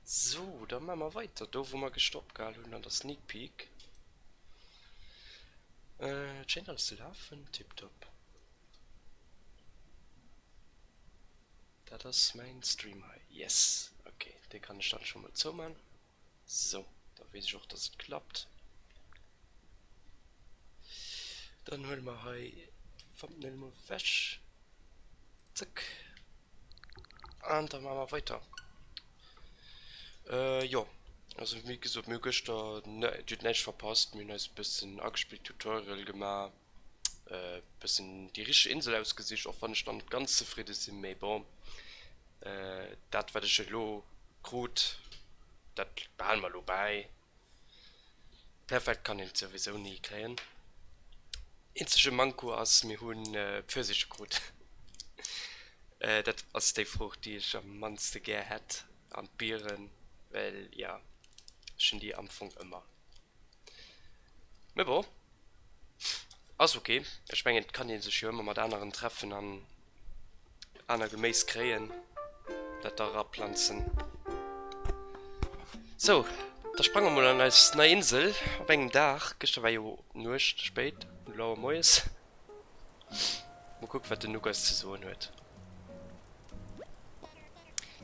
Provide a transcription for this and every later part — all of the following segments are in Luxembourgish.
Sou, da maache mer weider do wou mer gëschter opgehal hunn an der Sneak Peek. Et schéint alles ze lafen, tiptop. Dat ass mäin Stream hei, yes, ok, dee kann ech dann scho mol zouman. Sou, da weess ech och dass et klappt. Dann huele mer hei d'Thumbnail mol ewech. Zëck. An da maache mer weiter. Äh, jo. Also wéi gesot, mir hu gëschter, dir hutt näischt verpasst, mir hunn eis e bëssen agespillt, Tutorial gemaach, e bëssen déi richteg Insel ausgesicht, och wann ech nach net ganz zefridde sinn, mee bon, dat wat ech elo krut, dat behale mer elo bäi. Perfekt kann een et souwisou ni kréien. Eenzege Manko ass, mir hu Pfirsiche krut. Dat ass déi Fruucht déi ech am mannste gär hätt an d'Bieren, well jo ech hunn déi am Fong ëmmer. Mee bon, ass ok. Ech mengen et kann ee sech jo ëmmer mat aneren treffen an aner Geméis kréien, dat da eraplanzen. Sou, da sprange mer mol an eis nei Insel op engem Dag. Gëschter war jo Nuecht spéit, elo Auer moies. Mol kucken, wat den Nook eis ze soen huet.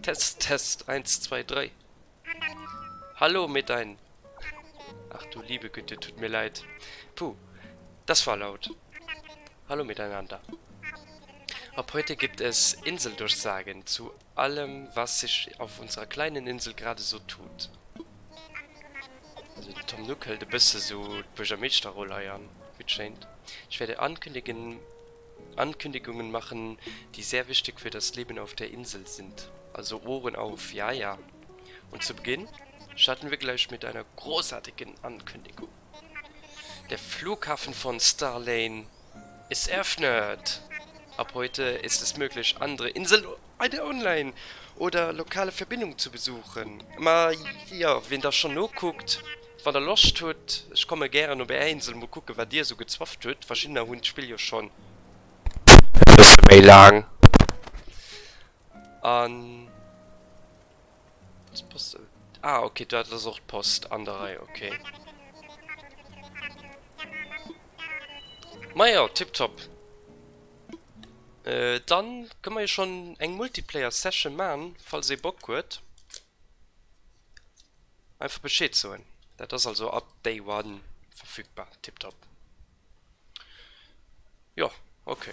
Test, Test, eins, zwei, drei. Hallo mit ein. Ach du liebe Güte, tut mir leid. Puh, das war laut. Hallo miteinander. Ab heute gibt es Inseldurchsagen zu allem, was sich auf unserer kleinen Insel gerade so tut. Also den Tom Nook hëlt e bësse sou d'Buergermeeschterroll hei an, wéi et schéint. Ich werde ankündigen, Ankündigungen machen, die sehr wichtig für das Leben auf der Insel sind. Also Ohren auf, ja ja. Und zu Beginn starten wir gleich mit einer großartigen Ankündigung. Der Flughafen von Starlane ist eröffnet! Ab heute ist es möglich, andere Inseln eine Online oder lokale Verbindung zu besuchen. Ma jo, wien da schonn nokuckt, wann der Loscht hutt, ech komme gären op är Insel mol kucken, wat dir esou gezwafft hutt. Verschiddener hunn d'Spill jo schonn e bësse méi laang an d'Post. Ah ok, dat ass och d'Post an der Rei, ok. Majo, tiptop. Dann kënne mer jo schonn eng Multiplayer Session man, falls ee Bock huet. Einfach Bescheed soen. Dat ass also ab Day One verfügbar. Tiptop. Jo, ok.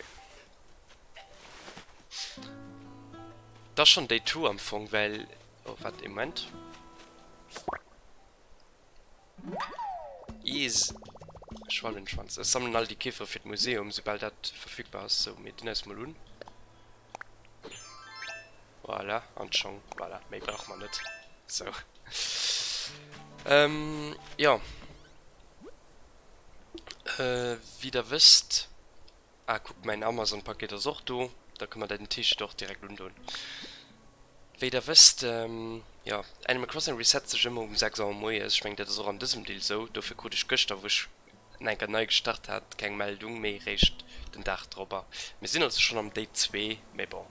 Dat ass schonn Day Two am Fong, well, oh wat, ee Moment. Jeez. Schwalbenschwanz. Ech sammelen all déi Käfere fir d'Museum, soubal dat verfügbar ass. Sou, mir dinn eis mol un. Voilà, an d'Schong. Voilà, méi brauche mer net. Sou. Ähm, jo. Äh, wéi der wësst. Ah, kuck, mäin Amazon-Paket ass och do. Da kënne mer den T-Shirt och direkt undoen. Wéi der wësst, jo, Animal Crossing reset sech ëmmer um 6 Auer moies. Ech mengen, dat ass och an dësem Deel esou. Dofir krut ech gëschter, wou ech en enker nei gestart hat, keng Meldung, mee réischt den Dag drop. Mir sinn also schonn am Day 2, mee bon.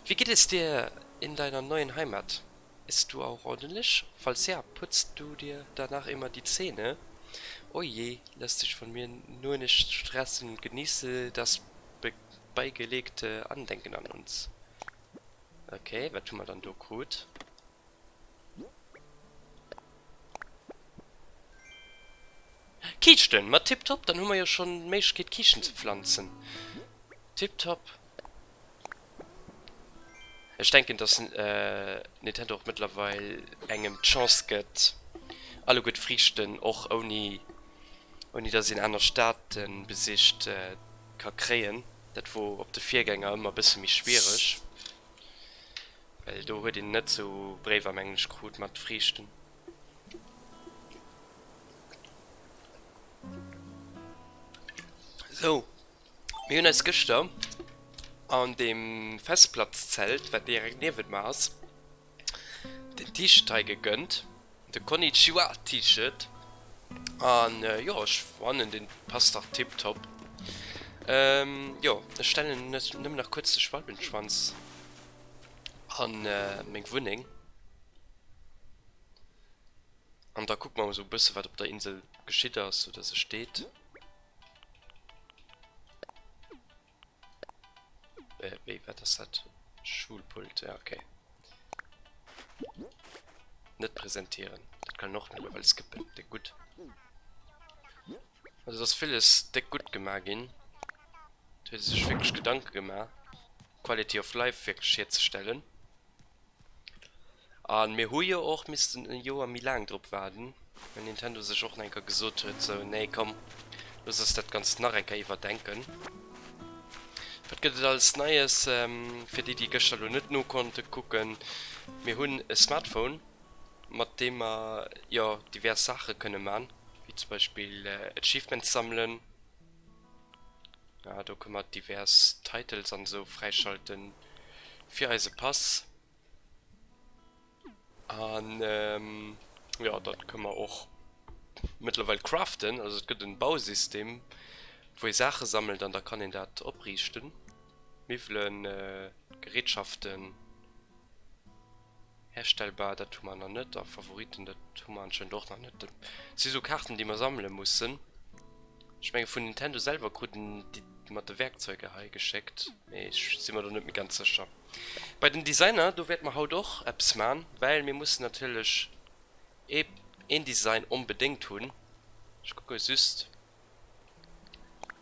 Wie geht es dir in deiner neuen Heimat? Isst du auch ordentlich? Falls ja, putzt du dir danach immer die Zähne? Oh je, lass dich von mir nur nicht stressen und genieße das beigelegte Andenken an uns. Ok, wat hu mer dann do krut? Kiischten! Ma tiptop, dann hu mer jo schonn d'Méiglechkeet Kiischten ze pflanzen. Tiptop. Ech denken, dass Nintendo och mëttlerweil engem d'Chance gëtt, alleguer d'Friichten och ouni ouni dass een aner Staate besicht ka kréien. Dat wor op de Virgänger ëmmer e bësse méi schwiereg, well do huet een net sou Bréiwer mengen ech krut mat Friichten. Sou. Mir hunn eis gëschter an deem Festplatzzelt, wat direkt niewent mer ass, den T-Shirt hei gegönnt, de Konnichiwa T-Shirt. An jo, ech fannen deen passt dach tiptop. Jo, ech stellen nëmmen nach kuerz de Schwalbenschwanz an meng Wunneng. An da kucke mer esou e bësse wat op der Insel geschitt ass oder sech deet. Äh, wéi, wat ass dat? Schulpult, ja, okay. Net präsentieren. Dat kann een och mëttlerweil skippen. Déck gutt. Also et ass villes déck gutt gemaach ginn. Et huet ee sech wierklech Gedanke gemaach, Quality of Life wierklech hierzestellen. A mir hu jo och missten e Joer méi laang drop waarden, well Nintendo sech och nach eng Kéier gesot huet, sou, nee komm, looss eis dat Ganzt nach eng Kéier iwwerdenken. Wat gëtt et alles Neies? Fir déi, déi gëschter elo net nokonnte kucken, mir hunn e Smartphone, mat deem mer, jo, divers Saache kënne man, wéi zum Beispill Achievements sammelen. Ja, do kënne mer divers Titles an esou fräischalten fir eise Pass. An jo, dann kënne mer och mëttlerweil craften, also et gëtt en Bausystem wou ee Saache sammelt an da kann een dat opriichten, Miwwelen, Gerätschaften. Herstellbar, dat hu mer nach net. A Favoriten, dat hu mer anscheinend och nach net. Dat si sou Kaarten, déi mer sammele mussen. Ech menge vun Nintendo selwer kruten déi mat de Werkzeuger hei geschéckt, mee ech si mer do net méi ganz sécher. Bei den Designer, do wäerte mer haut och eppes man, well mir mussen natierlech ee een Design onbedéngt hunn. Ech kucke just.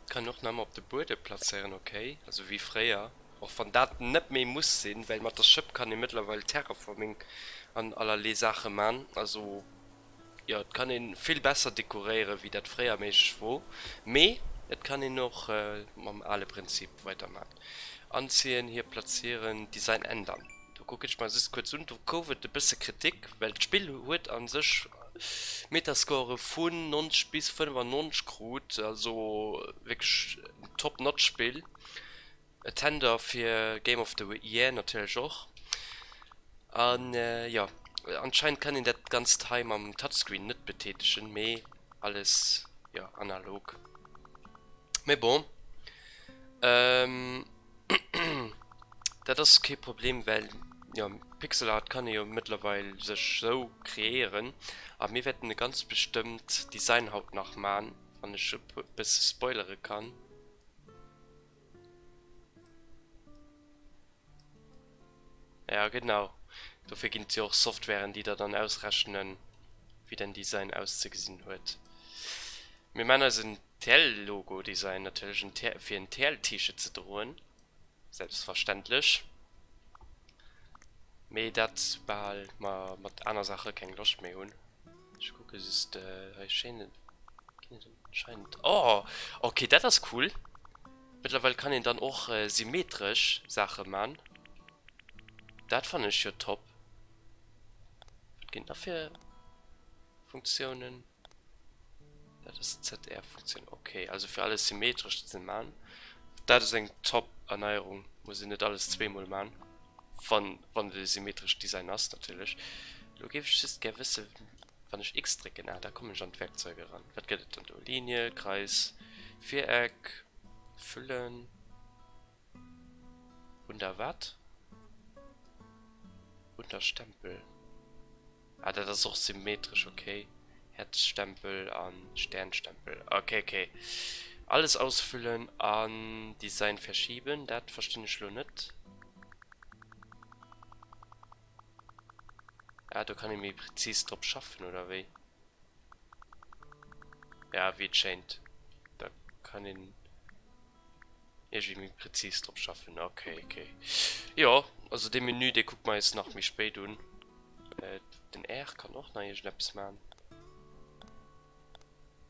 Kann och nach emmer op de Buedem plazéieren, ok, also wéi fréier, och wann dat net méi muss sinn, well mat der Schëpp kann ee mëttlerweil Terraforming an allerlee Saache man, also jo et kann een vill besser dekoréieren wéi dat fréier méiglech wor, mee et kann een och mam ale Prinzip weider man. Anziehen, hier platzieren, Design ändern. Do kucken ech mer just kuerz un, do gouf et e bësse Kritik, well d'Spill huet a sech Metascore vun 90 bis 95 krut, also wierklech en top notch Spill. E Tender fir Game of the Year natierlech och. An jo, anscheinend kann een dat Ganzt hei mam Touchscreen net betätegen, mee alles jo analog. Mee bon. Dat ass kee Problem, well jo Pixel Art kann ee jo mëttlerweil sech sou kreéieren a mir wäerten e ganz bestëmmt Design haut nach man, wann ech e bësse spoilere kann. Ja genau, dofir ginn et jo och Softwaren déi der dann ausrechnen wéi däin Design auszegesinn huet. Mir man eisen TL-Logo Design natierlech en fir en TL-T-Shirt ze droen, selbstverständlech, mee dat soubal mer mat aner Saache keng Loscht méi hunn. Ech kucke just hei schéinen ginn et anscheinend, oh ok dat ass cool. Mëttlerweil kann een dann och symmetresch Saache man. Dat fannen ech jo top. Wat ginn et nach fir Funktiounen? Dat ass d'ZR-Funktioun, ok. Also fir alles symmetresch ze man. Dat ass eng top Erneierung. Muss een net alles zweemol man. Wann, wann et e symmetrescht Design ass natierlech. Elo géif ech just gär wëssen, Wann ech X drécken, ah da kommen ech an d'Werkzeuge eran. Wat gëtt et dann do? Linie, Kreis, Viereck, Füllen, Runder wat? Runder Stempel. Ah dat ass och symmetresch, okay. Herzstempel an Sternstempel. Okay, okay. Alles ausfüllen an Design verschieben, dat verstinn ech lo net. Ah, do kann ee méi präzis drop schaffen, oder wéi? Ja, wéi et schéint. Da kann een iergendwéi méi präzis drop schaffen. Okay, okay. Jo, also dee Menü, dee kucke mer eis nach méi spéit un. Äh, den R kann och nach iergendeppes man.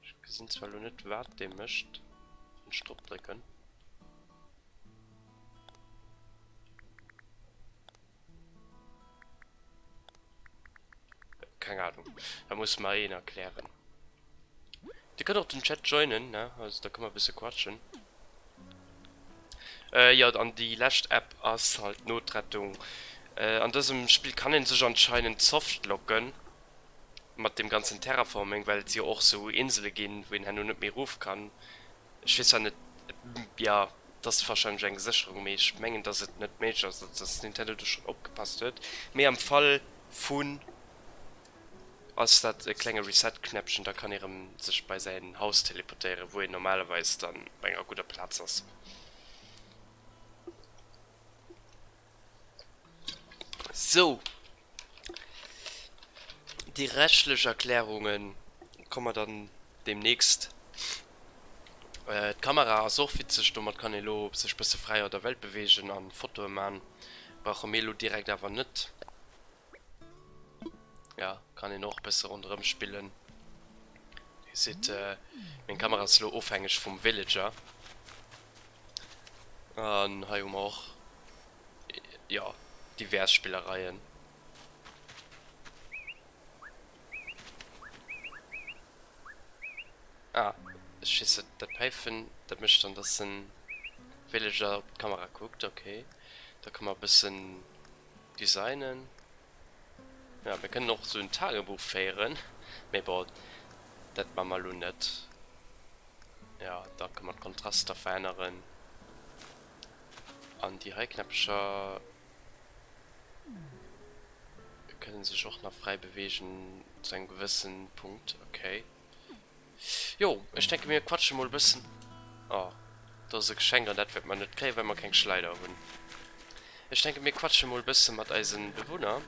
Ech gesinn zwar elo net, wat dee mécht, wann ech drop drécken. Keng Ahnung. Da muss mer een erklären. Dir kënnt och den Chat joinen, ne? Also da kënne mer e bësse quatschen. Äh, jo, an déi lescht App ass halt d'Notrettung. Äh, an dësem Spill kann een sech anscheinend softlocken mat deem ganzen Terraforming, well et jo och sou Insele ginn, wou een herno net méi erof kann. Ech weess zwar net, jo, et ass warscheinlech eng Sécherung, mee ech mengen, dass et net méiglech ass, dass Nintendo do schonn opgepasst huet. Mee am Fall vu ass dat e klenge Reset-Knäppchen, da kann ee rëm sech bei säin Haus teleportéieren, wou een normalerweis dann op enger gudder Plaz ass. Sou, déi reschtlech Erklärunge komme dann deemnächst. D'Kamera ass och witzeg, domat kann ee lo sech bësse fräier der Welt beweegen an Fotoe man. Brauche mir lo direkt awer net. Ja, kann een och bësse ronderëm spillen. Dir gesitt, meng Kamera ass lo ofhängeg vum Villager. An hei hu mer och, jo, divers Spillereien. Ah, ech weess net, dat Päifen, dat mécht dann, dass den Villager op d'Kamera kuckt. Ok, da ka mer e bëssen designen. Ja, mir kënnen och esou en Tagebuch féieren, mee bon, dat maache mer elo net. Ja, da kënne mer d'Kontraster veränneren. An déi hei Knäppecher kënne sech och nach fräi beweegen zu engem gewëssen Punkt. Okay. Jo, ech denke mir quatsche mol e bëssen. Oh, do ass e Geschenk an dat wäerte mer net kréien, well mer keng Schleider hunn. Ech denke mir quatsche mol e bësse mat eise Bewunner,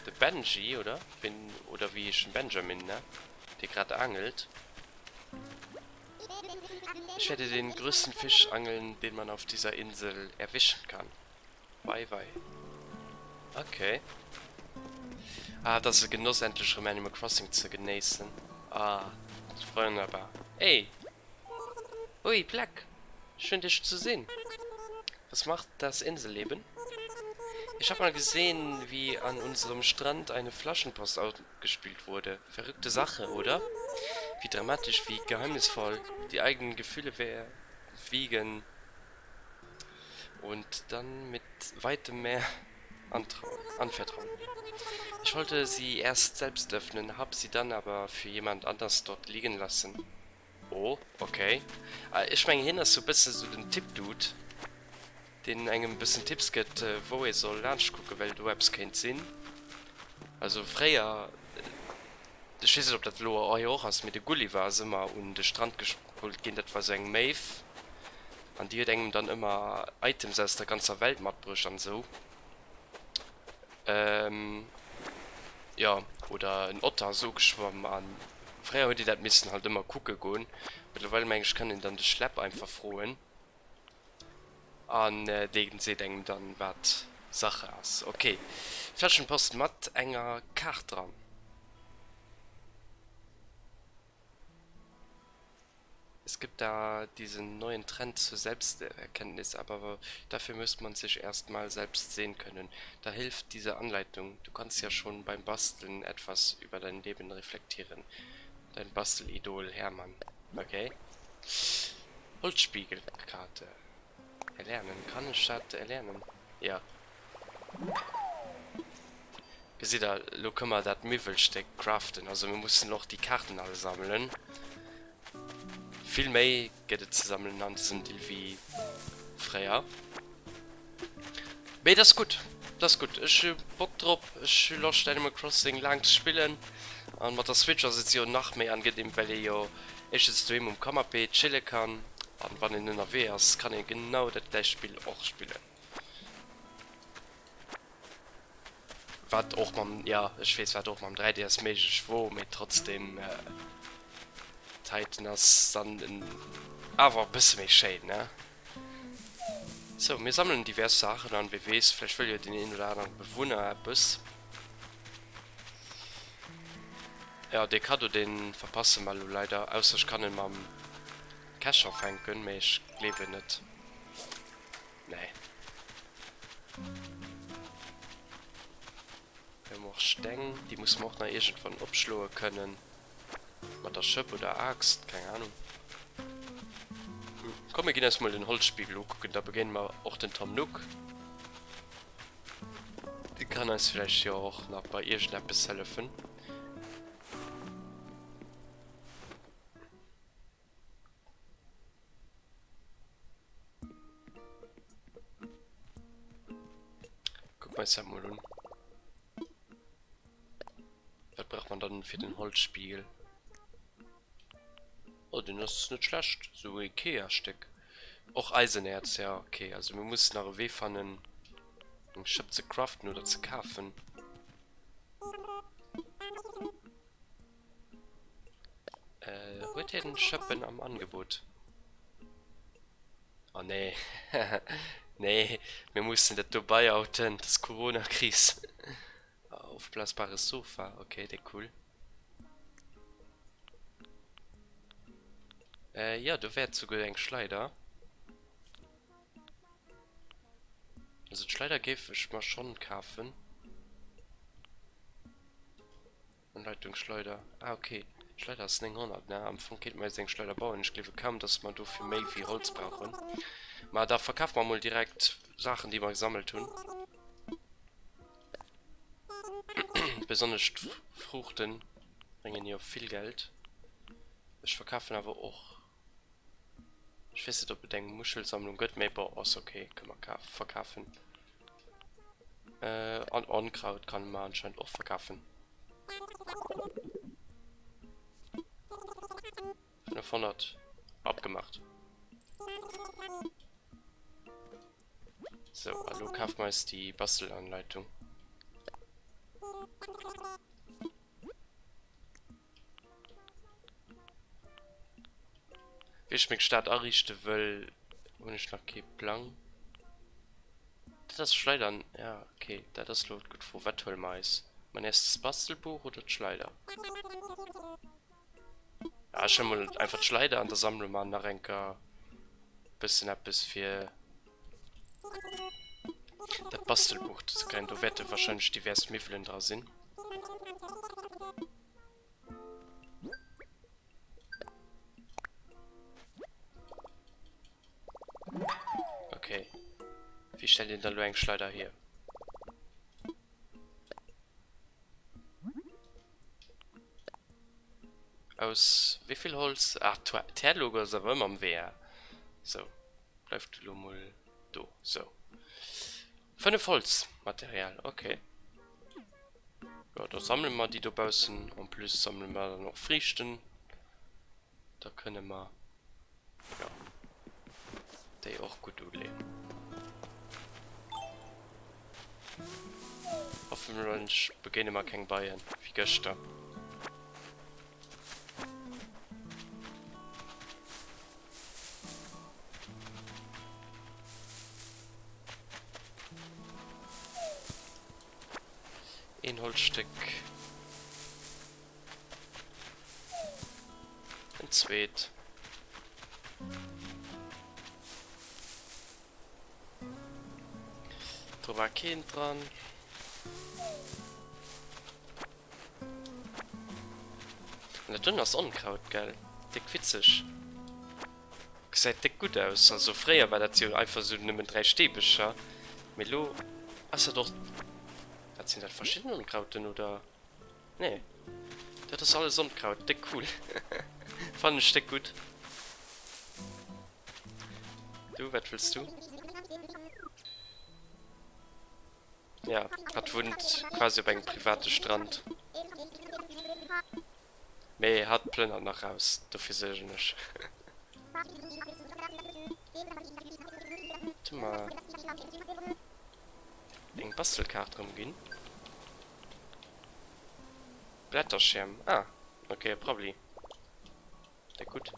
de Benji, oder? Ween, oder wéi heescht en? Benjamin, ne? Dee grad aangelt. Ich werde den größten Fisch angeln, den man auf dieser Insel erwischen kann. Wei wei. Ok. Ah, et ass e Genoss endlech erëm Animal Crossing ze genéissen. Ah, wonnerbar. Ey! Ui, Plek! Schön dich zu sehen. Was macht das Inselleben? Ich hab mal gesehen, wie an unserem Strand eine Flaschenpost ausgespielt wurde. Verrückte Sache, oder? Wie dramatisch, wie geheimnisvoll. Die eigenen Gefühle wiegen und dann mit weitem Meer anvertrauen. Ich wollte sie erst selbst öffnen, hab sie dann aber für jemand anders dort liegen lassen. Oh, okay. Ech mengen hien ass sou bëssen sou den Tipp-Dude, deen engem bëssen Tipps gëtt, wou ee soll laanscht kucken, well do eppes kéint sinn. Also fréier, ech weess net ob dat elo hei och ass, mee de Gulliver ass ëmmer un de Strand gespullt ginn, dat war sou eng Méiw an déi huet engem dann ëmmer Items aus der ganzer Welt matbruecht an esou. Jo, oder en Otter ass ugeschwamm an fréier huet een dat missen halt ëmmer kucke goen. Mëttlerweil meng ech kann een dann de Schlepp einfach froen an dee seet engem dann wat Sache ass. Ok, Fläschenpost mat enger Kaart dran. Es gibt da diesen neuen Trend zur Selbsterkenntnis, aber dafür muss man sich erst mal selbst sehen können. Da hilft diese Anleitung. Du kannst ja schon beim Basteln etwas über dein Leben reflektieren. Dein Bastelidol Hermann. Okay. Holzspiegelkarte. Erlernen. Kann ech dat erlernen? Ja. Gesitt der, elo kënne mer dat Miwwelstéck craften. Also mir mussen och déi Kaarten all sammelen. Vill méi gëtt et ze sammelen an dësem Deal wéi fréier. Mee et ass gutt, et ass gutt. Ech hu Bock drop, ech hu Loscht Animal Crossing laang ze spillen. An mat der Switch ass et jo nach méi angenehm, well ee jo éischtens doheem um Kannapee chille kann an wann een ënnerwee ass, kann ee genau dat gläicht Spill och spillen. Wat och mam, jo ech weess wat och mam 3DS méiglech wor, mee trotzdem Titan ass dann awer e bësse méi schéin ne. Sou mir sammelen divers Saachen an, wee weess vläicht wëll jo deen een oder anere Bewunner eppes. Jo dee Cadeau deen verpasse mer elo leider, ausser ech kann en mam Kescher fänken, mee ech gleewen net. Nee. Mir hu och Steng, déi musse mer och nach iergendwann opschloe kënnen. Mat der Schëpp oder Aaxt, keng Ahnung. Komm, mir ginn eis mol den Holzspiegel ukucken, da begéine mer och den Tom Nook. Dee kann eis vläicht jo och nach bei iergendeppes hëllefen. Kucken mer eis dat mol un. Wat brauche. brauche mer dann fir den Holzspiegel? Oh, den ass net schlecht, sou e Ikea-Stéck. Och Eisenäerz, ja ok. Also mir mussen nach e Wee fannen eng Schëpp ze craften oder ze kafen. Huet hien Schëppen am Angebot? Oh nee, nee, mir mussen dat do buyouten, das Corona-Kris. Aufblasbares Sofa, okay, déck cool. Äh, ja, do wär souguer eng Schleider. Also d'Schleider géif ech mer schonn kafen. Anleitungsschleider. Ah, okay. Schleider ass 900, ne? Am Fong kéinte mer eis eng Schleider bauen. Ech gleewe kaum, dass mer dofir méi wéi Holz brauchen. Ma da verkafe mer mol direkt Saachen, déi mer gesammelt hunn. Besonnesch d'Fruuchten bréngen jo vill Geld. Ech verkafen awer och. Ech weess net, ob et eng Muschelsammlung gëtt, mee bon, ass ok, kënne mer verkafen. An Onkraut kann mer anscheinend och verkafen. 500 abgemacht. So, a lo kafe mer eis déi Bastelanleitung. Wéi ech meng Stad ariichte wëll, hunn ech nach kee Plang. Dat ass Schleidern, ja okay, dat ass lo d'gutt Fro. Wat huele mer eis? Mein erstes Bastelbuch oder d'Schleider? Ja, ech huele mol einfach d'Schleider an da sammele mer nach enker bëssen eppes fir dat Bastelbuch ze kréien. Do wäerte wahrscheinlech divers Miwwelen dra sinn. Okay. Wéi stellt een da lo eng Schleider hier? Aus wéivill Holz? Ach, d'Härlogo ass awer ëmmer am Wee. Sou, bleift du lo mol do. Sou. 5 Holzmaterial, okay. Jo, da sammele mer déi dobaussen. En plus sammele mer dann och Friichten. Da kënne mer, jo, déi och gutt uleeën. Hoffentlech begéine mer keng Beien, wéi gëschter. Een Holzstéck. En zweet. Do war keen dran. An dat dunn ass Onkraut, gell? Déck witzeg. Gesäit déck gutt aus. Also fréier war dat jo einfach sou nëmmen 3 Steebecher, mee lo ass dat och, wat sinn dat, verschidden Onkrauten oder? Nee, dat ass alles Onkraut. Déck cool. Fannen ech déck gutt. Du, wat wëlls du? Ja, hatt wunnt quasi op engem private Strand. Mee hatt plënnert nach raus, dofir suergen ech. Huet mer eng Bastelkaart erëm ginn. Blätterschierm, ah ok, probably. Déck gutt.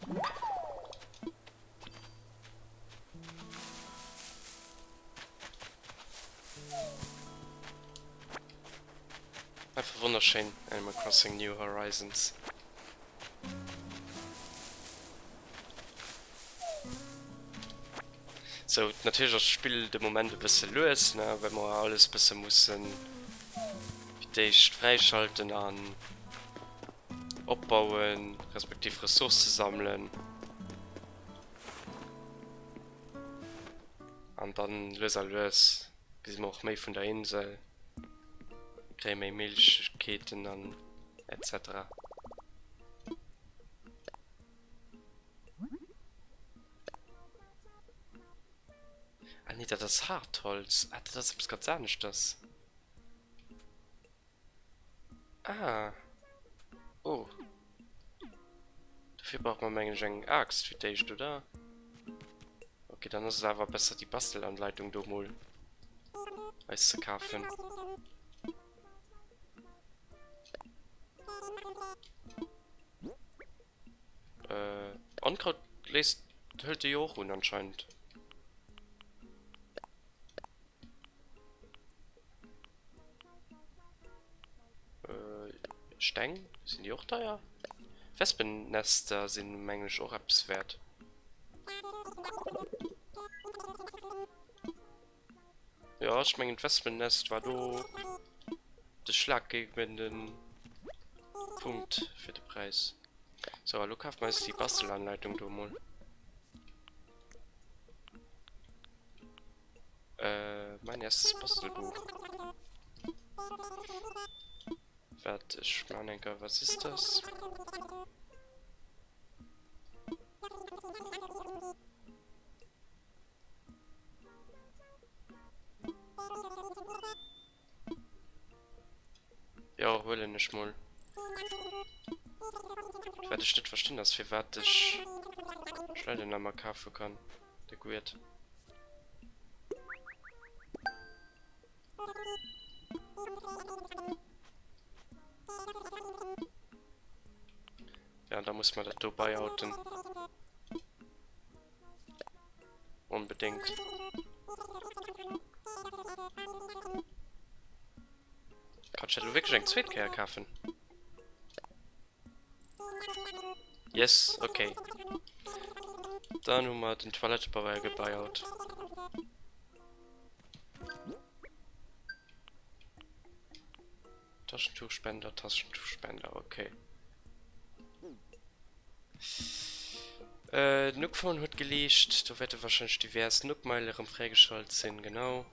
Einfach wonnerschéin, Animal Crossing New Horizons. Sou, natierlech ass d'Spill de Moment e bësse lues, ne, well mer alles bësse mussen fir d'éischt fräischalten an opbauen, respektiv Ressourcë sammelen. An dann lues a lues gesi mer och méi vun der Insel, kréie méi Méiglechkeeten an etc. Ah nee, dat ass Hartholz. Ah, dat ass eppes ganz aneschters. Ah. Oh. Dofir brauch mer mengen ech eng Aaxt fir d'éischt, oder? Okay, dann ass et awer besser déi Bastelanleitung do mol eis ze kafen. Äh, Onkraut léisst, hëlt e jo och un anscheinend. Äh, Steng, sinn déi och deier? Wespennester sinn mengen ech och eppes wäert. Jo, ech mengen d'Wespennest war do de schlaggebenden Punkt fir de Präis. So, a lo kafe mer eis déi Bastelanleitung do emol. Äh, mein erstes Bastelbuch. Wart, ech man enker, was ist das? Jo, huelen ech mol. Wat ech net verstinn ass firwat ech Schleidenammer kafe kann. De Guiet. Ja, da muss man dat do beihauten. Onbedéngt. Kann ech dat elo wierklech eng zweet Kéier kafen? Yes, okay. Dann hu mer den Toilettepabeier gebeihaut. Taschentuchspender, Taschentuchspender, okay. Äh, den Nookphone huet geliicht. Do wäerte wahrscheinlech divers Nookmeile erëm fräigeschalt sinn, genau.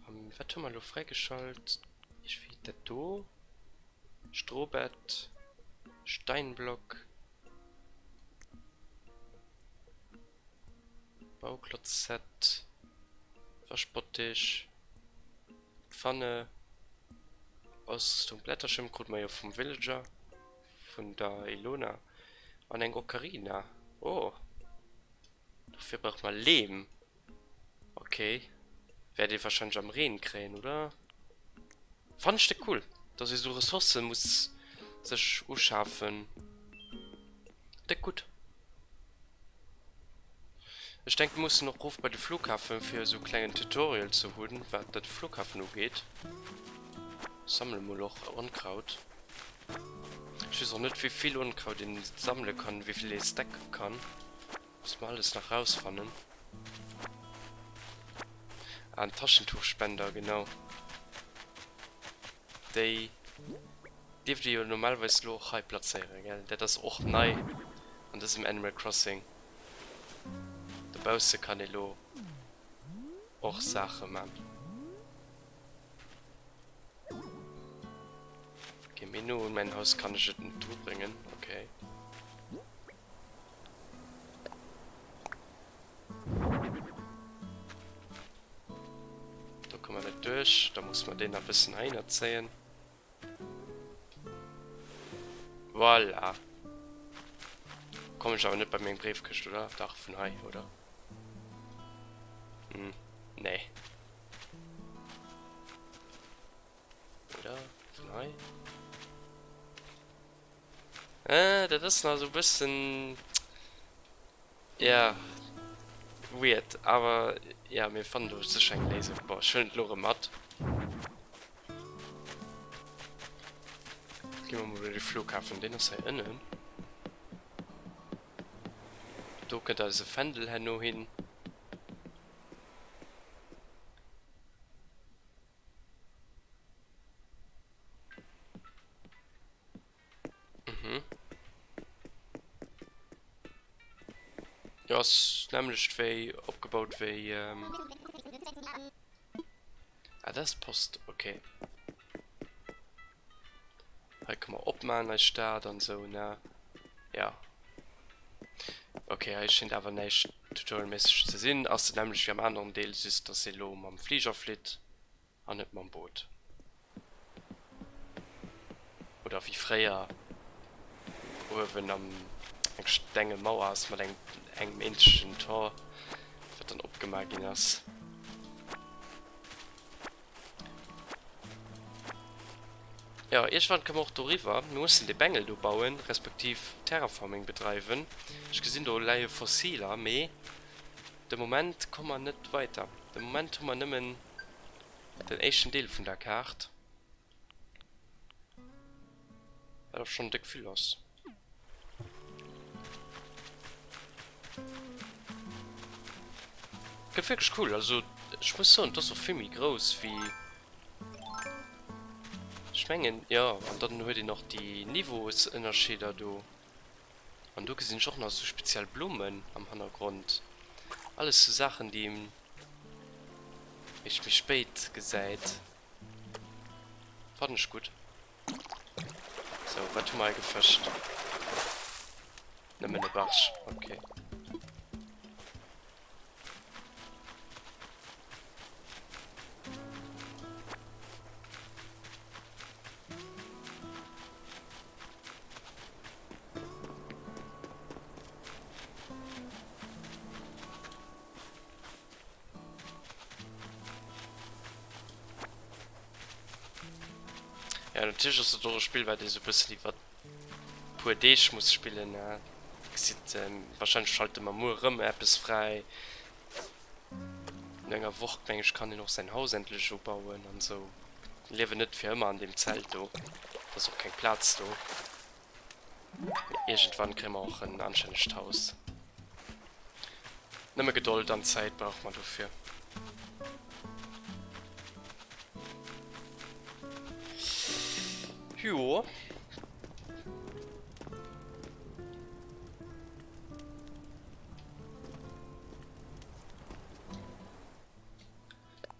An wat hu mer elo fräigeschalt? Iergendwéi dat do. Strohbett, Steinblock. Bauklotz-Set, Waschbottich, Pfanne, Ausrüstung, Blätterschirm krute mer jo vum Villager, vun der Ilona, an eng Ocarina. Oh, dofir brauche mer Leem. Ok, wäert ee wahrscheinlech am Reen kréien, oder? Fannen ech dat cool, dass ee sou Ressourcen muss sech uschafen. Déck gutt. Ech denken mir mussen och rof bei de Flughafen fir esou klengen Tutorial ze hunn wat de Flughafen ugeet. Sammele mol och Onkraut. Ech weess och net wéi vill Onkraut een sammele kann, wéi vill ee stacke kann. Muss mer alles nach rausfannen. Ah, en Taschentuchspender, genau. Déi dierft Dir jo normalerweis elo och hei plazéieren, gell? Dat ass och nei an dësem Animal Crossing. Dobausse kann ee lo och Saache man. Okay, méi no un mäin Haus kann ech et net drubréngen, okay. Do komme mer net duerch. Da musse mer deen nach e bëssen heihinner zéien. Voilà. Kommen ech awer net bei meng Bréifkëscht, oder? Dach, vun hei, oder? Hm, nee. Oder? Vun hei? Äh, dat ass nach esou e bëssen, ja, weird. Awer, ja, mir fannen do sécher eng Léisung. Bon, ech huelen et elo erëm mat. Gi mer mol bei de Flughafen, deen ass hei ënnen. Do kënnt eise Fändel herno hin. Mhm. Jo, ass nämmlecht wéi opgebaut wéi. Ähm ah, dat ass d'Post, okay. Hei ka mer opmaen eis Stad an esou, ne? Ja. Okay, hei schéngt awer näischt tutorialméisseg ze sinn. Ass dat nämmlecht wéi am aneren Deel, just dass ee lo mam Fliger flitt. An net mam Boot. Oder wéi fréier uewen am eng stenge Mauer ass mat engem engem eenzegen Tor, wat dann opgemaach ginn ass. Jo, iergendwann kënne mer och doriwwer. Mir mussen dee Bengel do bauen, respektiv Terraforming bedreiwen. Ech gesinn, do leie Fossiler, mee de Moment komme mer net weiter. De Moment hu mer nëmmen den éischten Deel vun der Kaart. Wat och schonn déck vill ass. Gëtt wierklech cool, also ech muss soen, et ass och vill méi grouss wéi ech mengen, jo, an dann huet een och déi Niveausënnerscheeder do. An do gesinn ech och nach sou speziell Blummen am Hannergrond. Alles sou Saachen déi een eréischt méi spéit gesäit. Fannen ech gutt. Sou, wat hu mer hei gefëscht? Nëmmen e Barsch, okay. Ja, natierlech ass dat och e Spill, wat ee sou e bëssen iwwer puer Deeg muss spillen. Gesitt, warscheinlech schalte mer muer erëm eppes fräi. No enger Woch, meng ech, kann een och säin Haus endlech ubauen an esou. Mir liewen net fir ëmmer an deem Zelt do. Et ass och keng Plaz do. Mee iergendwann kréie mer och en anstännegt Haus. Nëmme Gedold an Zäit brauche mer dofir. Jo.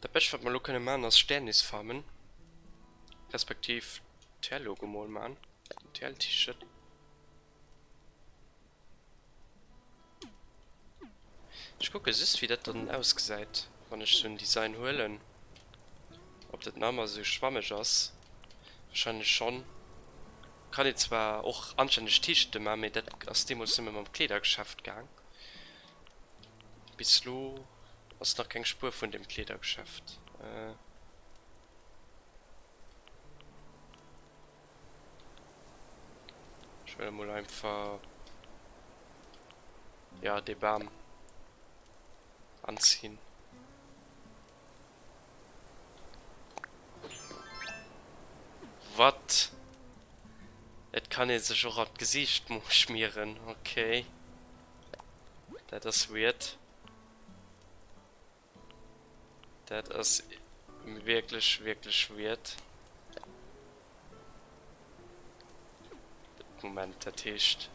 Dat bescht wat mer elo kënne maachen ass Sternis farmen, respektiv TL-Logo mol maan, den TL-T-Shirt. Ech kucke just wéi dat dann ausgesäit wann ech sou en Design huelen, ob dat nach ëmmer sou schwammeg ass. Wahrscheinlech schonn. Kann een zwar och anstänneg T-Shirte man, mee dat ass deemools nëmme mam Kleedergeschäft gaang. Bis lo ass nach keng Spuer vun deem Kleedergeschäft. Ech huelen mol einfach ja dee Bam anziehen. Wat? Et kann ee sech och an d'Gesiicht schmieren, okay. Dat ass weird. Dat ass wierklech, wierklech weird. Moment, dat heescht...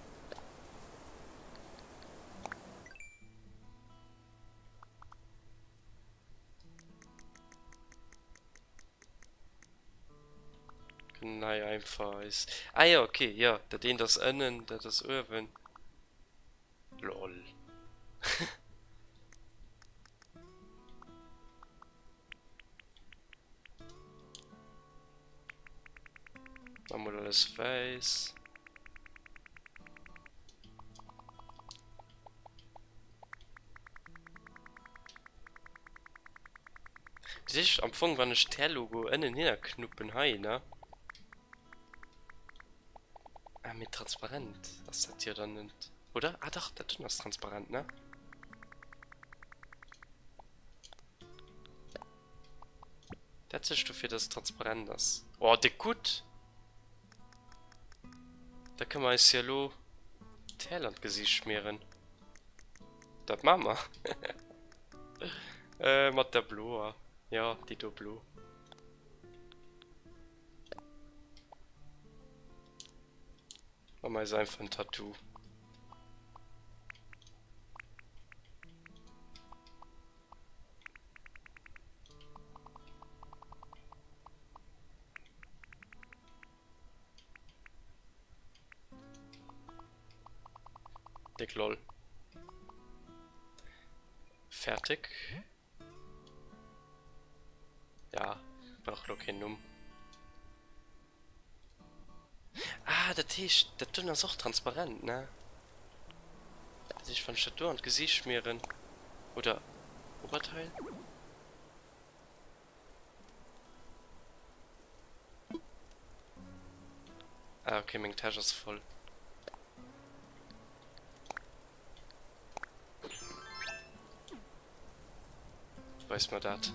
Kënnen hei einfach eis... Ah jo, okay, jo, dat eent ass ënnen, dat ass uewen. Lol. Mach mol alles wäiss. Dat heescht am Fong wann ech d'Hair-Logo ënnen hinner knuppen hei, ne? Ah, mee transparent ass dat jo dann net, oder? Ah dach, dat doen ass transparent, ne? Dat suergt dofir, dass et transparent ass. Oh, déck gutt! Da kënne mer eis jo elo d'Häl an d'Gesiicht schmieren. Dat maache mer. Äh, mat der bloer. Jo, déi do blo. Machen wir eis einfach en Tattoo. Dick lol. Fertig. Ja, brauch lo keen Numm. Ah, dat heescht, dat doen ass och transparent, ne? Dat heescht, wann ech dat do an d'Gesiicht schmieren, oder Oberteil? Ah, okay, meng Täsch ass voll. Weis mer dat.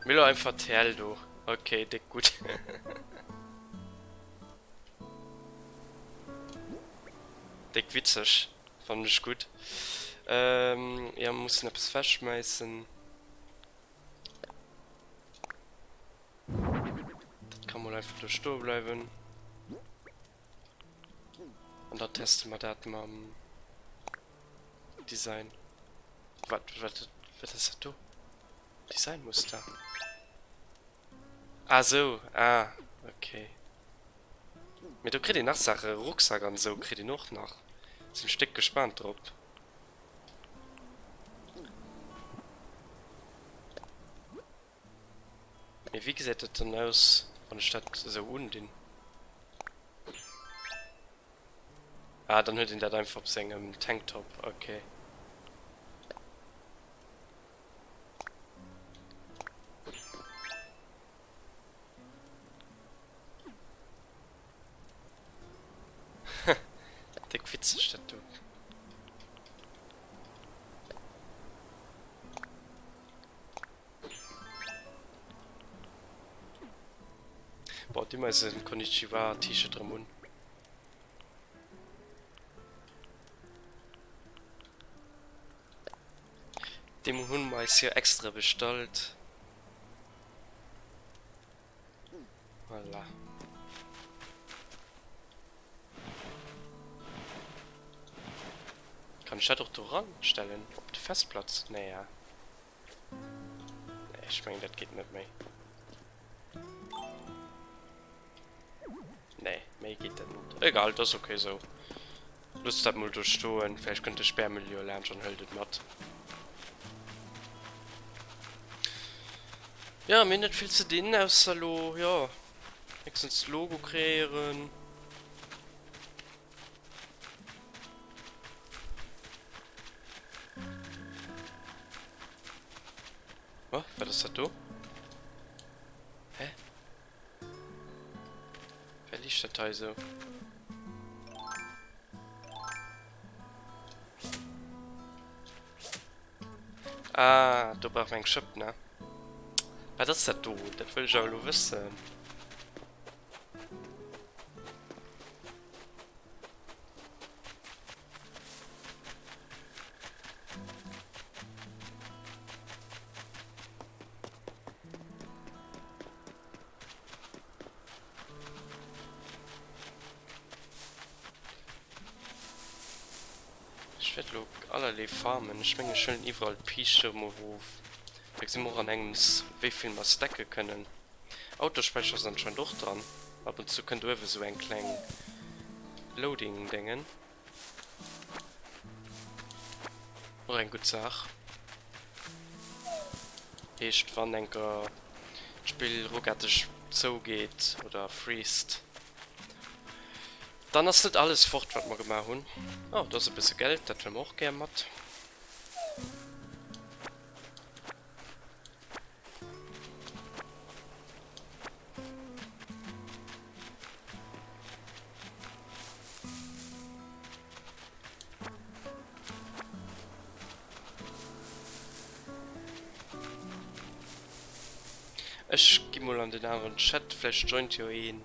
Mir lo einfach TL do. Okay, dick gut. Dick witzeg. Fannen ech gutt. Ähm, ja, mir mussen eppes wegschmeissen. Dat kann mol einfach do stoe bleiwen. An da teste mer dat mam Design. Wat, wat, wat ass dat do? Designmuster. Ah sou, ah, okay. Mee do kritt een nach Saachen, Rucksack an esou kritt een och nach. Sinn ech déck gespaant drop. Mee wéi gesäit dat dann aus, wann ech dat esou undinn? Ah, dann huet een dat einfach op sengem Tanktop, okay. Déck witzeg dat do. Boah, di mer eisen Konnichiwa T-Shirt erëm un. Deem hunn mer eis jo extra bestallt. Voilà. Kann ech dat och do ran stellen? Op de Festplatz? Nee, ja. Nee, ech mengen dat geet net méi. Nee, méi geet dat net. Egal, dat ass okay esou. Loosst dat mol do stoen, vläicht kënnt de Sperrmüll jo laanscht an hëlt et mat. Jo, mir hunn net vill ze dinn, ausser elo, jo, héchstens d'Logo kreéieren. Oh, wat ass dat do? Hä? Wer liicht dat hei esou? Ah, do brauch mer eng Schëpp, ne? Wat ass dat do? Dat wëll ech awer elo wëssen. Ech wäert elo allerlee farmen. Ech mengen ech huelen iwwerall d'Piichte erëm erof. Da gesi mer och an engems wéi vill mer stacke kënnen. Autospäicher ass anscheinend och dran. Ab und zu kënnt uewe sou eng kleng Loading Déngen. Och eng gutt Saach. Heescht wann enker d'Spill ruckarteg zougeet oder freest, dann ass net alles fort wat mer gemaach hunn. Oh do ass e bësse Geld, dat huele mer och gär mat. Ech gi mol an den aneren Chat, vläicht joint jo een,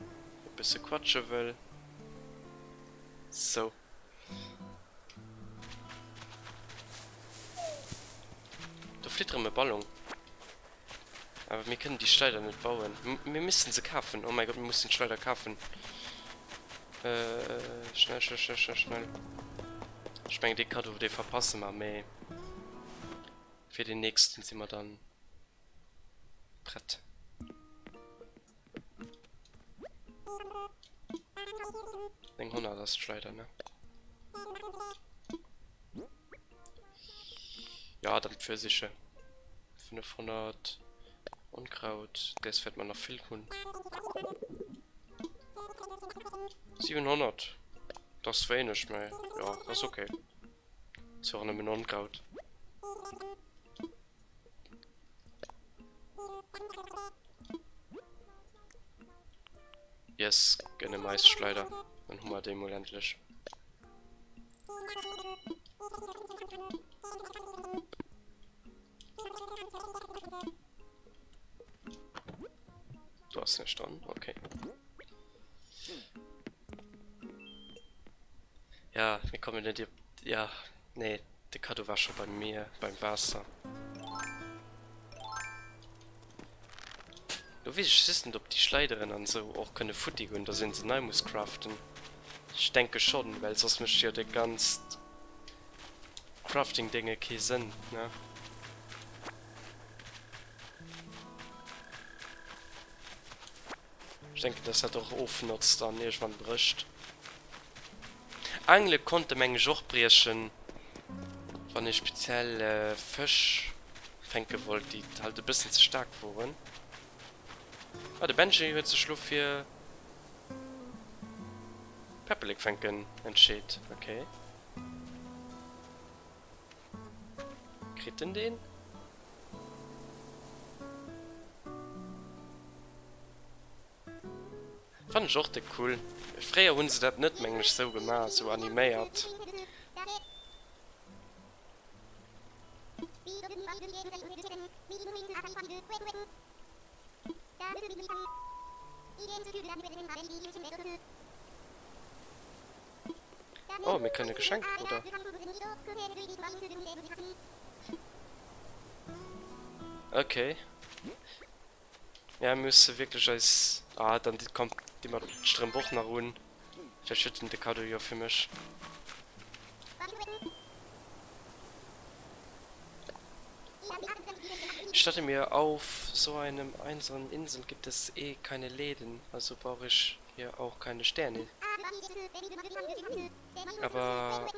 e bësse quatsche wëll. Sou. Do flitt erëm e Ballon. Awer mir kënnen déi Schleider net bauen. Mir missten se kafen. Oh mäi Gott, mir mussen d'Schleider kafen. Äh, schnell, schnell, schnell, schnell, schnell. Ech mengen, dee Cadeau, dee verpasse mer, mee fir deen nächsten si mer dann prett. 900 ass d'Schleider, ne? Ja, dann Pfirsiche. 500 Unkraut, des wäert mer nach vill hunn. 700, dat ass wéineg, mä jo, dat ass ok. Ass jo och nëmmen Onkraut. Yes, gënn e Maisschleider, dann hu mer déi mol endlech. Do ass näischt dran, okay. Ja, mir kommen net iwwer. Ja, nee, de Cadeau war scho bei mir beim Waasser. Lo weess ech just net, ob déi Schleideren an esou och kënne futti goen, dass een se nei muss craften. Ech denke schonn, well soss mécht jo de ganzt Crafting-Dénge kee Sënn, ne? Ech denken, dass dat och ofnotzt an iergendwann brécht. Aangele konnte meng ech och briechen, wann ee speziell Fësch fänke wollt, déi halt e bëssen ze staark woren. Ah, de Benji huet sech lo fir Päppelek fänken entscheet. Ok. Kritt en deen? Fannen ech och déck cool. Fréier hunn se dat net mengen ech sou gemaach, sou animéiert. Oh, mir kréien e Geschenk, oder? Okay. Ja, mir musse wierklech eis... Ah, dann kommt déi mat Strëmp och nach un. Vläicht huet en de Cadeau jo fir mech. Ich dachte mir, auf so einem einsamen Insel gibt es eh keine Läden, also brauche ich hier auch keine Sterne. Aber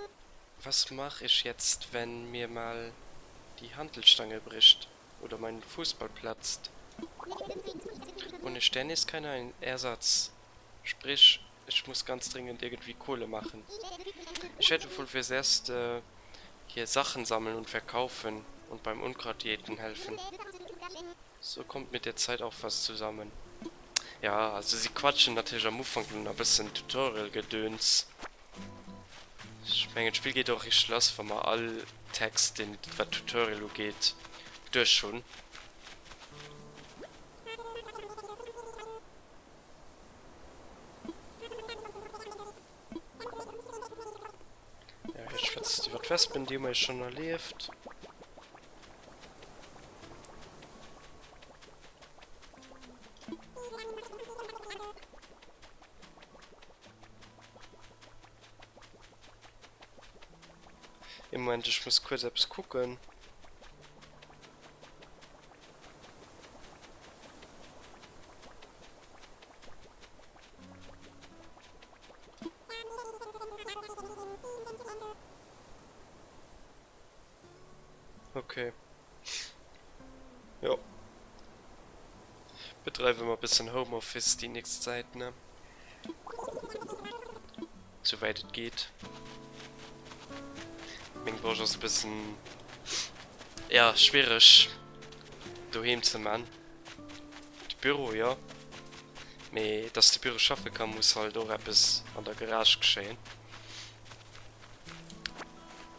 was mach ich jetzt, wenn mir mal die Hantelstange bricht oder mein Fußball platzt? Ohne Sterne ist kein Ersatz. Sprich, ich muss ganz dringend irgendwie Kohle machen. Ich werde wohl fürs Erste hier Sachen sammeln und verkaufen und beim Unkrautjäten helfen. So kommt mit der Zeit auch was zusammen. Ja, also si quatschen natierlech am Ufank lo nach bëssen Tutorial-Gedöns. Ech mengen d'Spill geet och richteg lass wa mer all Text deen wat Tutorial ugeet duerch hunn. Ja, hie schwätzt iwwer d'Wespen, déi hu mer jo schonn erlieft. Ee Moment, ech muss kuerz eppes kucken. Okay. Jo. Bedreiwe mer bëssen Homeoffice déi nächst Zäit, ne? Souwäit et geet. Meng Branche ass e bëssen, ja, schwiereg doheem ze man. De Büro, jo. Mee dass de Büro schaffe kann, muss halt och eppes an der Garage geschéien.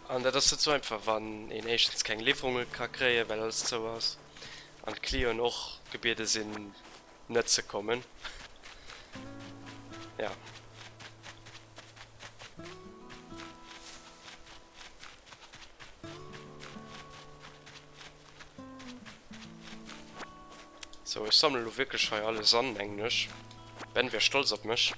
An dat ass net sou einfach, wann een éischtens keng Liwwerunge ka kréien, well alles zou ass, an d'Clienten och gebiede sinn, net ze kommen. Ja. Sou, ech sammele lo wierklech hei alles an, mengen ech. Ben wär stolz op mech.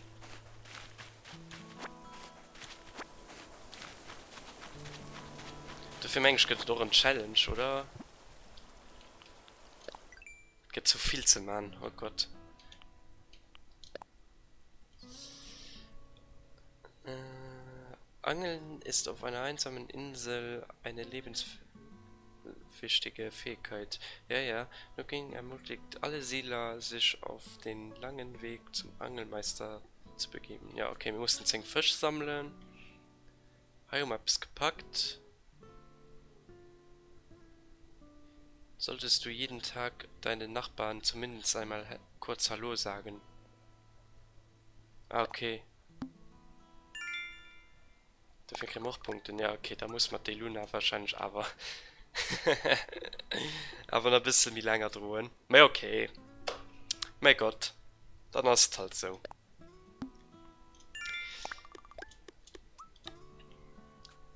Dofir mengen ech gëtt et och en Challenge, oder? Et gëtt sou vill ze man, oh Gott. Angeln ist auf einer einsamen Insel eine lebenswichtige Fähigkeit. Ja, ja, Noging ermutigt alle Siedler, sich auf den langen Weg zum Angelmeister. Zu begeben. Ja, okay, mir mussen 10 Fësch sammelen. Hei hu mer eppes gepackt. Solltest du jeden Tag deinen Nachbarn zumindest einmal kurz Hallo sagen. Ah, okay. Dofir kréie mer och Punkten. Ja, okay, da muss mer d'Eluna wahrscheinlech awer awer nach e bësse méi laang erdroen. Mä okay. Mäi Gott, dann ass et halt sou.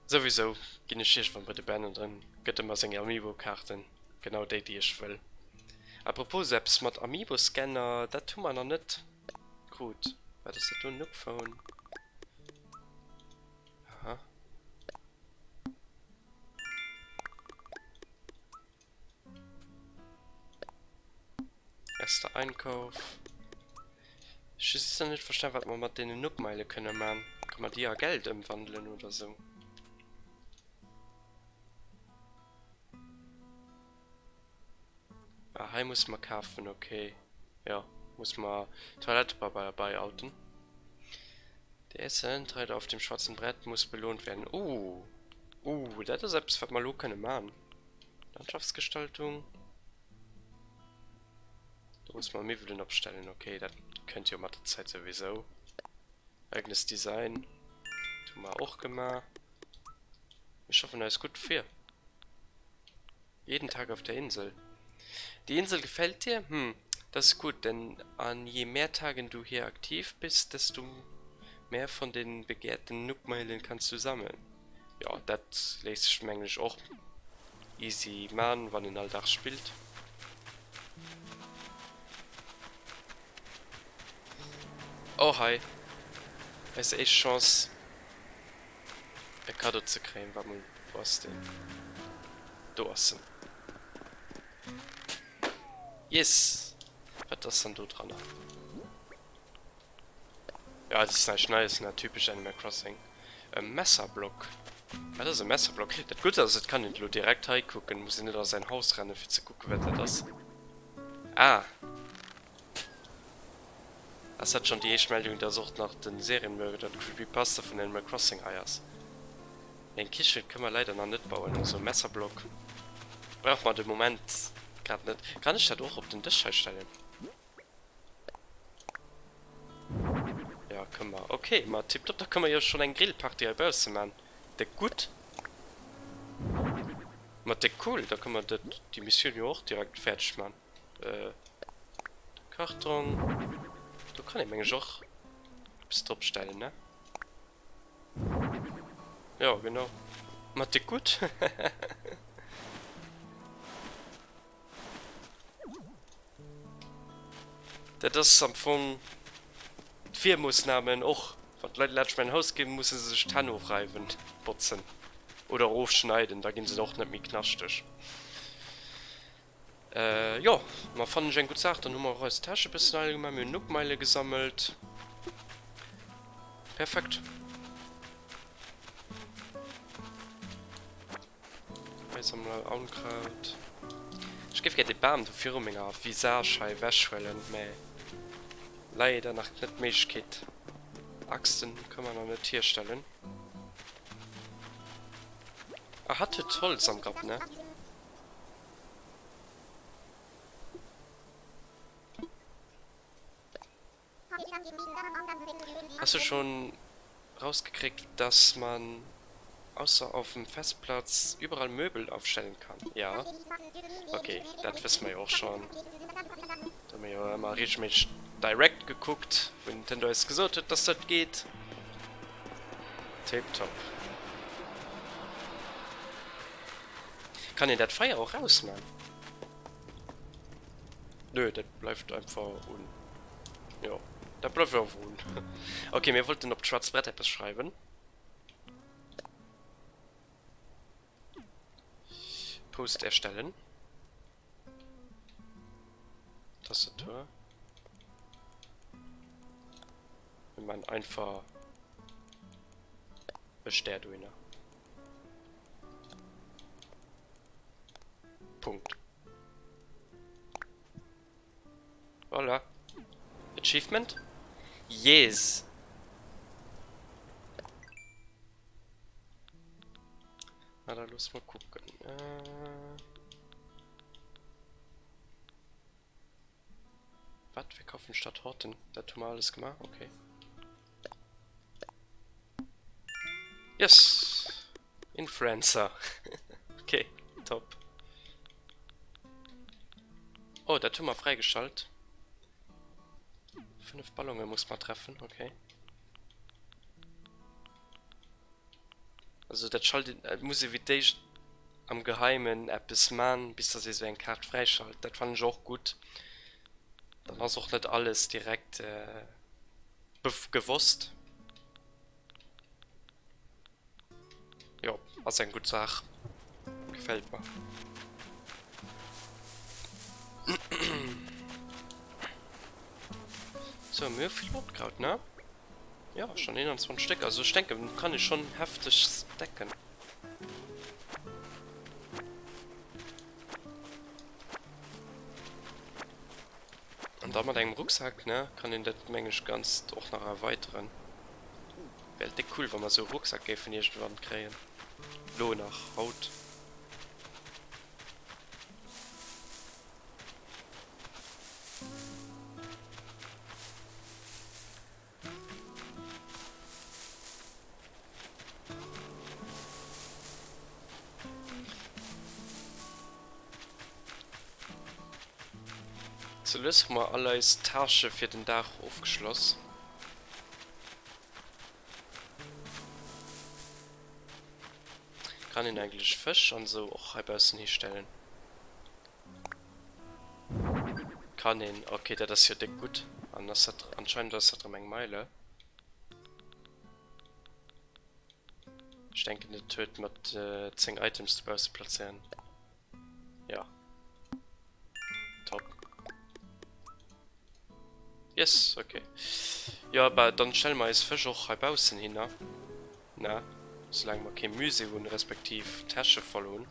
Souwisou ginn ech iergendwann bei de Ben an dann gëtt e mer seng Amiibo-Kaarten, genau déi, déi ech wëll. A propos, sou eppes mat Amiibo-Scanner, dat hu mer nach net krut. Wat ass dat do? Nook-Phone? Aha. Erster Einkauf. Ech hu just nach net verstan, wat mer mat deenen Nookmeile kënne man. Kann mer déi a Geld ëmwandelen oder sou? Ah, hei musse mer kafen, okay. Jo, muss mer Toilettepabeier beiauten. Der erste Eintritt auf dem schwarzen Brett muss belohnt werden. Uh, uh, dat ass eppes, wat mer elo kënne man. Landschaftsgestaltung. Do muss mer Miwwelen opstellen, okay, dat kënnt jo mat der Zäit souwisou. Eigenes Design, dat hu mer och gemaach. Mir schaffen eis gutt vir. Jeden Tag auf der Insel. Die Insel gefällt dir? Hm, das ist gut, denn an je mehr Tagen du hier aktiv bist, desto mehr von den begehrten Nookmeilen kannst du sammeln. Jo, dat léisst sech mengen ech och easy man, wann een all Dag spillt. Oh hei, eis éischt Chance e Kaddo ze kréien. Waart mol, wou ass deen? Do ass en. Yes! Wat ass dann do dranner? Ja, et ass näischt Neies, ne? Typesch Animal Crossing. E Messerblock. Wat ass e Messerblock? Dat Gutt ass, et kann een et elo direkt hei kucken, muss een net a säin Haus rennen, fir ze kucken, wat dat ass. Ah! Ass dat schonn déi éischt Meldung, dass och nach de Serienmörder Creepypasta vun Animal Crossing hei ass? Eng Kichen kënne mer leider nach net bauen, also Messerblock brauche mer de Moment grad net. Kann ech dat och op den Dësch hei stellen? Ja, kënne mer. Ok, ma tiptop, da kënne mer jo schonn eng Grillparty hei bausse man. Déck gutt. Ma déck cool, da kënne mer dat, déi Missioun jo och direkt fäerdeg man. De Kartong, do kann ee meng ech och eppes drop stellen, ne? Jo, genau. Ma déck gutt. Dat ass am Fong d'Virmoossnamen och. Wann d'Leit laanscht mäin Haus ginn, musse se sech d'Hänn ofreiwen, botzen oder erofschneiden, da ginn se och net méi knaschteg. Jo, ma fannen ech eng gutt Saach. Dann hu mer och eis Täsch e bëssen eidel gemaach, mir hunn Nookmeile gesammelt. Perfekt. Hei sammele Unkraut. Ech géif gär dee Bam do viru menger Visage hei ewechhuelen, mä leider nach net d'Méiglechkeet. Axten ka mer nach net hierstellen. Ah, hatt huet Holz am Grapp, ne? Hast du schon rausgekriegt, dass man ausser auf dem Festplatz überall Möbel aufstellen kann? Ja. Okay, dat wësse mer jo och schon. Do hu mer jo ëmmer regelméisseg Direct gekuckt, wou Nintendo eis gesot huet, dass dat geet. Tiptop. Kann een dat Feier och ausman? Nö, dat bleift einfach un. Jo, dat bleift einfach un. Ok, mir wollten op d'schwaarzt Brett eppes schreiwen. Post erstellen. Tastatur. Wir machen einfach e Stär dohinner. Punkt. Voilà. Achievement? Yes! Na da looss mol kucken. Äh. Wat? Wir kaufen statt Horten. Dat hu mer alles gemaach? Okay. Yes! Influencer. Okay, top. Oh, dat hu mer fräigeschalt. 5 Ballonge muss mer treffen, okay. Also dat schalt een, et muss ee fir d'éischt am Geheimen eppes man, bis dass ee sou eng Kaart fräischalt. Dat fannen ech och gutt. Dann ass och net alles direkt gewosst. Jo, ass eng gutt Saach. Gefält mer. Sou, mir hu vill Mordkraut, ne? Jo, schon 21 Stéck. Also ech denken, kann ee schon hefteg stacken. An da mat engem Rucksack, ne, kann een dat meng ech ganzt och nach erweiteren. Wär déck cool, wa mer esou e Rucksack géifen iergendwann kréien. Lo nach, haut. Sou lues hu mer all eis Tâchë fir den Dag ofgeschloss. Kann een eigentlech Fësch an esou och heibaussen histellen? Kann een, ok, dat ass jo déck gutt. An ass dat, anscheinend ass dat erëm eng Meile. Ech denken et huet mat 10 Items dobausse plazéieren. Ja. Top. Yes, ok. Jo, bah dann stelle mer eis Fësch och heibaussen hinner. Ne? Soulaang mer kee Musée hunn, respektiv d'Täsche voll hunn.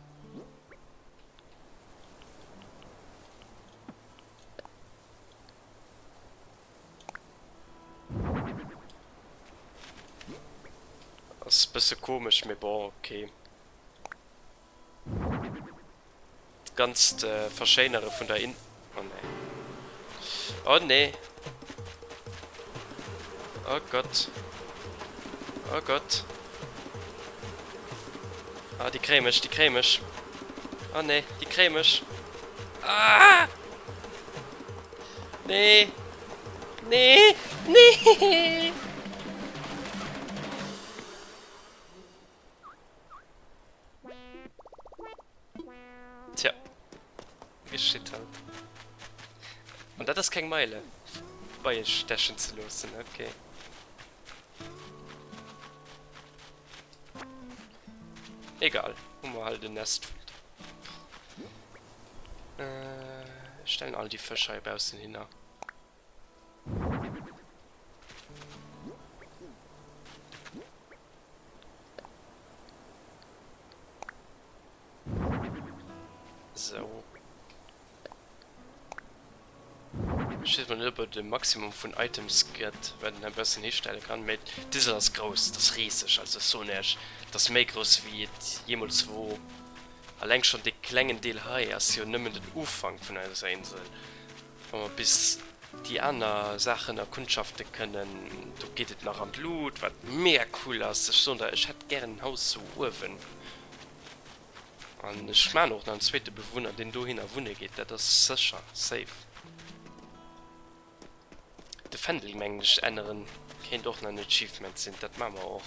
Ass bësse komesch, mee bon, ok. D'ganzt Verschéinere vun der In-, oh nee. Oh nee! Oh Gott. Oh Gott. Ah, déi kréie mech, déi kréie mech. Oh nee, déi kréie mech. Ah! Nee! Nee! Nee! Tja. Geschitt halt. An dat ass keng Meile. Beie stechen ze loossen, okay. Egal, hu mer halt en Nest fonnt. Ech stellen all déi Fësch hei baussen hinner. Sou. Ech weess mol net op et e Maximum vun Items gëtt wat een e bëssen histelle kann, mee d'Insel ass grouss, et ass riseg, also ech soen iech, et ass méi grouss wéi et jeemools wor. Alleng schonn dee klengen Deel hei ass jo nëmmen den Ufank vun eiser Insel. Wa mer bis déi aner Saachen erkundschafte kënnen, do geet et nach an d'Lut, wat mega cool ass. Ech soen der, ech hätt gären en Haus sou uewen. An ech maan och nach en zweete Bewunner deen dohinner wunne geet, dat ass sécher, safe. De Fändel mengen ech änneren kéint och nach en Achievement sinn, dat maa mer och.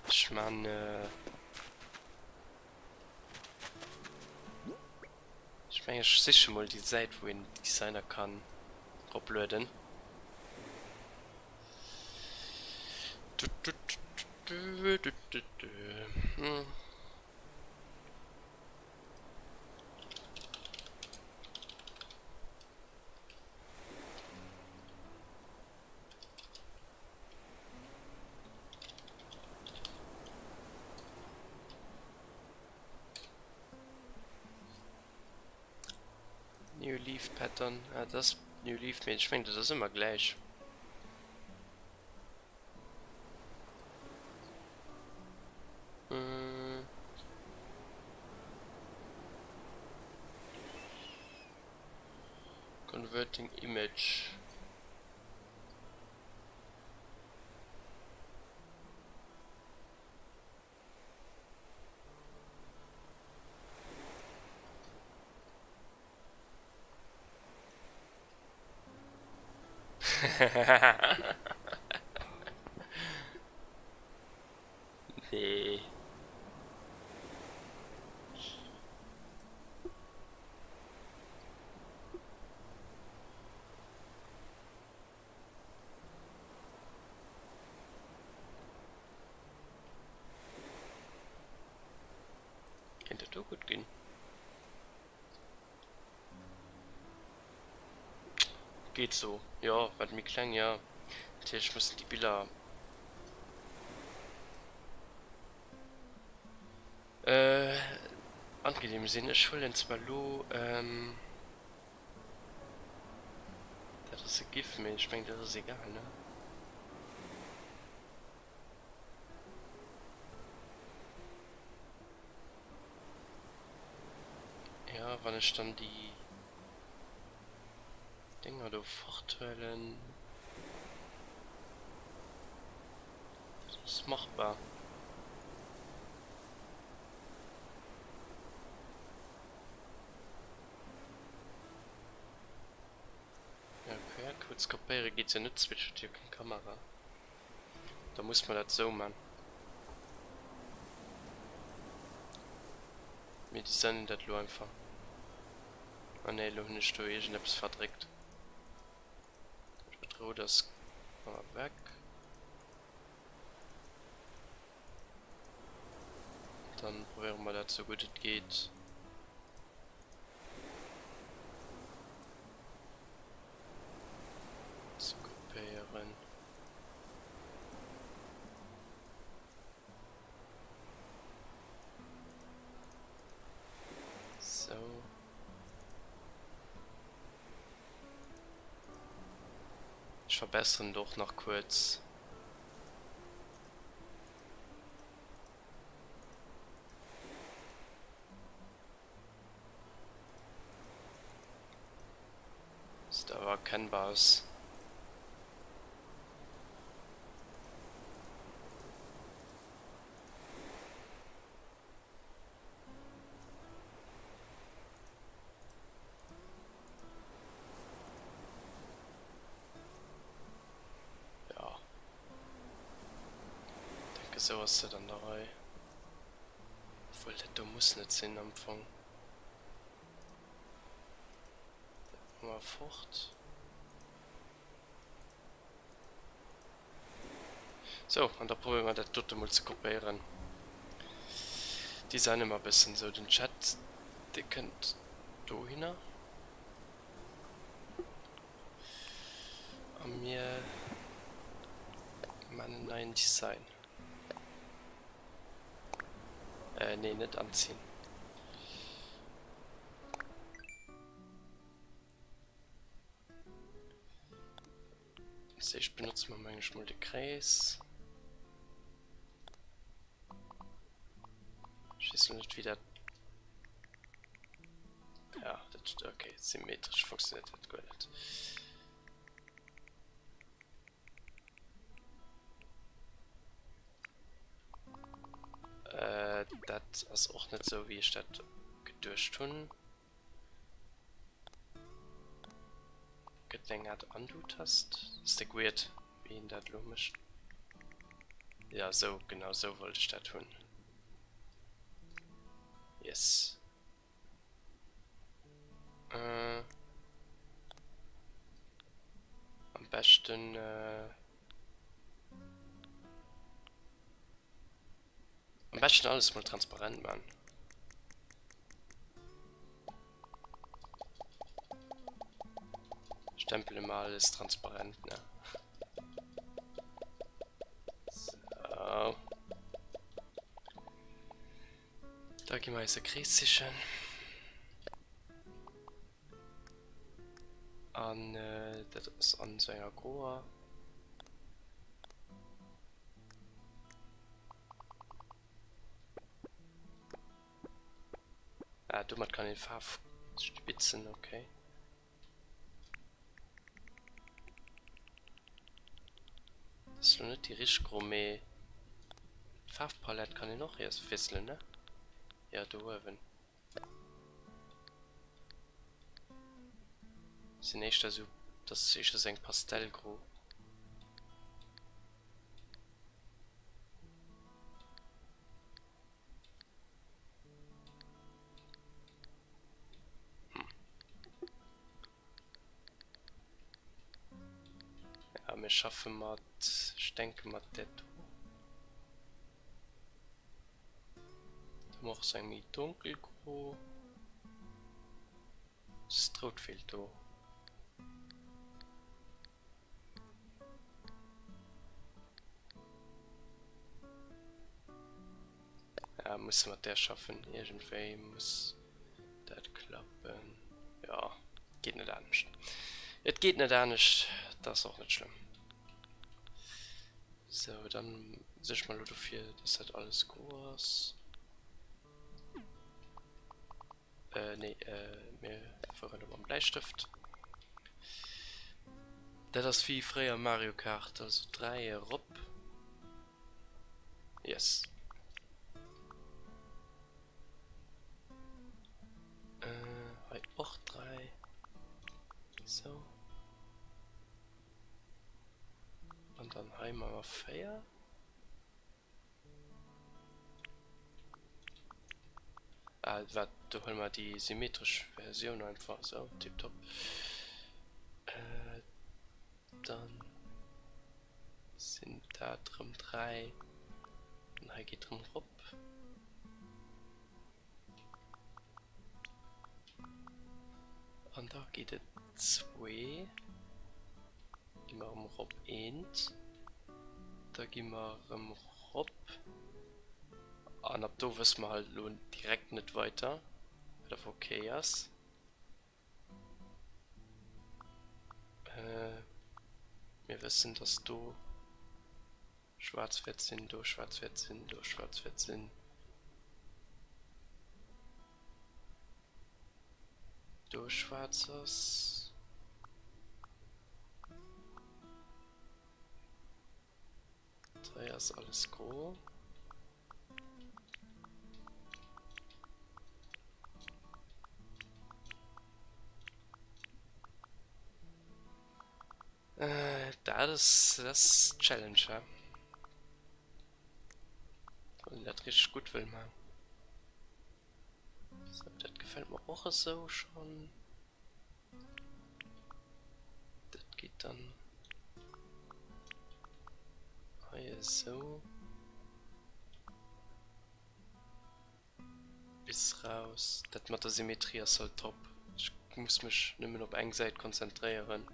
Ech maan. Ech mengen ech siche mol déi Säit wou een Designer kann roplueden. New Leaf Pattern, ah dat ass New Leaf, mee ech mengen dat ass ëmmer gläich. Äh. Converting image. Nee. Kéint dat do gutt ginn? Geet sou, jo, wat méi kleng, jo. Natierlech mussen déi Biller angenehm sinn. Ech huelen zwar lo, dat ass e Gif, mee ech mengen dat ass egal, ne? Ja, wann ech dann déi Dinger do forthuelen, dat ass machbar. Ja, QR-Codes kopéiere geet jo net, Switch huet jo keng Kamera. Da muss mer dat sou man. Mir designen dat lo einfach. Ah nee, lo hunn ech do iergendeppes verdréckt. Dat rout ass weg. Dann probéiere mer dat sou gutt et geet. Ze kopéieren. Sou. Ech verbesseren et och nach kuerz. Dass et awer erkennbar ass. Ja. Denke sou ass dat an der Rei. Obwuel dat do muss net sinn am Fong. Dat maache mer fort. Sou, an da probéiere mer dat dote mol ze kopéieren. Designen mer e bëssen. Sou, den Chat, dee kënnt dohinner. A mir man en neien Design. Äh, nee, net anziehen. Als éischt benotze mer meng ech mol de Krees. Ech weess lo net wéi dat. Ja, dat okay, symmetresch funktioniert dat guer net. Äh, dat ass och net sou wéi ech dat geduecht hunn. Gëtt eng Art Undo-Tast? Ass déck weird wéi een dat elo mécht. Ja sou, genau sou wollt ech dat hunn. Yes. Äh, am beschten äh, am beschten alles mol transparent man. Stempele mal alles transparent, ne? So. Da gi mer eis e Krees sichen. An dat ass an esou enger groer. Ah, domat kann een Faarf spitzen, okay. Dat ass lo net déi richteg gro, mee d'Faarfpalett kann een och wiesselen, ne? Jo, do uewen. Sinn éischter sou, dat ass éischter sou eng Pastellgro. Hm. Ja, mir schaffe mat, ech denke mat där do. Da hu mer och sou eng méi donkelgro. Just d'Rout feelt do. Ja, musse mat där schaffen. Iergendwéi muss dat klappen. Ja, geet net anescht. Et geet net anescht, dat ass och net schlëmm. Sou, dann suerge mer elo dofir, dass dat alles gro ass. Äh, nee, äh, mir fueren elo mam Bläistëft. Dat ass wéi fréier Mario Kart, also 3 erop. Yes. Äh, hei och 3. Sou. An dann hei maache mer 4. Ah, wat, do huele mer déi symmetresch Versioun einfach, esou, tiptop. Äh, dann sinn dat erëm 3. An hei geet erëm erop. An da geet et zwee. Gi mer erëm erop eent. Da gi mer erëm erop. An ab do wësse mer halt elo direkt net weiter, wat awer ok ass. Mir wëssen, dass do schwaarz wäert sinn, do schwaarz wäert sinn, do schwaarz wäert sinn. Do schwaarz ass. Hei ass alles gro. Äh, dat ass, dat ass Challenge, hä? Wann een dat richteg gutt wëll man. Sou, dat gefält mer och esou schonn. Dat geet dann hei esou bis raus. Dat mat der Symmetrie ass halt top. Ech muss mech nëmmen op eng Säit konzentréieren.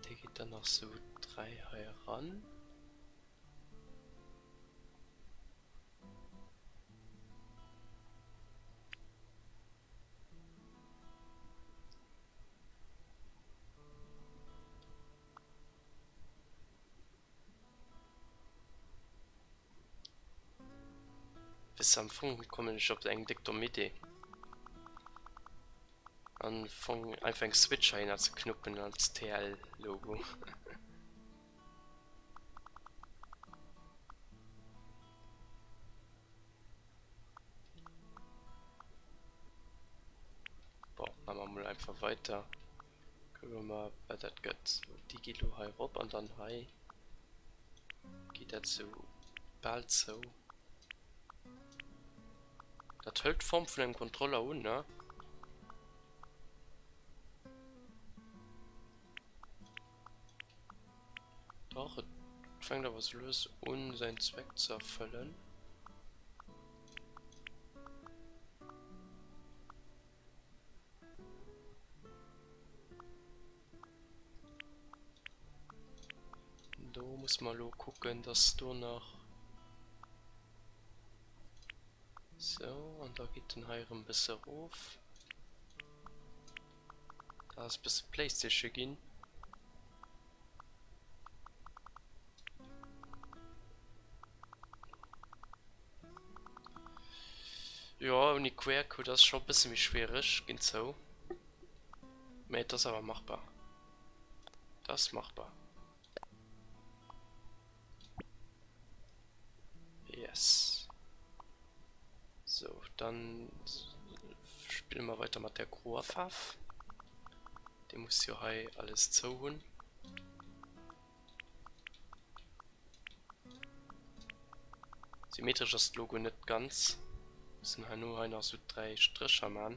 Dee geet dann nach sou 3 hei eran. Wëss am Fong kommen ech op eng déck domm Idee. Am Fong einfach eng Switch heihinner ze knuppen als TL Logo. Bon, maache mer mol einfach weiter. Kucke mer wat dat gëtt. Sou, déi geet elo hei erop an dann hei geet dat sou bal zou. Dat hëlt d'Form vun engem Kontroller un, ne? Dach, et fänkt awer sou lues un säin Zweck ze erfëllen. Do muss mer elo kucken, dass do nach sou, an da geet den hei erëm e bësse erof. Dat ass bësse Playstation ginn. Ouni QR-Code ass scho bësse méi schwiereg, ginn zou. Mee et ass awer machbar. Et ass machbar. Yes. Sou, dann spille mer weiter mat der groer Faarf. Déi muss jo hei alles zou hunn. Symmetresch ass d'Logo net ganz. Mussen herno hei nach sou 3 Strécher man.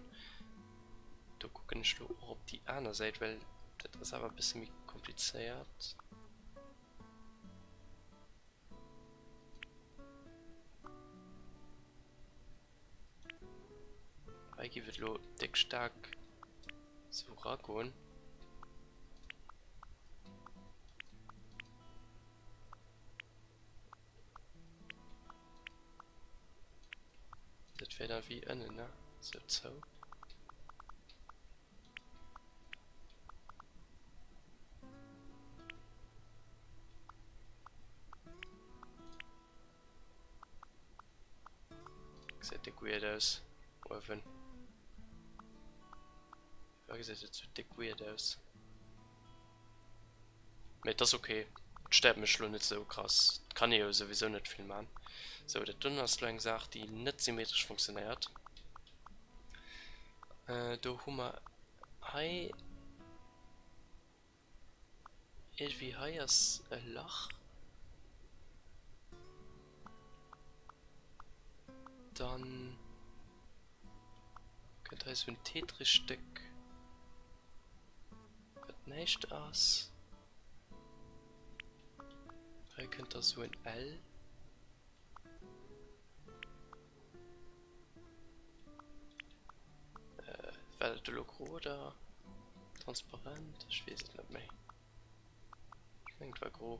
Do kucken ech lo och op déi aner Säit, well dat ass awer e bësse méi komplizéiert. Hei giff et lo déck staark sou ragoen. Dat wär da wéi ënnen, ne? Sou zou. Gesäit déck weird aus uewen. Firwat gesäit et sou déck weird aus? Mee et ass ok, et stéiert mech lo net sou krass. Et kann ee jo souwisou net vill man. Sou, dat doen ass lo eng Saach déi net symmetresch funktionéiert. Do hu mer hei Iergendwéi hei ass e Lach. Dann kënnt hei sou en Tetris-Stéck, wat näischt ass. Hei kënnt da sou en L. War dat elo gro oder transparent? Ech weess et net méi. Ech mengen et war gro.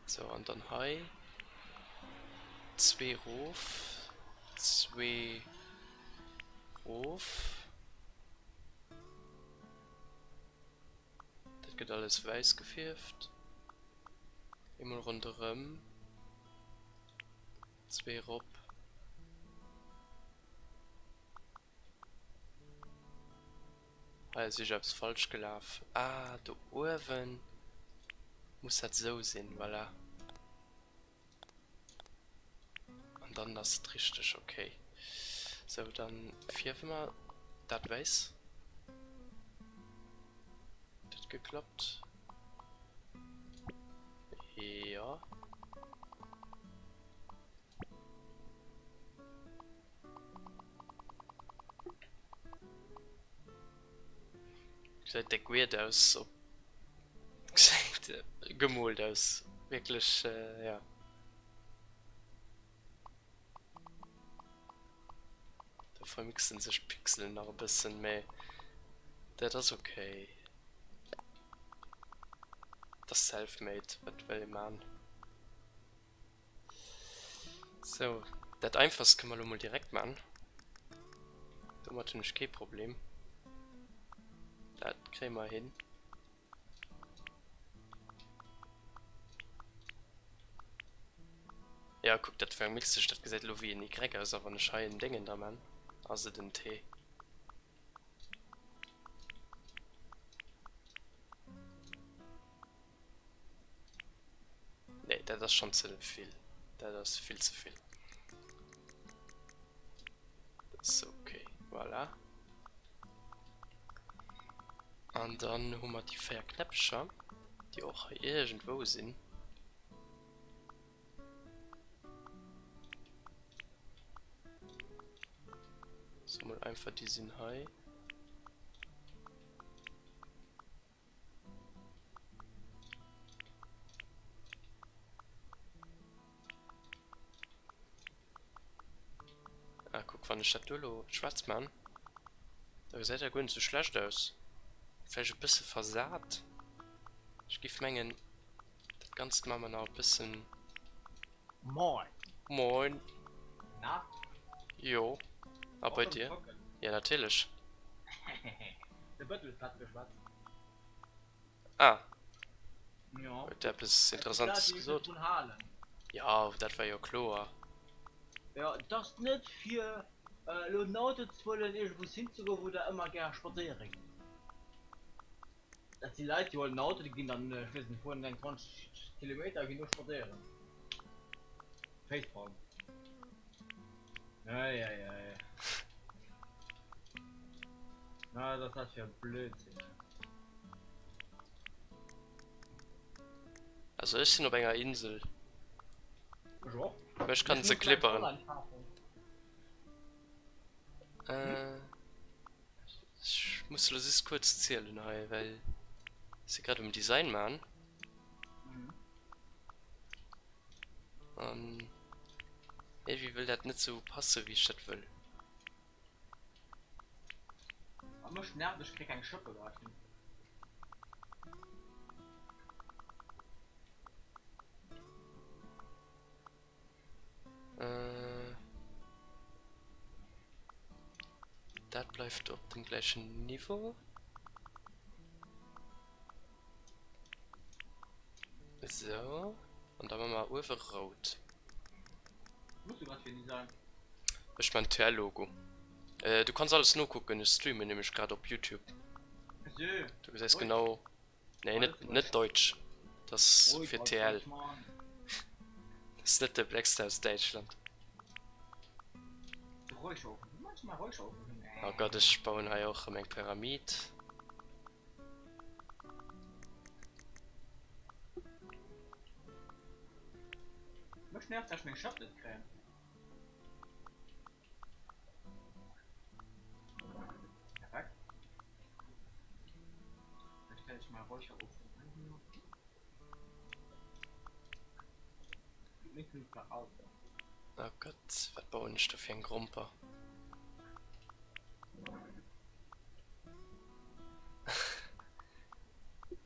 Sou an dann hei zwee rof, zwee rof. Dat gëtt alles wäiss gefierft. Eemol ronderëm. Zwee rop. Hei ass iergeppes falsch gelaf. Ah, do uewen muss dat esou sinn. Voilà. An dann ass et richteg, ok. Sou, dann fierwe mer dat wäiss. Huet dat geklappt? Jo. Gesäit déck weird aus op Gesäit gemoolt aus, wierklech jo. Do vermixen sech d'Pixelen nach e bëssen, mä dat ass ok. Et ass self-made, wat wëll ee man. Sou, dat einfachst kënne mer elo mol direkt man. Domat hunn ech kee Problem. Dat kréie mer hin. Ja, kuck, dat vermixt sech, dat gesäit elo wéi en Y aus, a wann ech hei en Déngen dra man, ass et en T. Nee, dat ass schonn ze vill. Dat ass vill ze vill. Dat ass ok. Voilà. An dann hu mer déi 4 Knäppcher, déi och hei iergendwou sinn. So mol einfach, déi sinn hei. Ah, kuck, wann ech dat do elo schwaarz man, da gesäit dat guer net sou schlecht aus. Vläicht e bësse versat. Ech giff mengen, dat Ganzt man mer nach e bëssen. Moin. Moin. Na? Jo. A bei dir? Ja, natierlech. De Bëttel huet grad geschwat. Ah. Jo. Huet eppes Interessantes gesot? Jo, dat war jo kloer. Jo, et ass net fir elo en Auto ze huelen, iergendwous hinzegoen, wou der ëmmer gär spadséiere gitt. Dat si Leit, déi huelen en Auto, déi ginn dann, ech weess net, fueren eng 20 Kilometer a ginn do spadséieren. Facepalm. Ei, ei, ei. Na, wat ass dat fir e Blödsinn, ey. Also ech sinn op enger Insel. Ech och. Mech kann se klipperen. Äh, ech muss lo just kuerz zielen hei, well ech si grad um Design man. An iergendwéi wëll dat net sou passe wéi ech dat wëll. A mech nervt ech kréi keng Schëppe grad hin. Äh, dat bleift op dem gläichen Niveau. Esou, an da maache mer uewe rout. Muss du grad fir en Design? Ech man TL-Logo. Äh, du kanns alles nokucken, ech streamen nämlech grad op YouTube. Sö. Du gesäis genau. Nee, net, net Deutsch. Dat ass fir TL. Dat ass net de Blackstar aus Däitschland. Oh Gott, ech bauen hei och erëm eng Pyramid. Mech nervt dass ech meng Schëpp net kréien. Perfekt. Da stelle ich mal Räucherofen an hier. Nicht nach Alter. Oh Gott, wat bauen ech do fir eng Gromper?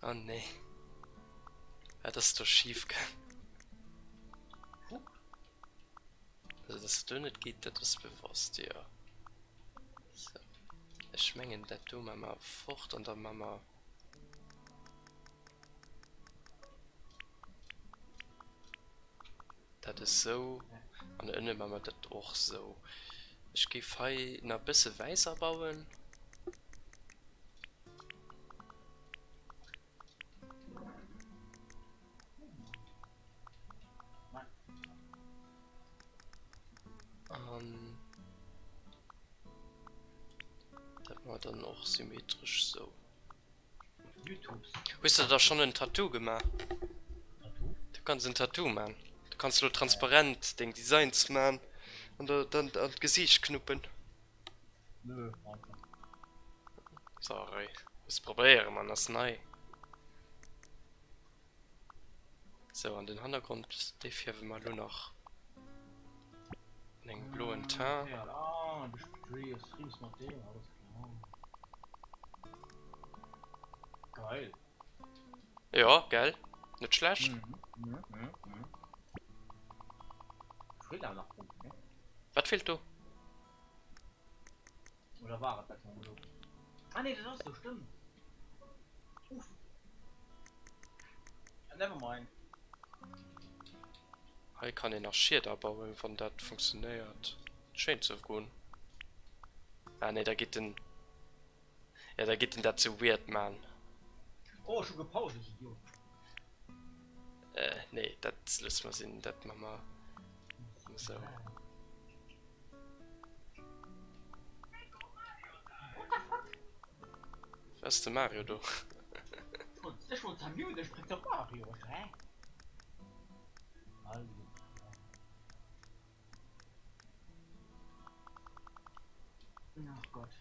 Oh nee. Wat ass do schief gaang? Also dass dat do net geet, dat ass bewosst, jo. Sou. Ech mengen dat do maa mer fort an da maa mer. Dat esou an ënne maa mer dat och sou. Ech géif hei nach e bësse wäiss abauen. An dat maa mer dann och symmetresch sou. Hues de der schonn en Tattoo gemaach? Du kanns en Tattoo man. Du kanns lo transparent deng Designs man an der dann an d'Gesiicht knuppen. Nö, danke. Sorry, muss probéieren man, ass nei. Sou, an den Hannergrond, dee fierwe mer elo nach an engem bloen Teint. Ah, du streams mat deem, alles klar. Geil. Jo, gell? Net schlecht. Mhm, mhm, mhm, mhm. Feelt awer nach Punkten, ne? Wat feelt do? Oder war et dat schon elo? Ah nee, dat ass do, stëmmt. Uff. Never mind. Hei kann een nach Schied abauen, wann dat funktionéiert. Schéint souguer. Ah nee, da geet den. Ja, da geet den dat ze weird man. Oh, ech hu gepaust, ech Idiot. Äh, nee, dat loosse mer sinn, dat ma mer esou. Wat ass de Mario do? Ech wollt zermuten, ech spréngt op Mario, hä? Ach Gott.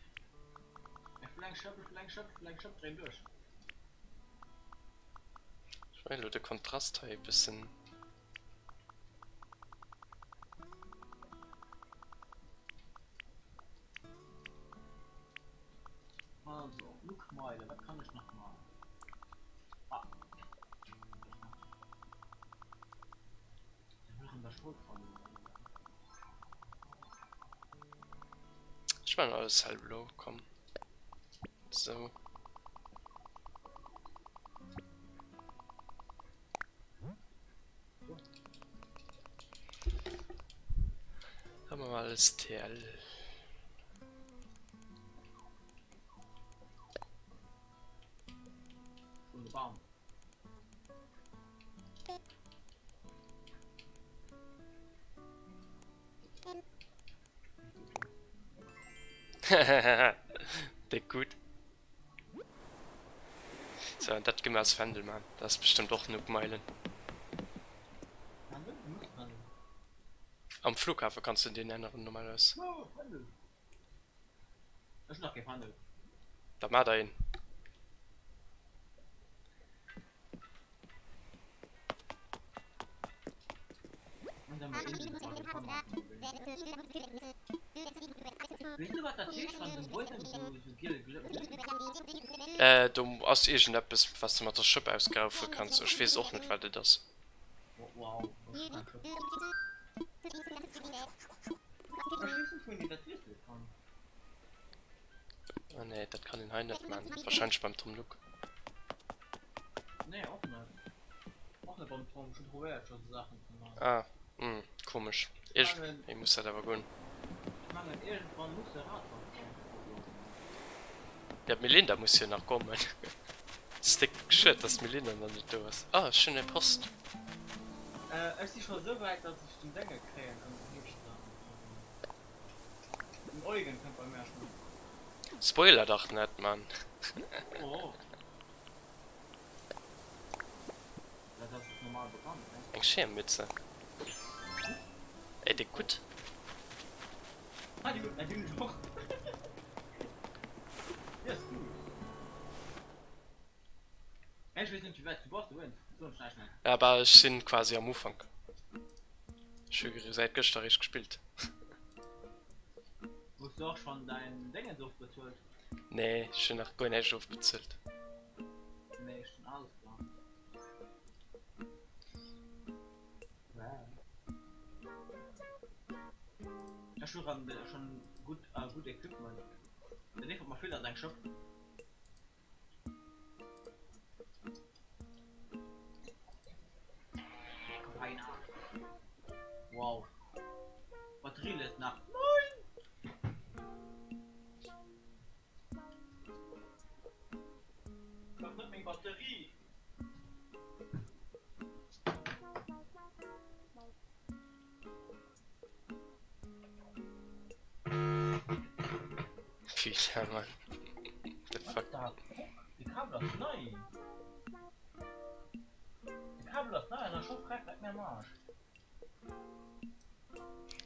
Ech will eng Schëpp, ech will eng Schëpp, ech will eng Schëpp, dréin duerch. Ech mengen elo de Kontrast hei e bëssen. Also, Look Meile, wat kann ech nach maachen? Ah. Ech man alles hellblo, komm. Sou. Da man mal alles TL. Déck gutt. So, an dat gi mer als Fändel man. Dat ass bestëmmt och Noob Meilen. Am Flughafe kanns du deen änneren normalerweis. Da maa der een. Äh, do ass iergendeppes, wat s de mat der Schëpp ausgraufe kanns. Ech weess och net, wat et ass. Ah nee, dat kann een hei net man. Wahrscheinlech beim Tom Nook. Nee, och net. Och net beim Tom. Ech hu probéiert scho sou Saachen ze man. Ah, hm, komesch. Iergendwéi muss dat awer goen. Ech mengen iergendwann muss de Radwand kommen. Ja, d'Melinda muss jo nach kommen. Ass déck schued, dass d'Melinda nach net do ass. Ah, ech hunn eng Post. Ech si scho sou wäit, dass ech den Dénge kréien an wéi heescht se? Den Eugen kënnt bei mär schonn. Spoiler dach net, Mann. Oh. Dat ass och normal bekannt, ne? Eng Schirmmütze. Ey, déck gutt. Ah, déi hunn ech och. Déi ass gutt. Ech weess net, wéi wäit s du bass dowéinst soen ech näischt méi. Ja, bah, ech sinn quasi am Ufank. Ech hu säit gëschter eréischt gespillt. Hues du och schonn däin Déngens ofbezuelt? Nee, ech hunn nach guer näischt ofbezuelt. Nee, ech hunn alles da. Ech hu rem schonn gutt gutt Equipment. Dat eent wat mer feelt ass eng Schëpp. Wow. Batterie lässt nach. Nein! Dach net meng Batterie! Peter, Mann. The fuck? De Kabel ass nei. De Kabel ass nei an ass scho freck, leck mir am Arsch.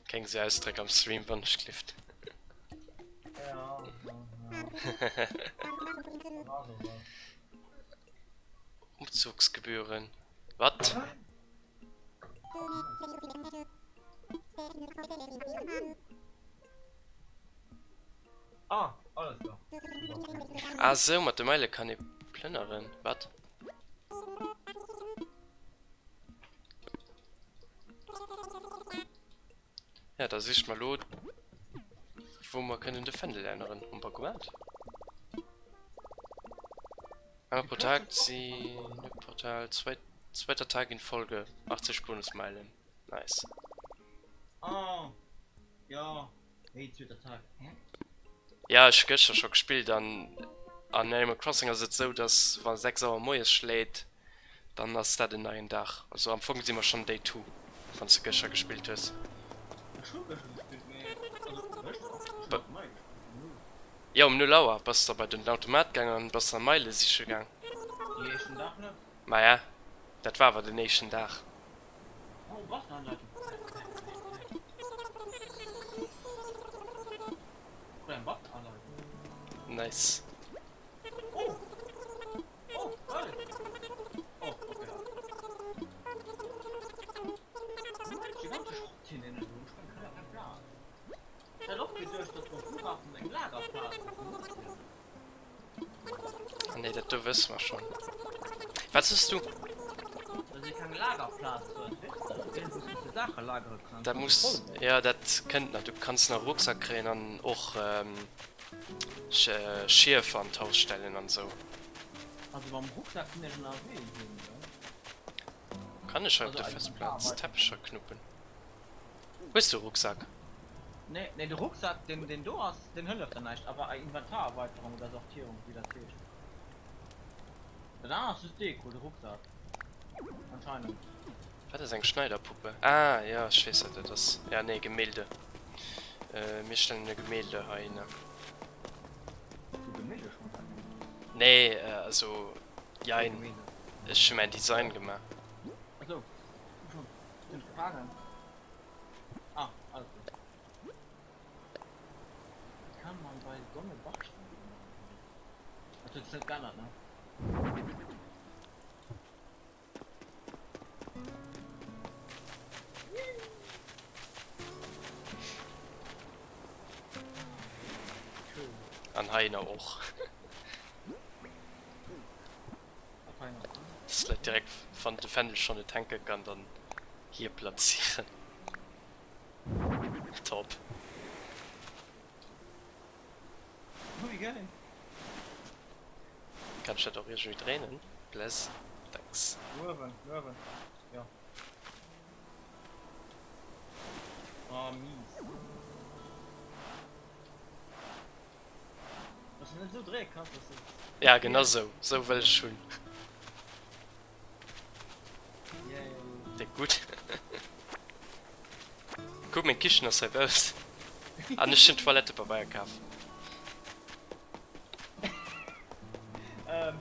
Keng se Ausdréck am Stream wann ech gelift. Ja, ja, ja. Umzugsgebühren. Wat? Ah, alles klar. Ah sou, mat de Meile kann ee plënneren. Wat? Ja, da sicht mer lo, wou mer kënnen de Fändel änneren. Um Bancomat. Einmal pro Tag sie Portal, zweit, zweiter Tag in Folge, 80 Bonusmeilen. Nice. Ah, ja, wéi zweeter Tag, hä? Ja, ech hu gëschter scho gespillt an an Animal Crossing ass et sou, dass wa 6 Auer moies schléit, dann ass dat en neien Dag. Also am Fong si mer schonn Day 2, wann s de gëschter gespillt hues. Ech hu gëschter gespillt, mee also gëschter, ech hunn haut moie gespillt um 0. Jo, um 0 Auer bass de bei den Automat gaang an bass der Meile siche gaang. Déi éischten Dag net. Maja, dat war awer den éischten Dag. Oh, Bastelanleitung. Cool, eng Bastelanleitung. Nice. Oh! Oh, geil! Oh, okay. Moment, die ganze Schrott hier nennen, du. Ich kann keinen Platz. Ich hätte och geduecht, dass beim Flughafen eng Lagerplaz ass. Ah nee, dat do wësse mer schonn. Wat soss du? Dass ee keng Lagerplaz huet, weess de? Iergendwou wou s de Saache lagere kanns, Dat wa se muss, voll gëtt. jo, dat kënnt nach. Du kanns nach e Rucksack kréien an och Schief an d'Haus stellen an esou. Also mam Rucksack sinn ech ënnerwee ginn, ne? Kann ech hei op Also der eis Festplaz Arbeit. Teppecher knuppen? Hues du e Rucksack? Nee, nee, de Rucksack, deen, deen do ass, deen hëlleft der näischt, awer Inventarerweiterung oder Sortierung, wéi dat heescht. Dat anert ass just Deko, de Rucksack. Anscheinend. Wat ass eng Schneiderpuppe? Ah, jo, ech weess, wat dat ass. Ja, nee, Gemälde. Mir stellen e Gemälde heihinner. Du Gemälde schonn hei? Nee, also, jein. Ech hu mäin Design gemaach. Achso, schon. Sinn ech gefaangen? Ah, alles gut. Kann man bei Sonne Backstein machen? Dat huet sech net geännert, ne? An heihinner och. Dass d'Leit direkt wann de Fändel schonn net hänke kann, dann hier platzéieren. Top. Kann ech dat och iergendwéi dréinen? Bless. Thanks. Uewen, uewen, jo. Oh, mies. Dass du net esou dréie kanns, dass du. Ja, genau sou. Sou wëll ech hunn. Yay. Déck gutt. Kuck, meng Kichen ass hei baussen. An ech hunn Toilettepabeier kaf. Ähm,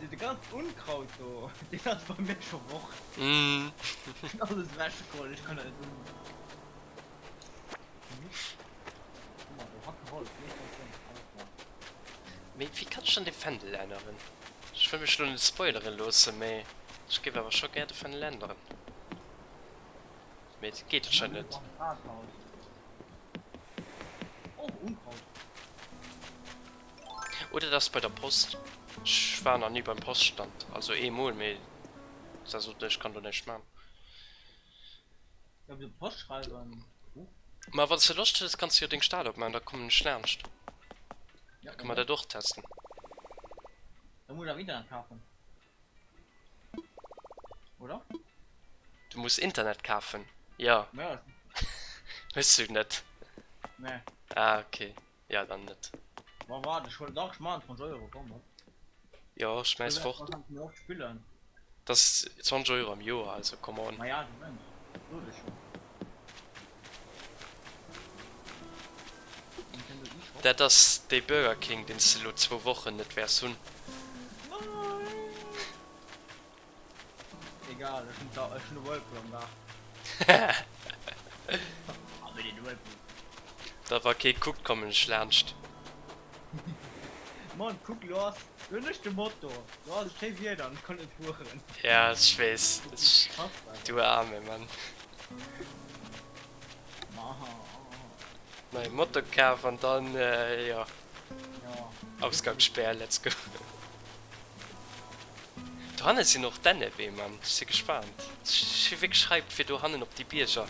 de ganzen Unkraut do, deen ass bei mir scho fort. Mm. Ech hunn alles ewechgeholl, ech kann dat net un. Mee wéi kann ech dann de Fändel änneren? Ech wëll mech lo net spoileren loossen, mee ech géif awer scho gär de Fändel änneren. Mee et geet anscheinend net. Oder dat ass bei der Post. Ech war nach ni beim Poststand, also eemol, mee da sot ech kann do näischt man. Ja, wieso Post schreiwen? Huh? Ma wann s de Loscht hues, kanns de jo deng Stad opmaachen, da kommen ech laanscht. Ja, Da kënne mer dat och testen. Da muss ech awer Internet kafen. Oder? Du muss Internet kafen? Jo. Ma ja. Hues du net? Nee. Ah, okay. Ja, dann net. Ma wart, ech huelen, dach, ech maachen 20 Euro, komm, op. Jo, schmäiss fort. Da kann ech mir oft spillen. Dat ass 20 Euro am Joer, also come on. Ma ja, du mens, sot ech jo. Nintendo eShop. Dat ass dee Burger King, deen s de elo zwou Wochen net wäers hunn. Nein! Egal, ech hunn ech hunn e Whirlpool am Daach. Ah, wéi den Whirlpool. Da wa kee kuckt, kommen ech laanscht. Mann, kuck, lo ass, lo hunn ech de Motor, lo ass et schéi Wieder an ech kann net fueren. Ja, ech weess, ech, du aarme Mann. Neie Motor kaf an dann, jo, Ausgangsspär, let's go. Dohanne sinn och Dännebeem, Mann, ech si gespaant. Ech si wierklech hyped fir dohannen op déi Bierger.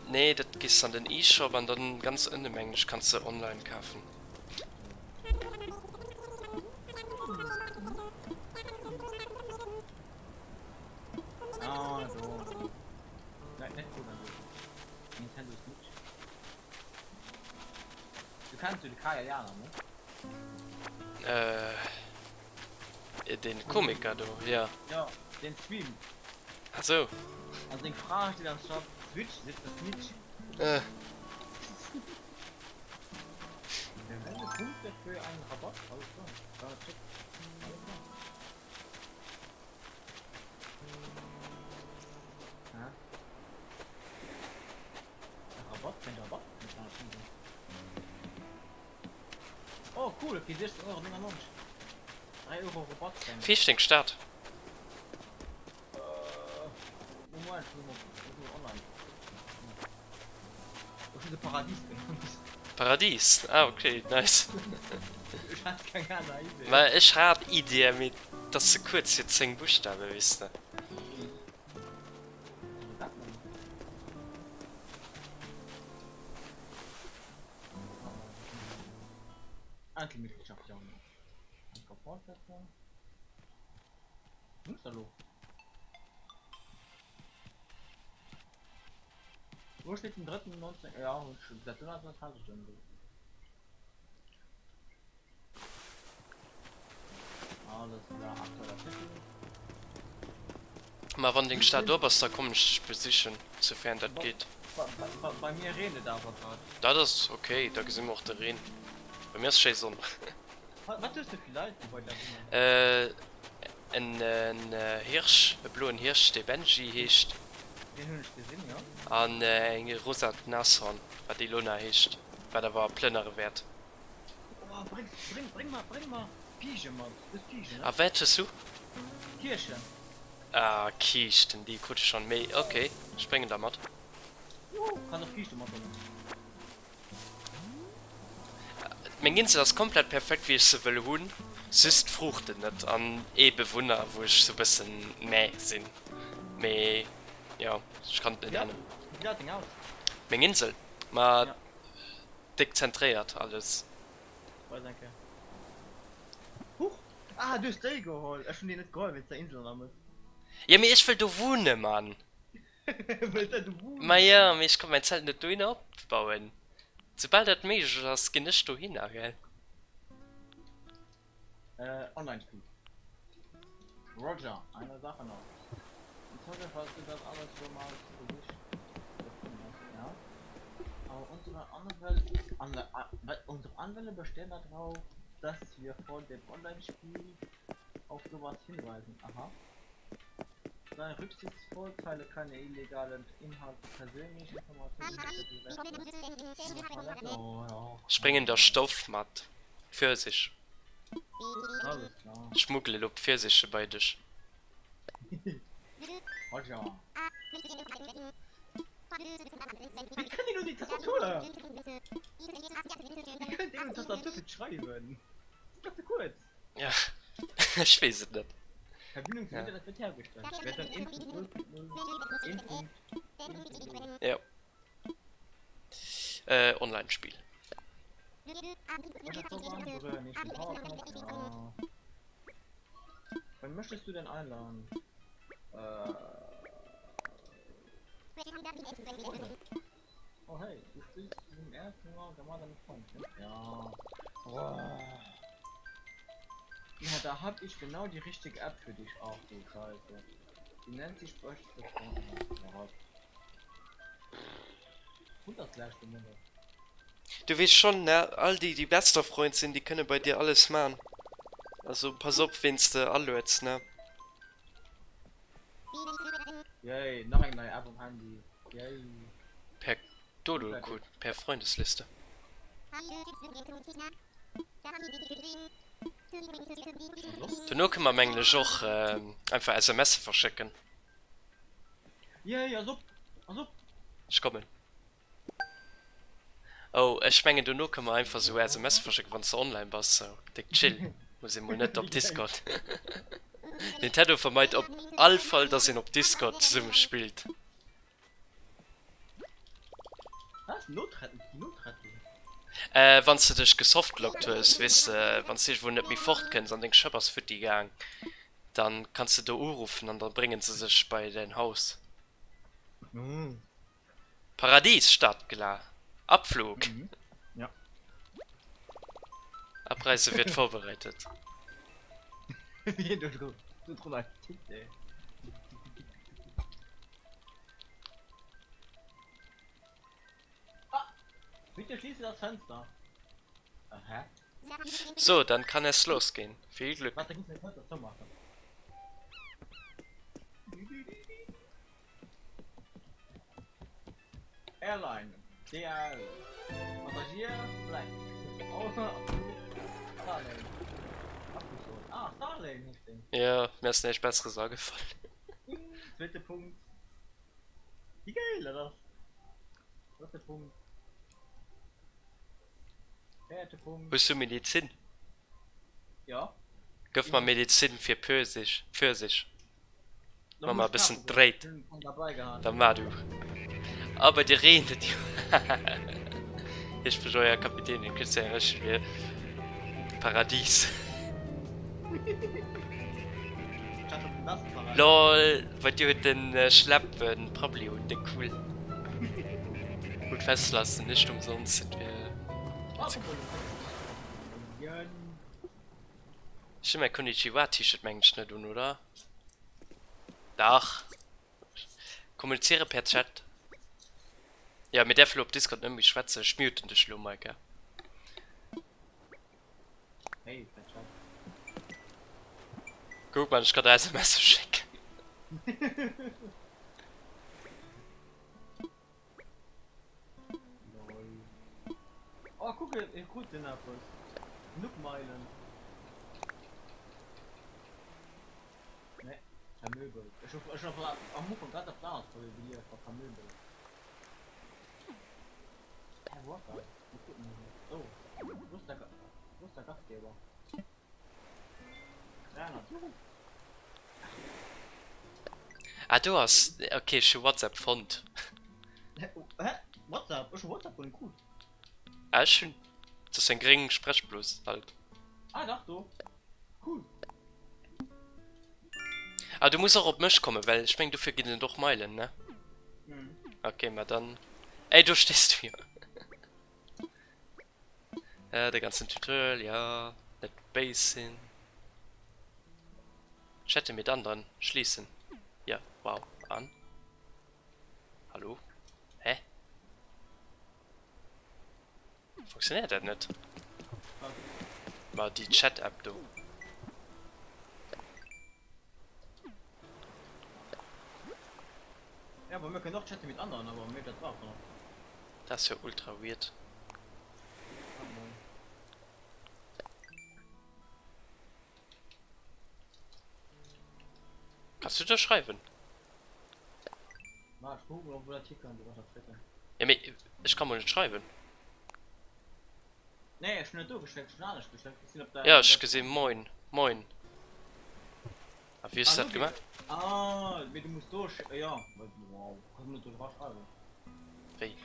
Nee, dat gees an den E-Shop an dann ganz ënne mengen ech kanns de online kafen. Ah, do. Nein, net do, also. Nintendo Switch. Du kenns jo de Kaya Jana, ne? Äh. Deen Komiker do, jo. Jo, deen streamt. Ah sou. An seng Fra steet am Shop, Switch sitzt das Snitch. Äh. Verwende Punkte für einen Rabatt, alles klar. Ja, check. Alles klar. Hä? Rabatt? Kein Rabatt? Oh cool, okay, 16,99 Euro. 3 Euro Rabatt. Wéi heescht deng Stad? Äh, Moment, ich muss mal online. Ich hun se Paradies genannt. Paradies? Ah okay, nice. Ech hat keng aner Idee. Well ech hat Ideeë, mee dat ass ze kuerz fir 10 Buschtawe, weess de. Einzelmitgliedschaft, ja. Danke, Fortsetzung. Wo ist er lo? Wo steht den dritten 19 ja dat hat ich dann Alles klar, aktueller Titel. Ma wann deng Stad op ass, da kommen ech dech besichen, soufern dat geet. Bei, bei, bei mir reent et awer grad. Dat ass ok, da gesi mer och de Reen. Bei mir ass schéi Sonn. Wat hues de fir Leit déi bei der wunnen? En Hirsch, e bloen Hirsch dee Benji heescht. Deen hunn ech gesinn, jo. An eng rosat Nashorn, wat Ilona heescht, wat awer plënnere wäert. Oh, bréng, bréng, bréng mer, bréng mer Kiische mat. Du hues Kiischten, ne? A wat hues du? Kiischten. Ah, Kiischten, déi krut ech schonn, mee ok, ech bréngen der mat. Juhu, kanns och Kiischte mathuelen. Meng Insel ass komplett perfekt wéi ech se wëll hunn, just d'Fruuchten net an ee Bewunner wou ech sou bëssen meh sinn, mee jo ech kann et net änneren. Wéi gesäit deng aus? Meng Insel? Ma déck zentréiert alles. Weis eng Kéier. Huch! Ah du hues déi geholl, ech hunn déi net geholl wéinst der Insel an der Mëtt. Jo mee ech wëll do wunne Mann! Ma jo, mee ech konnt mäin Zelt net dohinner opbauen. Soubal dat méiglech ass, ginn ech dohinner, gell? Online-Spiel. Roger, eine Sache noch. Sorry, falls du das alles schon mal zu Gesicht bekommen hast, ja? Aber unsere Anwälte, Anwälte, unsere Anwälte bestehen darauf, dass wir vor dem Online-Spiel auf sowas hinweisen. Aha. Sei rücksichtsvoll, teile keine illegalen Inhalte, persönlich Informationen über die Rechte. Oh, ja. Ech bréngen der Stoff mat. Pfirsich. Alles klar. Ech schmuggele lo Pfirsiche bei dech. Roger. Wéi kënnt een un déi Tastatur? Wéi kënnt een un d'Tastatur fir d'Schreiwen? Dat ass ze kuerz. Ja, ech weess et net. Verbindung zum Internet wird hergestellt. Version 1.0.0, 1.1.0. Ja. Äh, Online-Spiel. Ja. Wann möchtest du denn einladen? Äh. Oh hey, du sprichst zum ersten Mal gemeinsam mit Freunden. Ja. Boah. Ja, da hab ich genau die richtige App für dich. Ach du Scheiße. Die nennt sich beste Freunde. Ja. Gut, das gleich Nummer. Du weess schonn, ne, all déi, déi bester Freund sinn, déi kënne bei dir alles man. Also pass op, ween s de alueds, ne? Yay, nach eng nei App um Handy. Yay. Per Dodo-Code, per Freundesliste. Dono kënne mer mengen ech och einfach SMSe verschécken. Yay, ass op! Ass op! Ech kommen. Oh, ech mengen dono kënne mer einfach sou SMSe verschécken, wann s de online bass. Sou déck chill, muss ee mol net op Discord. Nintendo vermeit op all Fall, dass een op Discord zesumme spillt. Was? Notretten? Die Notrettung? Äh, wann s de dech gesoftlockt hues, weess de, wann s de iergendwou net méi fort kënns an deng Schëpp ass futti gaang, dann kanns de do uruffen an da bréngen se sech bei däin Haus. Paradies startklar. Abflug. Mhm. Ja. Abreise wird vorbereitet. Wéi do dru do drunner tippt, ey. Ah! Bitte schließe das Fenster. Äh, hä? So, dann kann es losgehen. Viel Glück. Warte, ich muss mein Fenster zumachen. Airline, DHL, Passagier, Black, Auto, Starlane, Abflugzone, ah, Starlane heescht deen. Jo, mir ass näischt besseres agefall. Zweete Punkt. Wéi geil dat ass. Drëtte Punkt. Véierte Punkt. Hues du Medizin? Jo. Gëff mer Medizin fir Pfirsich, Pfirsich. Ma mer e bëssen dréit. Da mar du. Ah, bei dir reent et jo. Hier spricht euer Kapitän, den Christian Röschel. Paradies. Lol, bei dir huet den Schlepp en Prabbeli un, déck cool. Und festlassen, nicht umsonst sind wir. Ech hunn mäi Konnichiwa T-Shirt mengen ech net un, oder? Dach. Kommuniziere per Chat. Jo, mir däerfe lo op Discord net méi schwätzen. Ech muten dech lo, Maika. Hey, per Chat. Kuck mal, ech kann der SMS schécken. Lol. Oh, kuck, e krut den eppes. Nook-Meilen. Nee, vermöbelt. Ech hu ech hu am Ufank grad dat anert gelies, war vermöbelt. Hä, wou ass dat? Wou kucken mir hier? Oh, wou ass der wou ass der Gastgeber? 300, juhu! Ah, do ass, okay, ech hu WhatsApp fonnt. Hä, hä? WhatsApp? Ech hu WhatsApp guer net krut. Ah, ech hunn, dat ass eng gréng Sprechblos halt. Ah, dach, do. Cool. Ah, du muss och op mech kommen, well ech meng dofir ginn et och Meilen, ne? Mhm. Okay, ma dann. Ey, do stees du jo. Äh, de ganzen Tutorial, ja. Net béis sinn. Chatte mit anderen. Schließen. Ja, wow. An. Hallo? Hä? Funktionéiert dat net? Ma déi Chat-App do. Ja, aber mir können och chatten mit anderen, aber mir dat brauch noch. Dat ass jo ultra weird. Kanns du do schreiwen? Ma ech kucken mol wou dat hikënnt, iwwer dat Twitter. Ja mee ech ka mol net schreiwen. Nee ech hunn net do geschéckt, ech hunn anescht geschéckt. Ech sinn op der. Ja ech gesi moin moin. A wéi hues du dat gemaach? Ah mee du muss do sch jo wow kanns net do dra schreiwen. Wéi?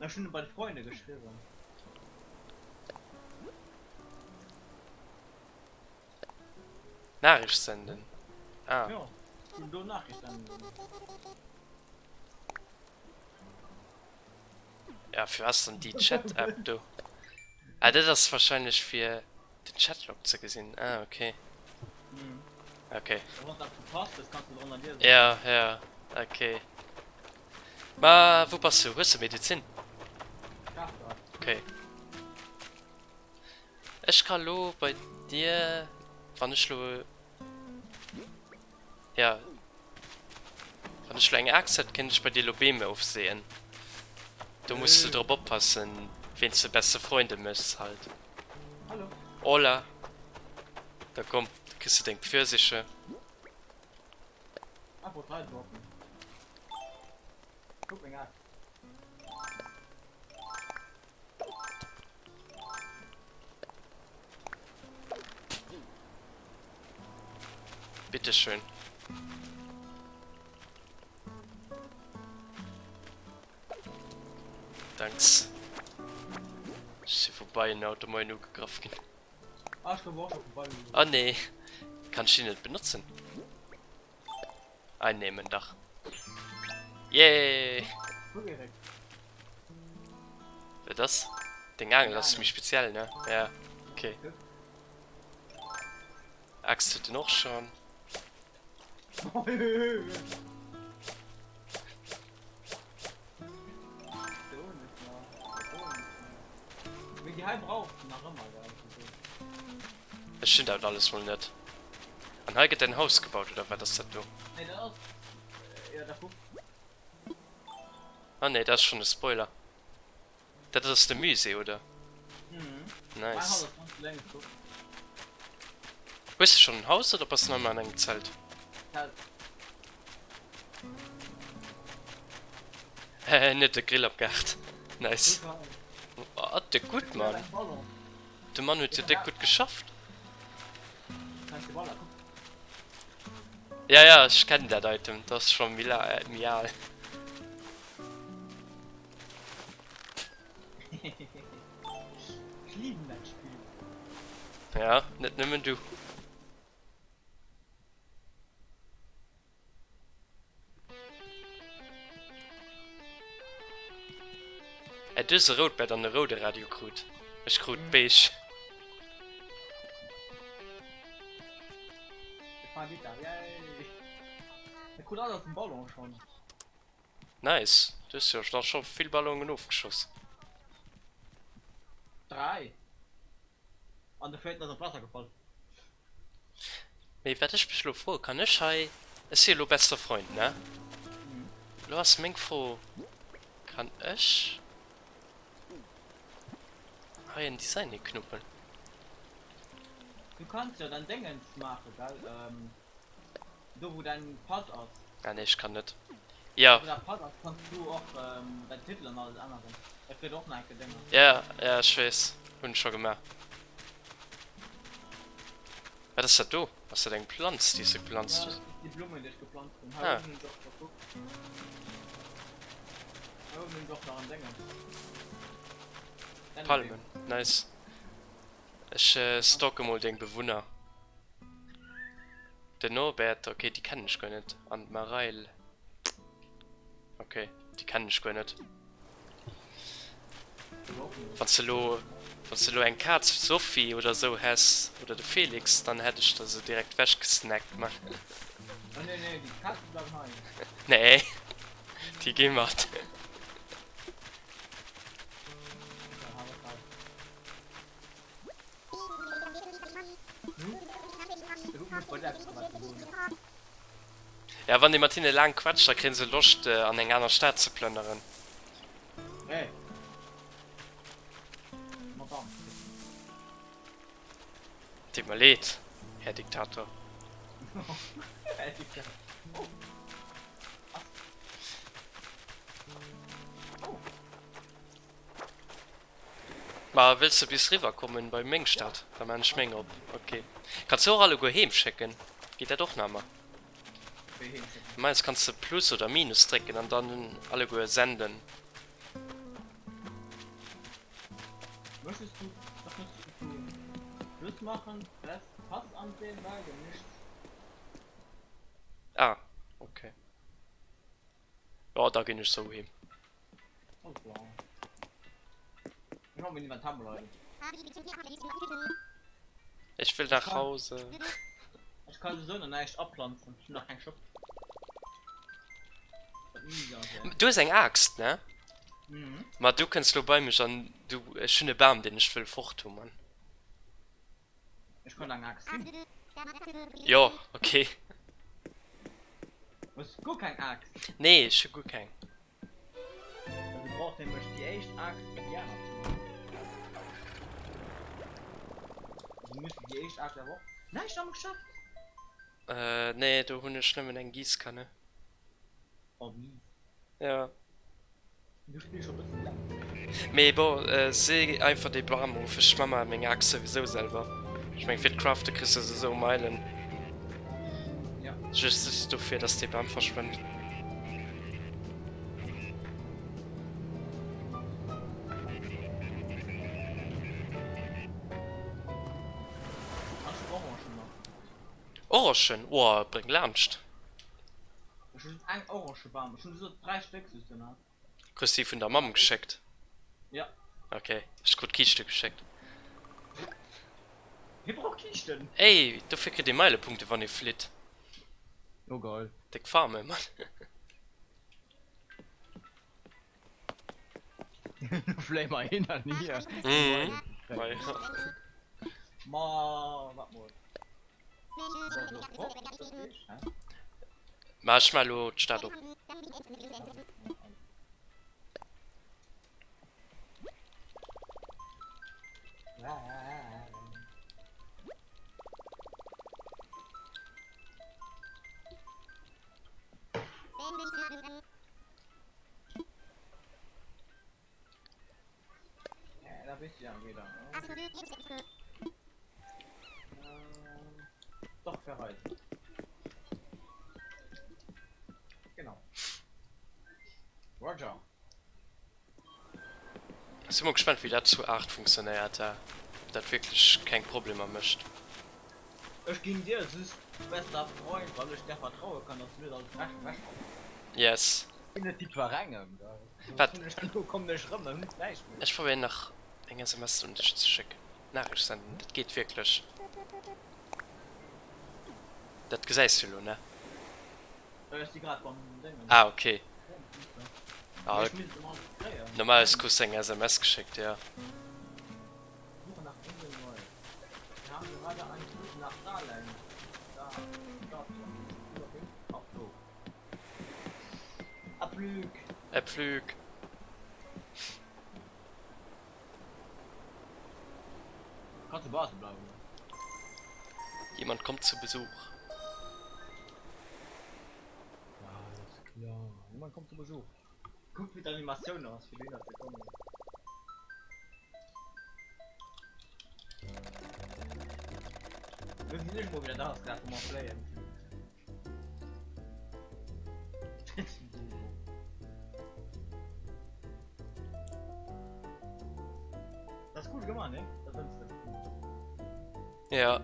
Ech hunn bei d'Freunde geschriwwen. Nachricht senden. Ah. Jo, hun do Nachricht senden. Ja, fir was dann déi Chat-App do? Ah, dat ass wahrscheinlech fir den Chatlog ze gesinn. Ah, okay. Mhm. Okay. Wann dat verpasst hues, kanns du drënner liesen. Ja, ja, okay. Ma wou bass du? Hues du Medizin? Kaf der. Okay. Ech ka lo bei dir, wann ech lo, ja, wann ech lo eng Aaxt hätt, kéint ech bei dir lo Beem ofseeën. Do muss de drop oppassen, ween s de beste Freunde méchs halt. Hallo. Hola. Da komm, da kriss de deng Pfirsiche. Einfach drei droppen. Guck meng Aaxt. Bitteschön. Danks. Ech si vu Beien haut de Moien ugegraff ginn. Ah, ech gouf och scho vu Beien ugegraff. Oh nee. Kann ech déi net benotzen? Einnehmen, dach. Yay! Guck Erik. Wat ass? Deng Aangel ass méi speziell, ne? Ja, okay. Axt huet en och schon. Ech hunn dat alles mol net. An hei gëtt däin Haus gebaut, oder wat ass dat do? Ah nee, dat ass schonn e Spoiler. Dat ass de Musée, oder? Nice. Hues de schonn en Haus oder bass de nach ëmmer an engem Zelt? Hehe, en huet e Grill am Gaart. Nice. Oh, de gutt Mann. De Mann huet jo déck gutt geschafft. Ja, ja, ech kennen dat Item, dat ass scho méi méi al. Ech liben dat Spill. Ja, net nëmmen du. Äh, du hues e rout Bett an e roude Radio krut. Ech krut beige. Ech fannen Gitarre, yay! Ech krut alles den Ballon schon. Nice, du hues jo da scho vill Ballonen ofgeschoss. 3 an de véierten ass an d'Waasser gefall. Mee wat ech mech elo froe, kann ech hei, ech si elo bester Freund, ne? Elo ass meng Fro, kann ech hei en Design hiknuppeln? Du kanns jo dann Déngens maachen, gell, do wou däin Pass ass. Ah nee, ech kann net. Jo. Do wou däi Pass ass, kanns du och däin Titel an alles änneren. Dat gëtt och nach enke Déngens. Ja, ja, ech weess, hunn ech scho gemaach. Wat ass dat do? Ass dat eng Planz déi s de geplanzt hues? Ja, dat si Blummen déi ech geplanzt hunn. Hei uewen hunn ech och verkuckt. Hei uewen hunn ech och nach en Déngen. Palmen, nice. Ech stalke mol deng Bewunner. Den Norbert, ok déi kennen ech guer net. An d'Mareil, ok déi kennen ech guer net. Wanns de lo, wanns de lo eng Kaz Sophie oder sou häss oder de Felix, dann hätt ech der se direkt wech gesnackt man. Oh nee nee, déi Kaze bleiwen hei. Nee, déi gi mat. Ja, wann ee mat hinne laang quatscht, da kréie se Loscht an eng aner Stad ze plënneren. Deet mer leed, Här Diktator. Ma wëlls de bis riwwer kommen bei meng Stad? Da maan ech meng op. Ok. Kanns du och alleguer heem schécken? Geet dat och nach emmer? Wéi heem schécken? Meins kanns de Plus oder Minus drécken an dann alleguer senden. Möchtest du, was möchtest du tun? Plus machen, Rest, Pass ansehen, sage nichts. Ah, ok. Jo, da ginn ech sou heem. Ech wëll nach Hause. Ech kann sowieso nach näischt aplanzen, ech hunn nach keng Schopp. Du hues eng Aaxt, ne? Mhm. Ma du kënns lo bei mech an du, ech hunn e Bam, deen ech wëll fort hu, Mann. Ech kann eng Aaxt ginn. Jo, okay. Hues guer keng Aaxt? Nee, ech hu guer keng. Du brauchst nämlech déi éischt Aaxt fir déi aner ze maachen. Du müsst déi éischt Aaxt awer och. Näischt am Geschäft? Äh, nee, do hunn ech nëmmen eng Giesskanne. Oh, mies. Ja. Du spills scho bëssen länger. Mee bon, see einfach dee Bam of, ech man mer meng Aaxt souwisou selwer. Ech meng fir d'Crafte kriss de souwisou Meilen. Ja. Just just dofir dass dee Bam verschwënnt. Ech hun Orangen nach. Orangen? Oh, bréng laanscht. Ech hun just eng Orangebam, ech hun esou 3 Stéck just ënner. Krus déi vun der Mamm geschéckt? Ja. Ok, ech krut Kiischte geschéckt. Wie brauch Kiischten? Ey, dofir kritt ee Meilepunkte wann ee flitt. Oh geil. Déck Farme, Mann. Fléi mer hin an hier. Mhm. Ma ja. Ma, wat mol. Ma ech ma elo d'Stad op. Da bist du ja wieder. Doch verreisen. Genau. Roger. Si mol gespannt wéi dat zu 8 funktionéiert, ob dat wierklech keng Problemer mécht. Ech ginn dir just bester Freund, well ech der vertraue kann, dass du net alles wech wechhaus. Yes. Wat? Ech probéieren nach eng SMS un dech ze schécken. Nachricht senden, dat geet wierklech. Dat gesäis du elo, ne? Ah, ok. Ah, normalerweis krus de eng SMS geschéckt, jo. Abflug. Kannst du Basel bleiben? Jemand kommt zu Besuch. Ja, alles klar. Jemand kommt zu Besuch. Guck, wie d'Animatioun ass, fir dohinner ze kommen. Lo sinn ech mol wieder da, ass grad wou mer fléien. Das ist cool gemacht, ne? Das findest du. Ja.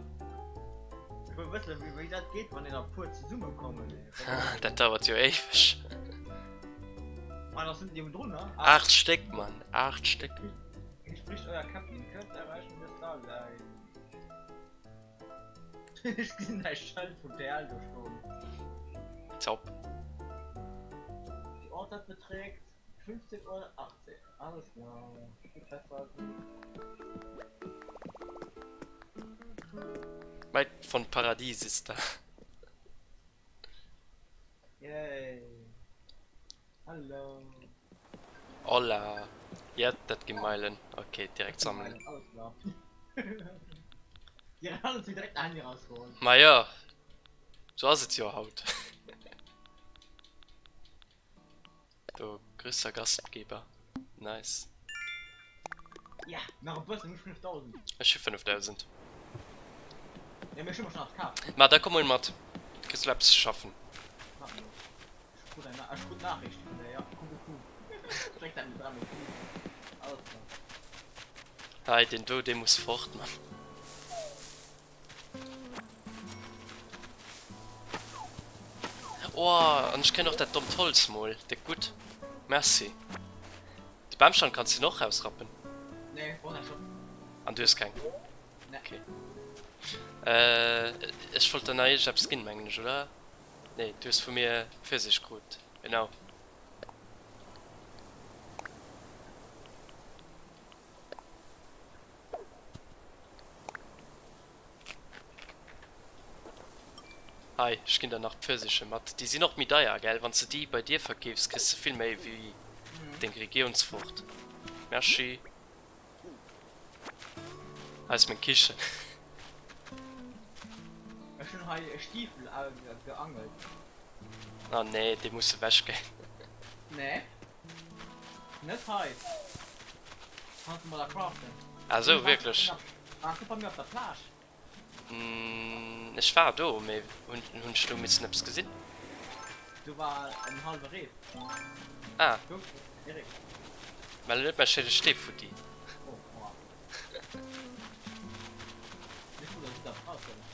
Ich will wissen, wie, wie das geht, wann da puer zesummekommen. Dat dauert jo éiweg. Ah, das sind die drunter. 8 Stéck, Mann. 8 Stéck. Hier spricht euer Captain. Kürze erreichen wir Starline. Ech gesinn däi Schëld vum TL do stoen. Top. Die Uhrzeit beträgt 15 Uhr 18. Alles klar. Gut festhalten. Mike von Paradies ist da. Yay. Hallo. Hola. Ja, dat gi Meilen. Ok, direkt sammelen. Alles klar. Direkt alles direkt Handy rausgeholt. Ma jo, sou ass et jo haut. Do, größter Gastgeber. Nice. Ja, nach e bëssen, ech 5000. Ech hu 5000. Ja, mir schon schon kaf. Ma da komm mol mat. Kriss du eppes ze schaffen. Warte mal. Ich krut eng, ich krut Nachricht vun der, ja, Kuckucku. Direkt dat mit dran, Alles klar. Hei, deen do, dee muss fort, Mann. Oh, an ech kréien och dat dommt Holz mol. Déck gutt. Merci. De Bamstand kanns de och rausrappen. Nee, brauch näischt op. An du hues keng? Nee. Okay. Äh, ech wollt der nach iergendeppes ginn, mengen ech, oder? Nee, du hues vu mir Pfirsich krut. Genau. Hei, ech ginn der nach d'Pfirsiche mat. Déi sinn och méi deier, gell? Wann s de déi bei dir verkeefs, kriss de vill méi wéi deng Regionsfrucht. Merci. Hei ass meng Kichen. Ech hunn hei e Stiefel geangelt. Ah nee, dee muss ewech ginn. Nee. Net hei. Kannst du mal da craften. Ah sou, wierklech? Waars du bei mir op der Plage? Ech war do, mee hunn ech do missen eppes gesinn? Do war en halwe Reef. Ah. Guck, Erik. Mä lo net mäi schéine Stee futti. Oh, aua. Wéi cool, dass du dat brauchs, oder?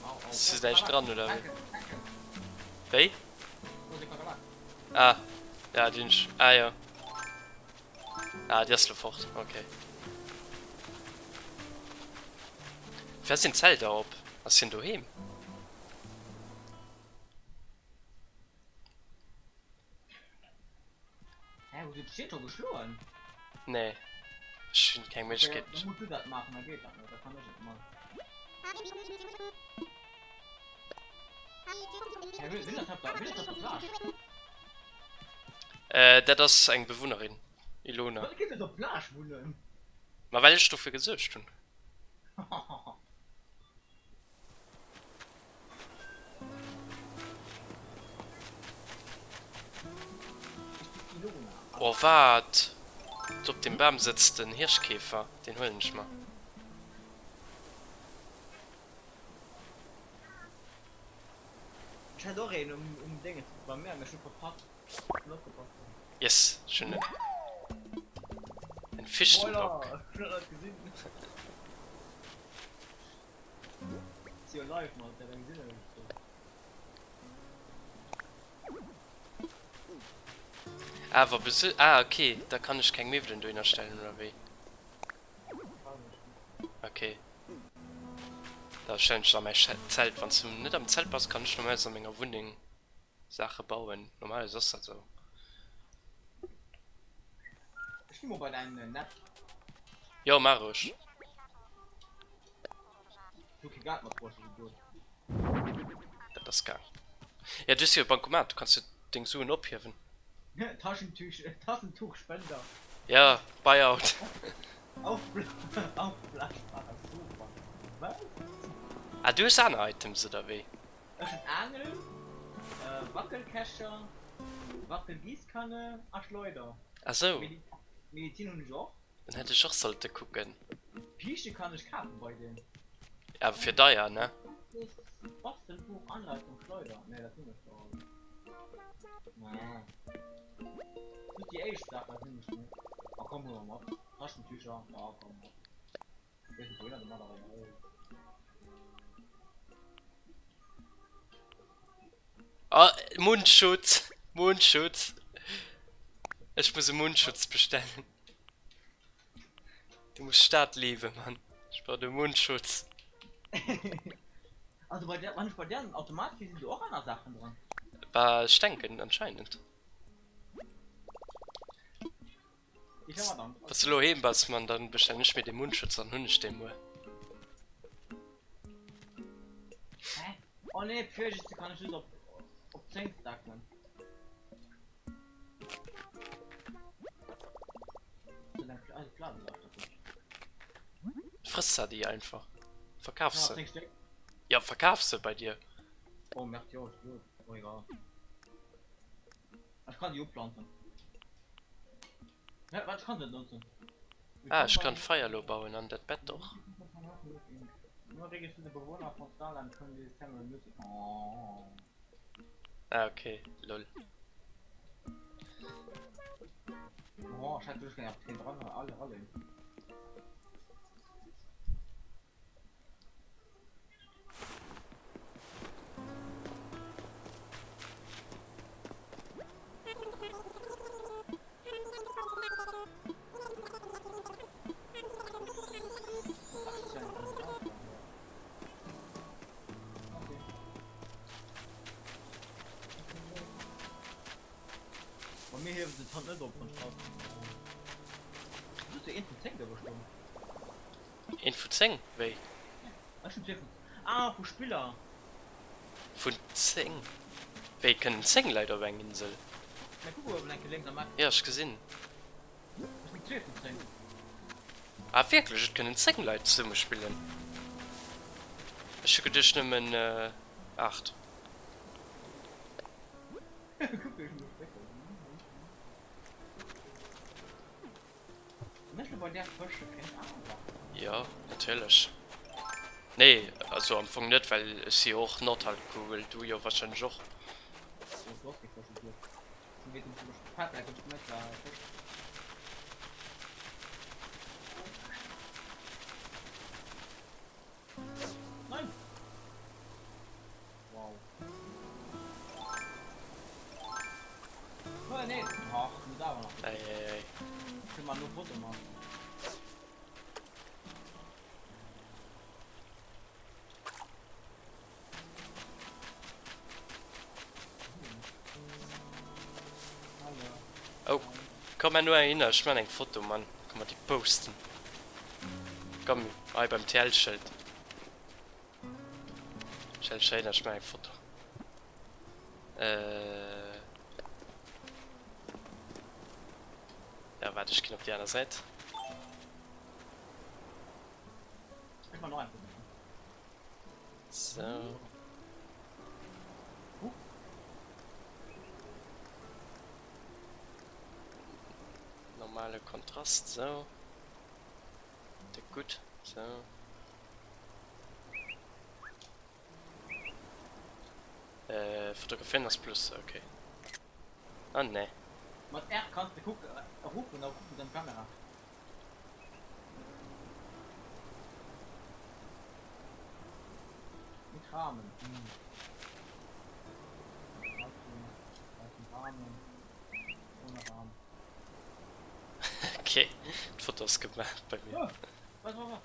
Au, au. Ass näischt dran, oder wéi? Danke, danke. Wéi? Do ass e Kakerlak. Ah, ja, déi hunn ech. Ah jo. Ah, déi ass lo fort, ok. Wéi ass den Zelter op? Ass hien doheem? Hä, hues du d'Cheto geschloen? Nee, ech hunn keng Méiglechkeet. Da muss du dat maachen, da geet dat net, da kann ech et man. Hä, wien ass op der, wien ass op der Plage? Äh, dat ass eng Bewunnerin, Ilona. Wéi geet et op Plage wunnen? Ma well ech dofir gesuergt hunn. Oh wat? Do op deem Bam sëtzt den Hirschkäfer, deen huelen ech mer. Ech hat och een um Dénges beim Meer, mee ech hu verpasst. Yes, ech hunn en. En Fichtenbock. Voilà, ech hunn dat gesinn. Si jo live mat, dat gesinn ech. Awer besu ah ok, da kann ech keng Miwwelen dohinner stellen oder wéi? Ok, da stellen ech se a mäi Zelt. Wann s du net am Zelt bass, kann ech normalerweis a menger Wunneng Saache bauen. Normalerweis ass dat sou. Ech gi mol bei däin Netz. Jo, maach roueg. Hu kee Geld matbruecht, esou blöd. Dat ass gaang. Ja, du hues jo e Bancomat, du kanns jo deng Suen ophiewen. Taschentüch, Tassentuchspender. Ja, Buyout. Aufblasbarer Sofa. Was? Ah, du hues aner Items, oder wéi? Ech hunn Aangel, Wackelkächer, Wackelgiesskanne a Schleuder. Ah sou. Medizin hunn ech och. Dann hätt ech och sollte kucken. Pliichte kann ech kafen bei deem. Awer fir deier, ne? Bastelbuch, Anleitung, Schleuder. Nee, dat hunn ech doch alles. Nee. Just déi éischt Saach, dat hunn ech net. Ah komm, huele mer mat. Taschentücher, ja komm mat. Weess net wouhinner domat, awer egal. Ah, Mundschutz! Mundschutz! Ech muss e Mundschutz bestellen. Du muss Stad liewen, Mann. Ech brauch de Mundschutz. Also bei der, wann ech bei der den Automat gi, sinn do och aner Saachen dran? Bah, ech denken anscheinend. Ich hab dann. Wanns du lo heem bass, Mann, dann bestellen ech mir dee Mundschutz, dann hunn ech dee muer. Hä? Oh nee, Pfirsiche kann ech just op, op 10 stacken. Frëss se déi einfach. Verkaf se. Ja, verkaf se bei dir. Oh merde, jo, ist blöd. Oh egal. Ich kann die uplanzen. Ja, wat, ich kann se nutzen. Ah, ech kann Feier lo bauen an dat Bett och. Nur registrierte Bewohner von Starland können dieses Terminal nutzen. Oh. Ah, okay, lol. Oh, ich hätte wirklich gerne dran, alle, alle. Bei mir hiewen se d'Hand net op, wann ech rauskommen. Du hues jo eent vun 10 gouf ech do. Eent vu 10? Wéi? Ech hunn zwee vun. Ah, vu Spiller. Vun 10? Wéi kënnen 10 Leit op eng Insel? Mä kuck uewen enke lénks am Eck. Jo, ech gesinn. Ech hunn zwee vun 10. Ah wierklech, et kënnen 10 Leit zesumme spillen? Ech hu geduecht nëmmen 8. Kuck wéi ech mech wéckelen. Jo, natierlech. Nee, also am Fong net, well ech si jo och Nordhalbkugel, du jo wahrscheinlech och. Eieiei. Oh, komm mar no heihinner, ech man eng Foto, Mann. Komm mer déi posten. Komm, hei beim TL-Schëld. Schnell schéin, ech maan eng Foto. Äh. Ja, waart, ech ginn op déi aner Säit. Ech maan och eng Foto. Sou. Normale Kontrast, sou. Gutt, sou. Äh, fotografieren ass plus, okay. Ah nee. Mat R kanns de kucken, erof an da kucken se an d'Kamera. Mit Rahmen, hm. Rahmen. Raum. Okay, d'Foto ass gemaach bei mir. Oh, wat, wat, wat?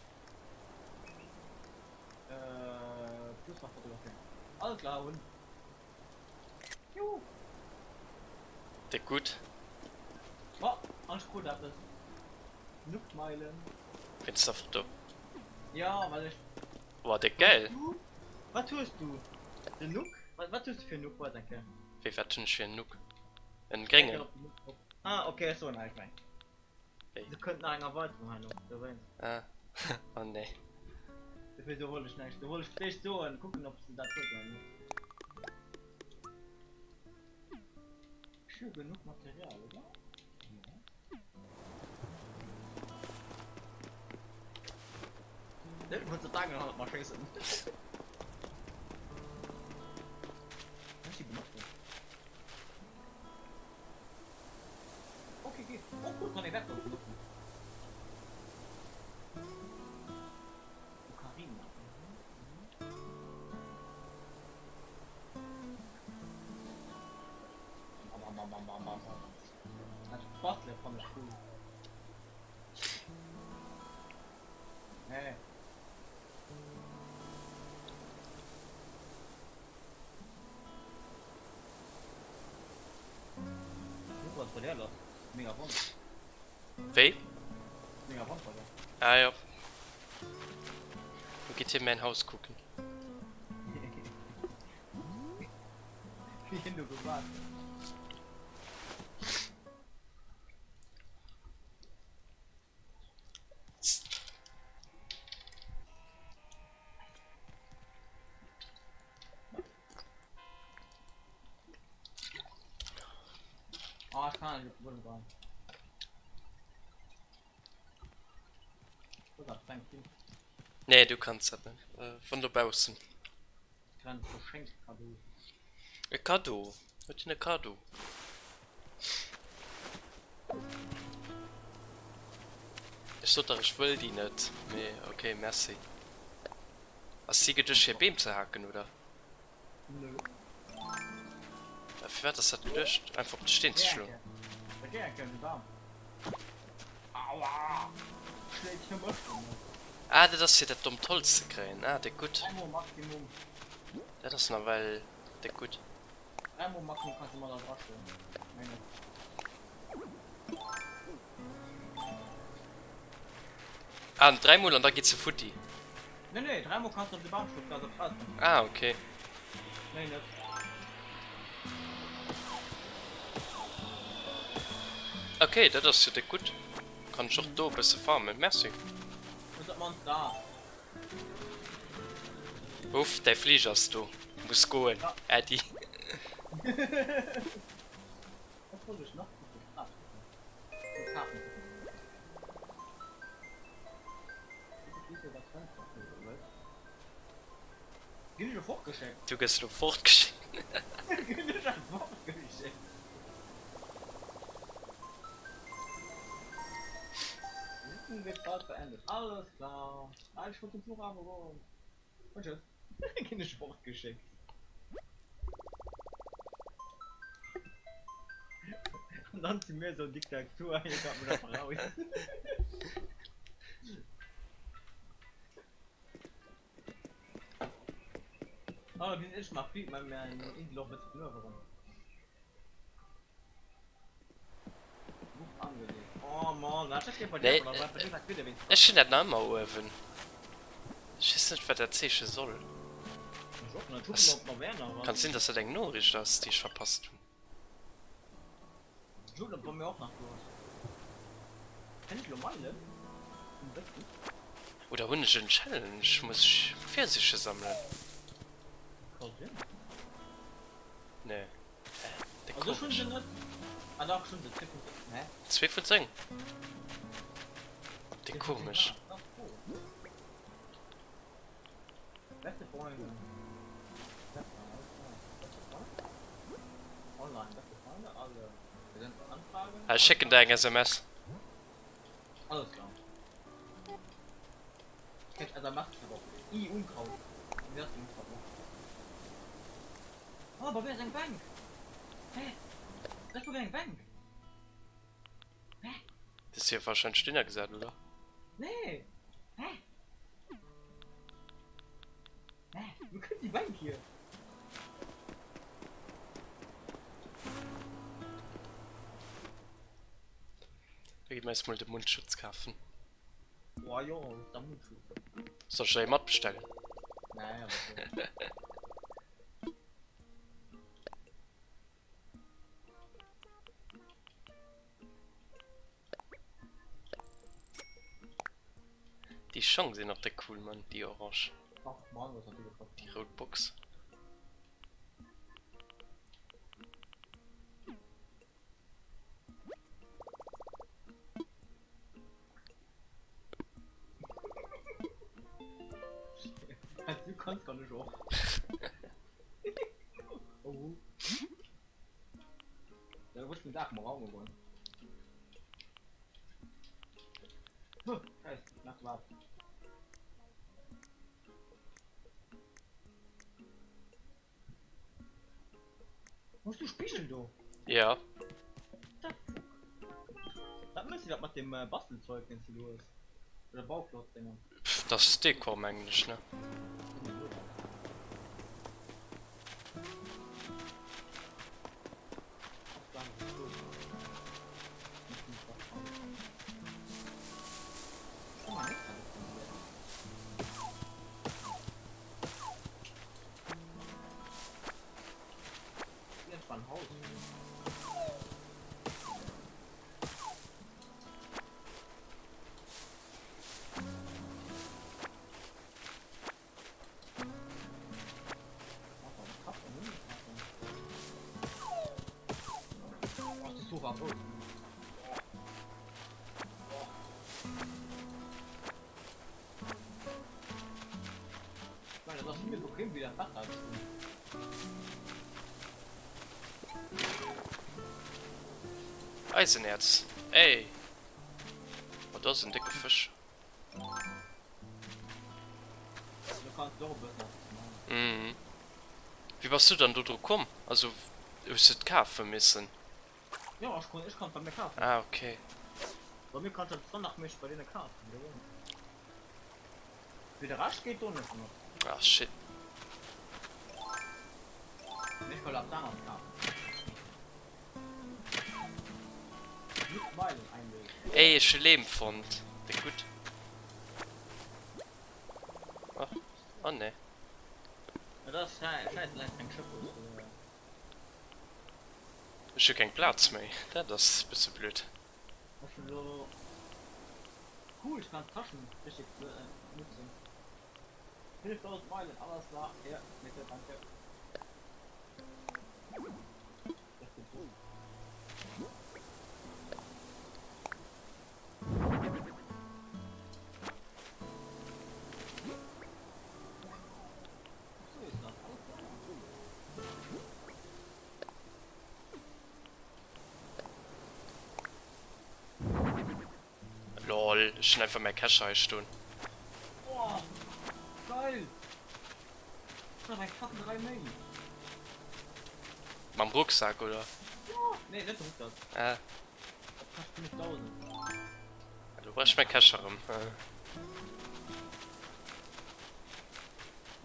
Äh, plus nach fotografieren. Alles klar, hunn. Juhu. Déck gutt. Oh, an ech krut eppes. Nookmeilen. Wéinst der Foto? Ja, well ech. Boah, déck geil. Wat hues du? Den Nook? Wat, wat hues du fir en Nook? Wart eng Kéier. Wéi, wat hunn ech fir en Nook? En gréngen. Ah, okay, ech soen näischt méi. Wéi? Do kënnt nach eng Erweiterung hei no, dowéinst. Ah, oh nee. Dofir do wollt ech näischt, do wollt ech d'éischt soen, kucken ob s de dat hues oder net. Ech hu genuch Material, oder? Jo. Net mat der Daangel hannert mer schéissen. Kann ech déi benotzen? Okay, okay. Oh cool, kann ee Werkbank benotzen. Ocarina. Mhm, mhm. Bam, bam, bam, bam, bam, bam, bam. Dat Bastele fann ech cool. Nee. Wéi? Ah jo. Lo geet hie mäin Haus kucken. Oh, ich kann nicht auf den Boden bauen. Nee, du kanns dat net. Äh, vun dobaussen. E Cadeau? Huet hien e Cadeau? Ech sot dach ech wëll déi net, mee ok, merci. Ass si geduecht fir Beem ze haken oder? Nö. A fir wat ass dat geduecht? Einfach op de Steen ze schloen? Ah dat ass fir dat dommt Holz ze kréien. Ah déck gutt. Dat ass nawell déck gutt. Ah dräimol an da geet se futti. Nee, nee, dräimol kanns du op de Bam schloen, dass op rauskënnt. Ah, okay. Nee, net. Okay, dat ass jo déck gutt. Kann ech och do e bësse farmen. Merci. Hues op mannst da. Uff, däi Fliger ass do. Muss goen. Ja. Äddi. Wat wollt ech nach kucken? Ah, kucken. Déi Kaarten kucken. Ginn ech elo fortgeschéckt? Du gëss elo fortgeschéckt. Ginn ech elo fortgeschéckt? Sitzung wird bald beendet. Alles klar. Ah, ech wollt zum Flughafen goen. Und tschüss. Ginn ech fortgeschéckt. An dann zu mir so Diktatur, hier kommt man einfach raus. Oh, ginn ech mal fliegt man mir eng Insel och bësse blueweren. Buch angelegt. Oh Mann, wat steet bei Nee, dir? Oder wat bei dir wat wieder wéinst ech hunn dat nach ëmmer uewen. Ech weess net, wat dat Zeeche soll. Ech och net. Kucken, Ass, ob mer Werner kann wann. sinn, dass dat eng Noriicht ass, déi ech verpasst hunn. Ech kucken, ob bei mir och nach do ass. Kenn ech lo Meilen? Um Bëssen. Oder hunn ech en Challenge? Muss ech Pfirsiche sammelen? Ka sinn. Nee. Hä? Déck Also ech hunn komesch. se net. Ah dach, ech hunn se. 2 vun 10. Hä? 2 vun 10? Déck 2 vun 10 komesch. wat? Dat ass fro. Beste Freunde. Beste, alles klar. Beste Freunde? Online, beste Freunde, alle. Präsente Anfragen. Ech schécken der eng SMS. Alles klar. Kennt SMS awer och. Ih, Unkraut. Wéi ass den Unkraut nach? Oh, bei mir ass eng Bänk! Hä? Dat ass bei mir eng Bänk! Das hier wahrscheinlich dünner gesat, oder? Nee! Hä? Hä? Wou kënnt déi Bänk hier? Da gi mir eis mol de Mundschutz kafen. Boah, jo, der Mundschutz. Soll ech der ee matbestellen? Nee, aber so. Déi Schong sinn och déck cool, Mann, déi orange. Ach Mann, was hat déi gekostet? Déi rout Box. Du kannst gar nicht och. Oh. Da wussten Dach mal Raum gewonnen. Scheiße, nach was. Hues du Spigel do? Ja. Wat mëss du dat mat dem Bastelzeug deen s du do hues? Oder Bauklotzdénger? Pff, dat ass Dekor mengen ech ne. Eisenerz. Ey! Oh, das ist ein dicke Fisch. Mhm. Wie bass du dann do dru komm? Also, hues du et kafe missen? Jo, ech kon, ech kann bei mir kafen. Ah, okay. Bei mir kannst du standardmäßig bei denen kafen. Fir de Rescht geet do net genuch. Ah shit. Mee ech wëll eppes aneres kafen. Just Meilen einlösen. Ey, ech hu Leem fonnt. Déck gutt. Oh, oh nee. Ja, dat ass scheiße, läit keng Schëpp aus. Ech hu keng Plaz méi, dat ass bësse blöd. Ech hun elo cool, ech kann d'Taschen richteg nutzen. 5000 Meilen, alles klar, hier, bitte, danke. Das geht gut. So ist das, alles klar. Lol, ech hun einfach mäi Kescher hei stoen. Boah, geil! Das eng fucking 3 méi. Mam Rucksack oder? Jo, nee, net de Rucksack. Ah. Dat kascht 5000. Lo brauch ech mäi Kescher rem.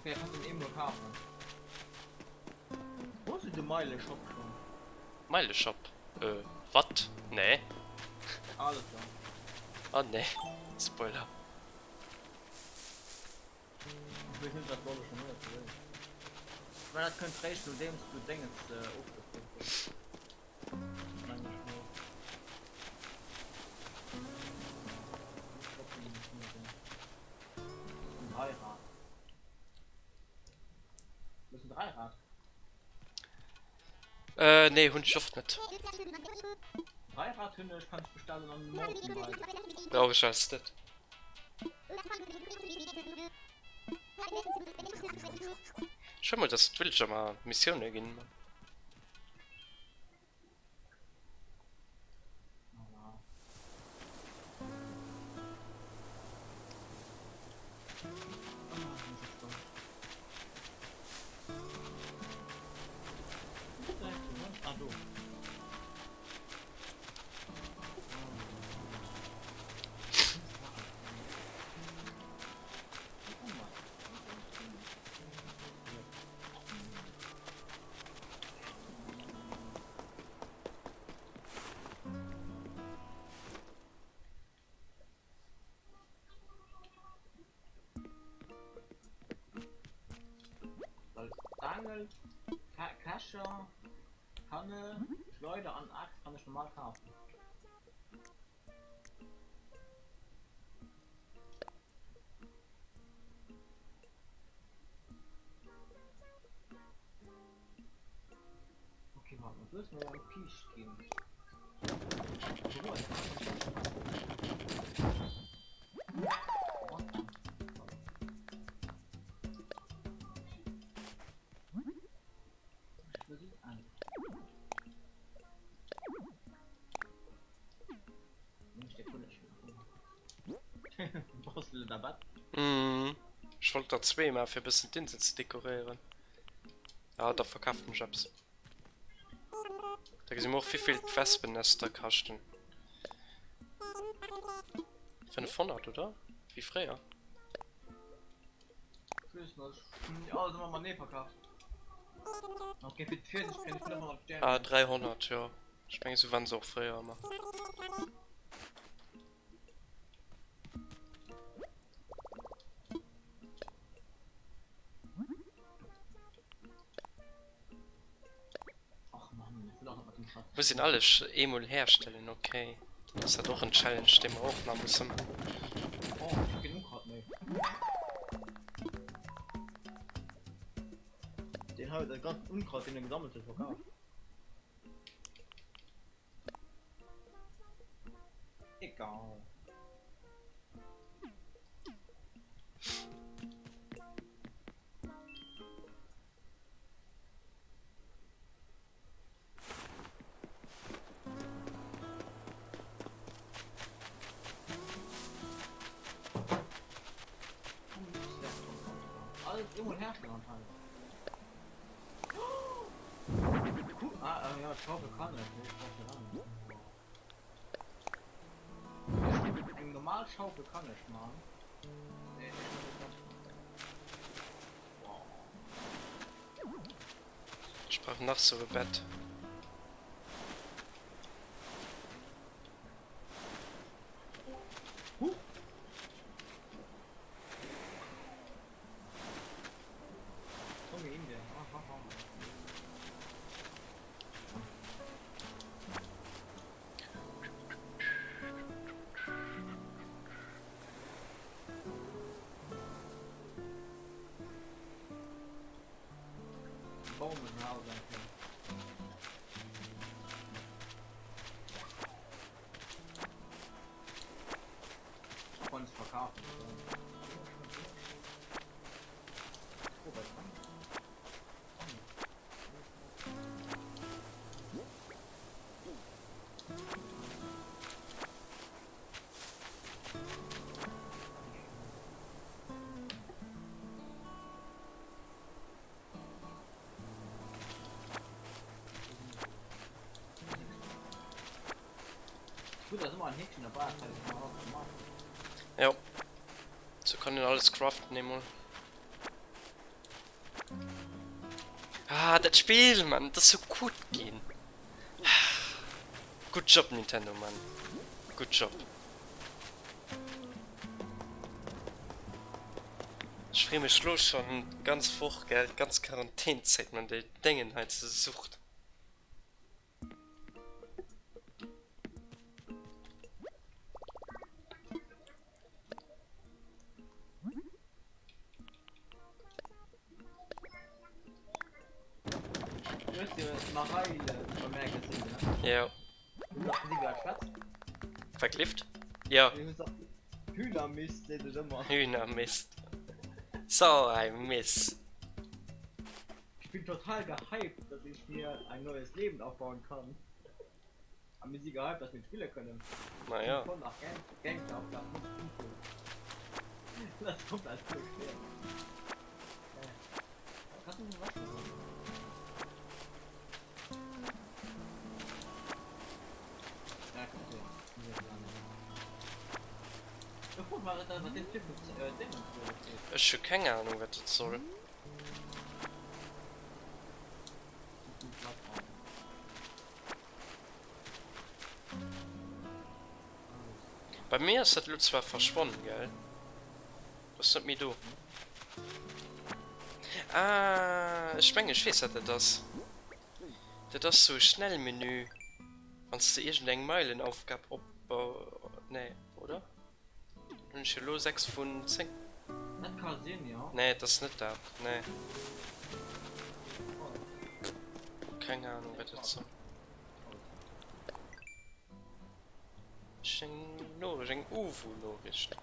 Okay, kannst den eemol kafen. Wou ass de Meile-Shop schon? Meile-Shop? Äh, wat? Nee. Alles klar. Oh nee, Spoiler. Ich wees net wat soll schon huet. Ich mein dat kënnt réischt nodeems du Déngens ofgefüllt hues. Meng ech mol. Ein Dreirad. Hues en Dreirad? Äh, nee, hunn ech oft net. Dreirad hunn ech, kann ech bestellen an Mountainbike. Brauch ech alles net. Ech wëll mol, dass d'Villager mer Missioune ginn. Kescher, Kanne, Schleuder an Axt kann ech normal kafen. Okay, warte mal, du hast mir ja ein Piech geben. Mhm. Ech wollt der zwee maachen, fir e bëssen d'Insel ze dekoréieren. Ah, da verkafen ech eppes. Da gesi mer och, wéivill d'Wespennester kaschten. 500, oder? Wéi fréier. Ah, 300, jo. Ech mengen, esou waren se och fréier ëmmer. Muss een alles eemol herstellen, okay. Dann ass dat och en Challenge, dee mer och nach musse man. Oh, ich hab genug Unkraut méi. Den hei huet dat ganzen Unkraut, deen e gesammelt huet, verkaf. Egal. Alles irgendwo herstellen anscheinend. Cool. Ah, äh, ja, Schaufel kann ich. Nee, ich brauch ja nicht. Eng normal Schaufel kann ich machen. Nee, ich kann das nicht. Wow. Ech brauch nach sou e Bett. Huch! Tommy Indien. Ah, ha, ha. Bauen wir mal dann. Uns verkaufen. Oh, was dran? Gut, da ass ëmmer en Häkchen derbäi, dat hätt ech nach gemaach. Jo, sou kann een alles craften eemol. Ah, dat Spill, Mann, dat ass sou gutt ginn. Good job, Nintendo, Mann. Good job. Ech free mech lo schon d'ganz Woch, gell, d'ganz Quarantänezäit, Mann, déi Déngen hei ze suchten. Ja. Verklift? Ja. Hühnermist seet ech ëmmer. Hühnermist. So ein Mist. Ich bin total gehypt, dass ich mir ein neues Leben aufbauen kann. A mir si gehypt, dass mir spille kënnen. Naja. Voll nach Gang Gangster auf der Insel. Das kommt als voll schwer. Äh. Kannst du was machen? Ja, komm, ja. Guck mal, was den Typ mit äh, Ding Ech hu keng Ahnung, wat dat soll. Bei mir ass dat elo zwar verschwonnen, gell? Ass net méi do. Ah, ech mengen ech weess wat dat ass. Dat ass sou e Schnellmenü wann s de iergend eng Meilenaufgab op, nee oder? Dann hunn ech jo elo 6 vun 10. Dat ka sinn, jo. Nee, et ass net dat, nee. Keng Ahnung wat dat soll. Ech eng Noriicht, eng Uwu-Noriicht.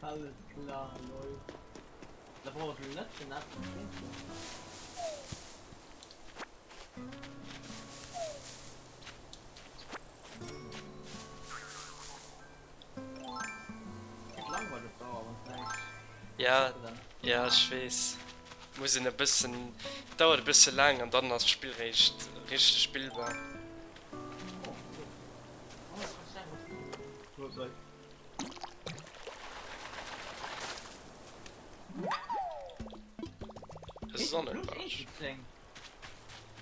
Alles klar, lol. Da brauch ich net den Ja, ja ech weess. Muss een e bëssen, dauert e bësse laang an dann ass d'Spill réischt richteg spillbar. Sonnenbarsch.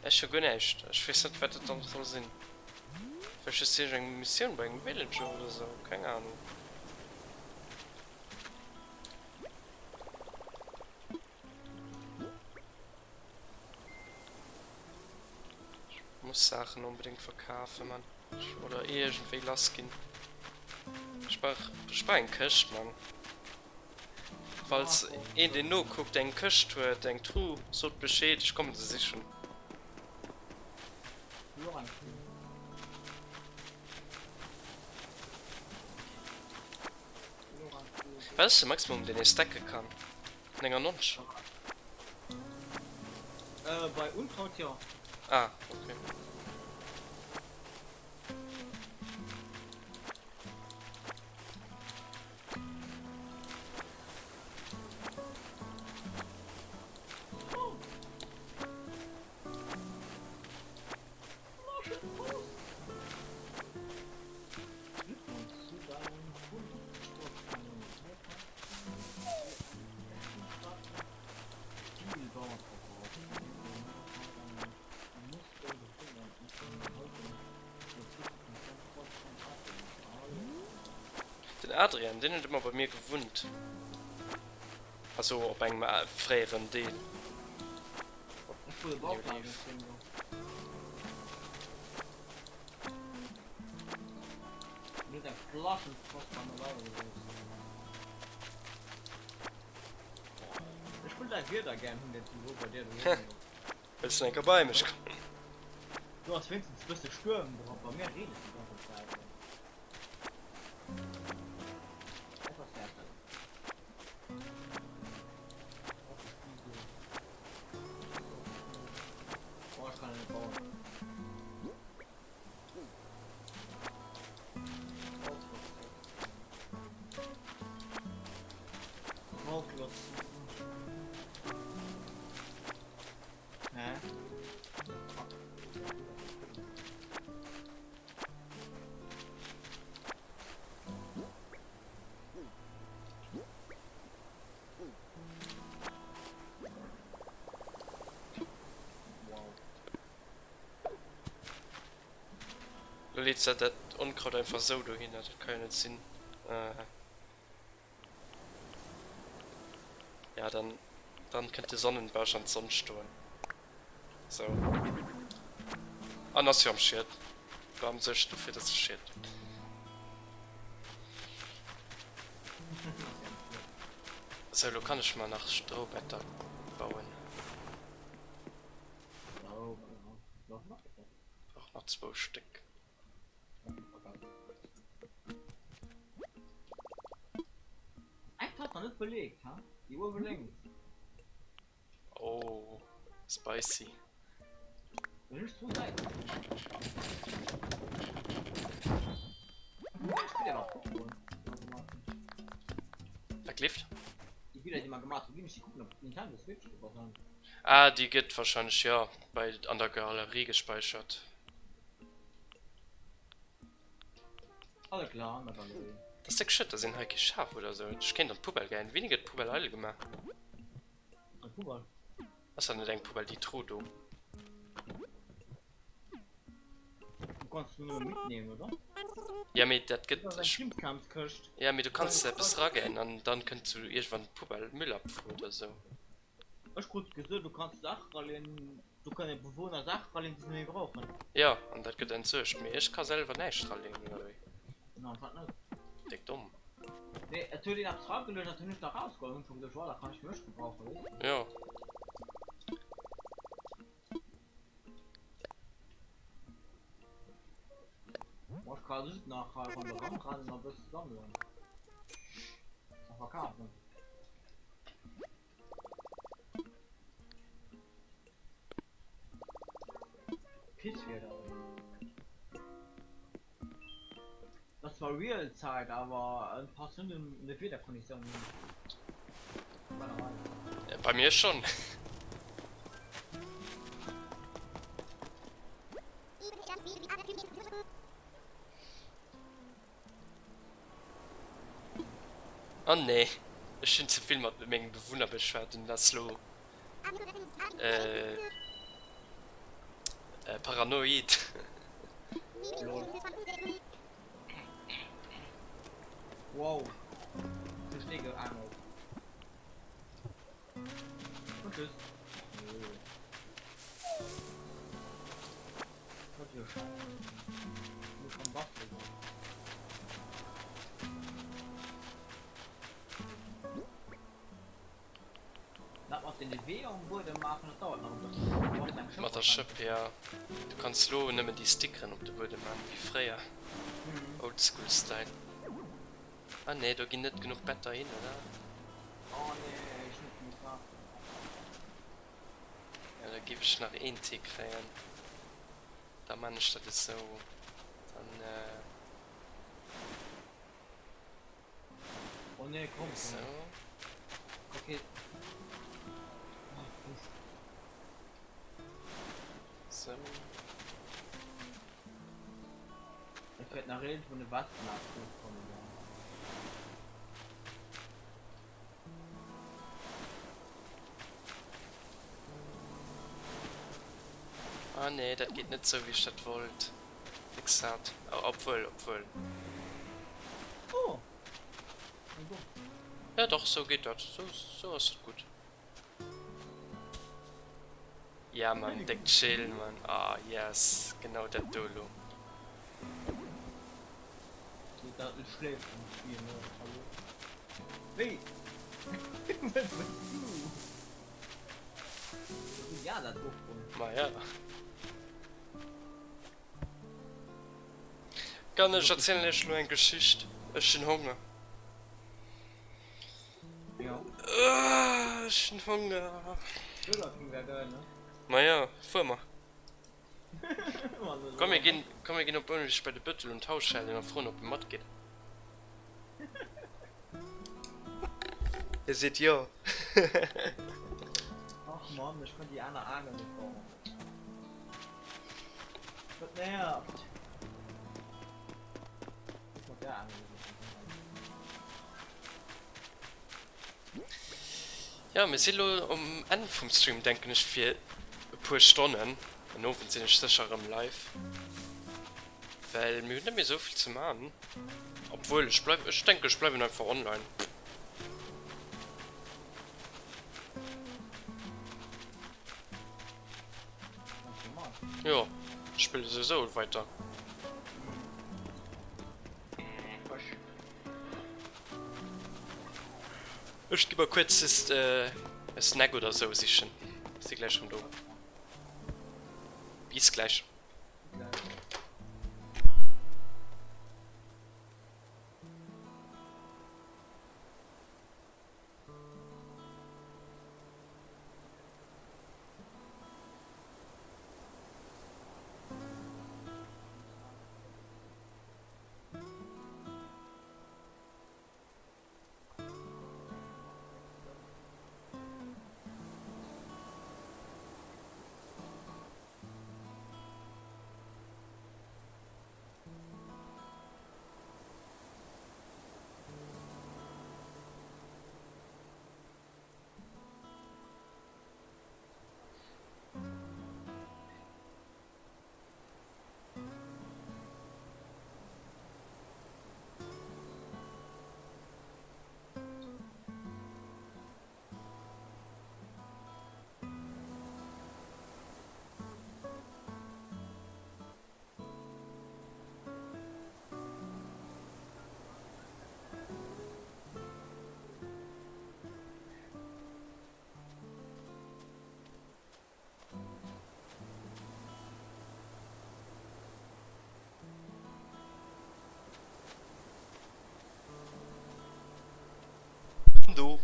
Ech hu guer näischt. Ech weess net wat dat dann soll sinn. Vläicht ass iergend eng Missioun bei engem Villager oder sou, keng Ahnung. Ech muss Saachen onbedéngt verkafen, Mann. Oder iergendwéi lass ginn. Ech brauch, ech brauch eng Këscht, Mann. Falls een deen nokuckt eng Këscht huet, eng Truh, sot Bescheed, ech kommen se sichen. Wat ass de Maximum deen ee stacke kann? 99? Bei Unkraut jo. Ah ok. Den Adrian, deen huet ëmmer bei mir gewunnt. Also op engem fréieren Deel. Op New Leaf. Wëlls du eng Kéier bei mech kommen? Do ass wéinstens bësse Stuerm drop, bei mir reent et déi ganzen Zäit. Lo leet se dat Onkraut einfach sou dohinner, dat ka jo net sinn. Ja, dann, dann kënnt de Sonnenbausch an d'Sonn stoen. Sou. An ass jo am Schied. Bam suergt dofir, dass e Schied huet. Sou, lo kann ech mer nach Strohbetter bauen. Och nach zwou Stéck. Eng Tass nach net beleegt, ha? Déi uewe lénks. Oh, spicy. Wat gleeft? Déi Biller déi mer gemaach hunn, ginn ech déi kucken op Nintendo Switch oder sou. Ah déi gëtt wahrscheinlech jo bei an der Galerie gespäichert. Alle klar, an der Galerie. Dat ass déck schued dass een hei kee Schaf huet oder sou. Ech kéint an d'Poubelle gäien. Wéini gëtt d'Poubelle eidel gemaach? Eng Poubelle? Ass dat net eng Poubelle déi Truh do? Du kanns du nëmme mitnehmen, oder? Ja mee dat gëtt. Das ass eng Krimskramskëscht. Ja mee du kanns eppes ragäen an dann kënnt sou iergendwann d'Poubelle, Müllabfuhr oder sou. Ech krut gesot du kanns Saach raleeën, do kënne Bewohner Saach raleeën déi se net méi brauchen. Jo an dat gëtt entsuergt, mee ech ka selwer näischt raleeën oder wéi? No anscheinend net. Déck domm. Nee et huet een eppes rageluecht, dat hunn ech da rausgeholl, hunn scho gesot jo dat kann ech fir mech gebrauchen, weess. Jo. Boah, ich kann just nach ronderëm rennen a bësse sammelen. A verkafen. Pisswieder. Das war real Zeit, awer en passt net un de Wiederkonditiounen un. Bei mir schon. Oh nee, ech hunn ze vill mat mengem Bewunner beschwat en ass lo paranoid. Lol. Wow. Zu Schnee geangelt. Und tschüss. Was für Scheiße. Muss schon basteln. Dat mat den Weeër um Buedem maachen, dat dauert nach e bëssen. Du brauchs eng Schëpp Mat der wahrscheinlech. Schëpp, ja. Du kanns lo nëmmen déi Stickeren op de Buedem maan, wéi fréier. Oldschool Style. Ah nee, do ginn net genuch Better hin, oder? Oh nee, ech hunn net genuch Saachen. Ja, da giff ech nach een Tick kréien. Da maan ech dat esou. Dann. Oh nee, komm So. Okay. Oh, uff. So. Et wäert nach irgendwann e Wespenarzt kommen. Ja. Ah nee, dat geet net sou wéi ech dat wollt. Exakt. Oh, obwuel, obwuel. Oh! Eng Bomm. Ja doch, sou geet dat. Sou, sou ass dat gutt. Ja Mann, déck chill Mann. Ah yes, genau dat do elo. Dat schléift am Spiel, ne? Hallo? Wéi? Wat wëlls du? Ja, dat och. Ma ja. Kann ech erzielen iech lo eng Geschicht? Ech hunn Honger. Ja. Ech hunn Honger. Burger King wär geil, ne? Ma ja, fuer mer. Komm mir ginn, komm mir ginn op Bouneweg bei de Bëttel un d'Haus schellen a froen op e matgeet. Hie seet jo. Ach Mann, ech kann déi aner Aangel net bauen. Dat nervt. Mat der Aangel. Jo, mir si lo um Enn vum Stream, denken ech, fir e puer Stonnen. En Owend sinn ech sécher erëm live, well mir hunn net méi esou vill ze man. Obwuel, ech bleiw, ech denken, ech bleiwen einfach online. Jo, ech spille souwisou weiter. Ech gi mer kuerz just e Snack oder sou sichen. Si gläich rëm do. Bis gläich. do.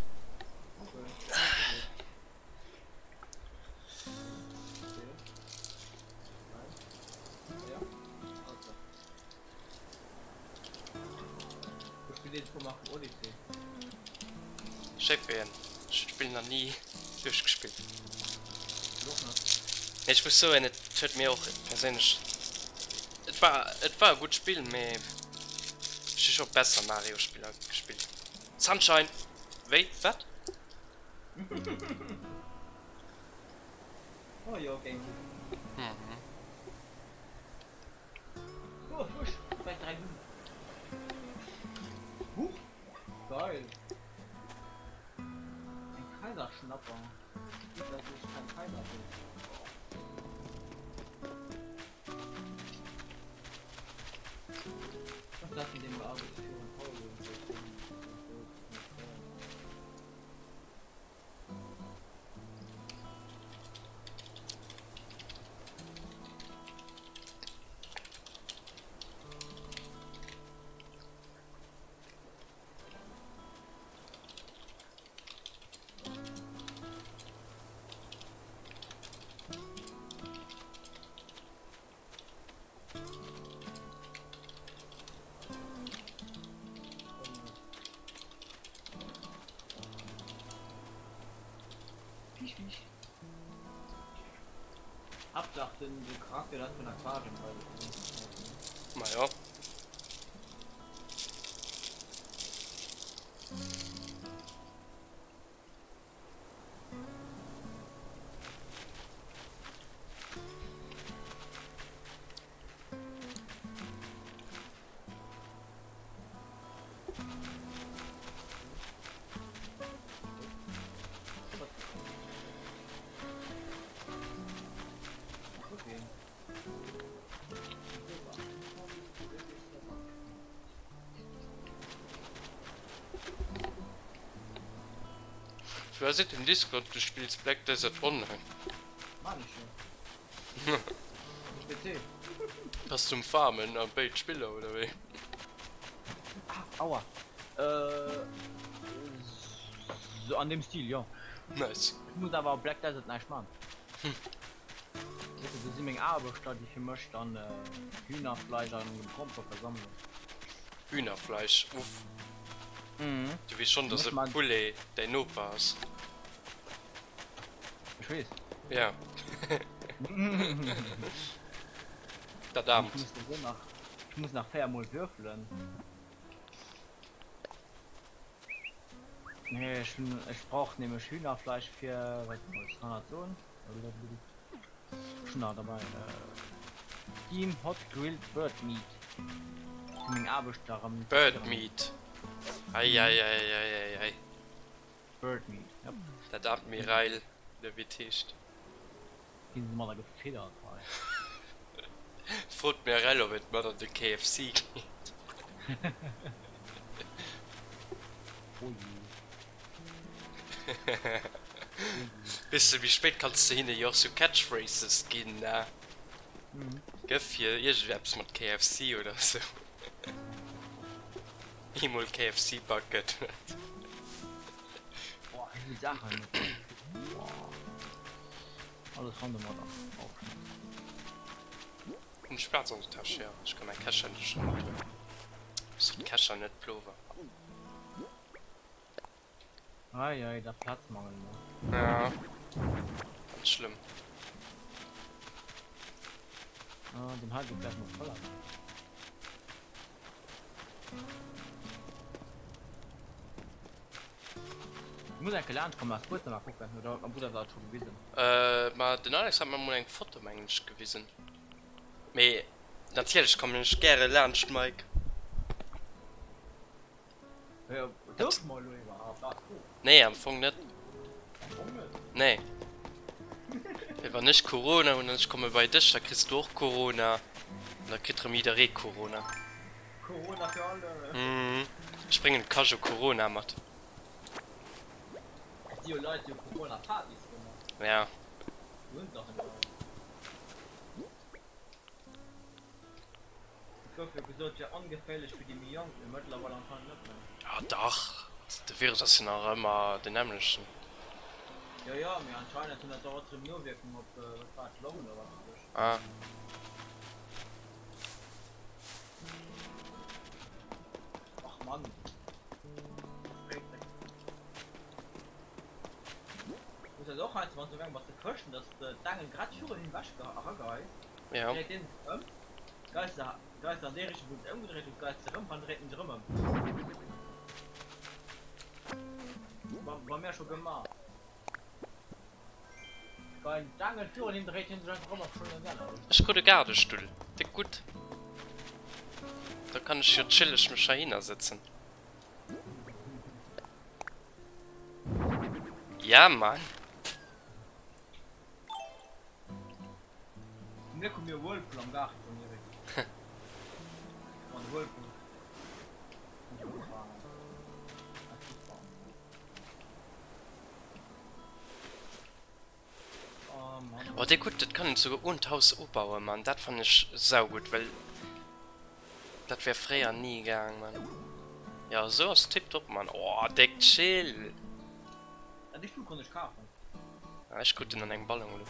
Schéi fir hien. Ech hunn d'Spill nach ni duerchgespillt. Mee ech muss soen, et huet mir och perséinlech, et war, et war e gutt Spill, mee ech hu scho besser Mario-Spiller gespillt. Sunshine! Wéi? Wat? Oh jo, Gamecube. Mhm. Oh, fusch, gleich 3 Hunn. Huch, geil. Ein Kaiserschnapper. Gut, dass ich kein Kaiser bin. Was lassen den bearbeitet führen? Fisch, Fisch. Hauptsache den, den Charakter das von Aquarium. Ma ja. Wer seet dem Discord du spills Black Desert Online? Maan ech jo. Op PC. Bass du um Farmen a béid Spiller oder wéi? Ah, aua. Äh, sou an deem Stil, jo. Nice. Ech muss awer op Black Desert näischt man. Weess de, do si meng Aarbechter, déi fir mech dann Hühnerfleisch an Grompere sammelen. Hühnerfleisch, uff. Du weess schonn, dass e Poulet däin Noper ass? Ech weess. Ja. Dat Aarmt. Ech muss souwisou nach, ech muss nach 4 mol würfelen. Nee, ech hunn, ech brauch nämlech Hühnerfleisch fir, wat muss ech nach soen? Ech hunn nach derbäi, Steam Hot Grilled Bird Meat fir meng Aarbechter erëm ze Bird fidderen. Meat, eieieiei. Bird Meat, yep. Dat aarmt Mireille, oder wéi et heescht. Ginn se mat der gefiddert hei. Frot d'Mireille ob et mat an de KFC geet. Oh je. Weess de, méi spéit kanns de hinne jo och sou Catchphrases ginn, ne? Gëff hir iergendeppes mat KFC oder sou. Eemol KFC Bucket oder sou. Boah, wéi vill Saachen et gëtt. Boah. Alles ran domadder. Och net. Hunn ech Plaz an der Täsch? Jo, ech kann mäi Kescher endlech scho mathuelen. Ech sot Kescher, net Plover. Ei ei, der Platzmangel ne? Ja, ganz schlëmm. Ah, den hei gëtt gleich mol voller. Ich muss enke laanscht kommen, eis Buedner mal kucken, oder huet mein Brudder dat scho gewisen? Äh, ma den Alex hat mer mol eng Foto, mengen ech, gewisen. Mee natierlech kommen ech gäre laanscht, Mike. Nee, am Fong net. Nee. Well wann ech Corona hunn an ech komme bei dech, da kriss du och Corona. An da kritt rëm jidderee Corona. Corona für alle. Mhm. Ech bréngen d'Kascho Corona mat. Et si jo Leit, déi hu Corona-Partys gemaach. Ja. Déi hunn se nach ëmmer. Et gouf jo gesot, et wär ongeféierlech fir déi méi Jonk, mee mëttlerweil anscheinend net méi. Ah dach. De Virus ass jo nach ëmmer den nämmlechten. Jo jo, mee anscheinend hunn dat och erëm Nowierkung op, wat war et, d'Longen oder wat weess ech. Ah. Ach Mann. Muss dat och heiansdo wann s du gaangen bass ze këschen, dass de d'Aangel grad virun him ewech erageheis, Ja. dréit deen sech ëm, geis de geis de an déi Richtung wou en sech ëmgedréit huet, geis de erëm an dréit en sech erëm ëm. Bei bei mär scho gemaach. Geien d'Aangel virun him, dréit hien sech einfach ëm a schonn an déi aner Richtung. Ech krut e Gaardestull, déck gutt. Da kann ech jo chilleg mech heihinner sëtzen. Ja Mann! Zum Gléck hu mir e Whirlpool am Gaart vum Eric. Wann de Whirlpool kann ech opfaangen. Dat ass super. Oh Mann. Oh déi gutt, dat kann een souguer un d'Haus ubauen Mann, dat fannen ech saugutt, well Dat wär fréier ni gaang man. Jo esou ass tiptop man. Oh déck chill. Ah dee Stull konnt ech kafen. Ah ech krut den an engem Ballon elo.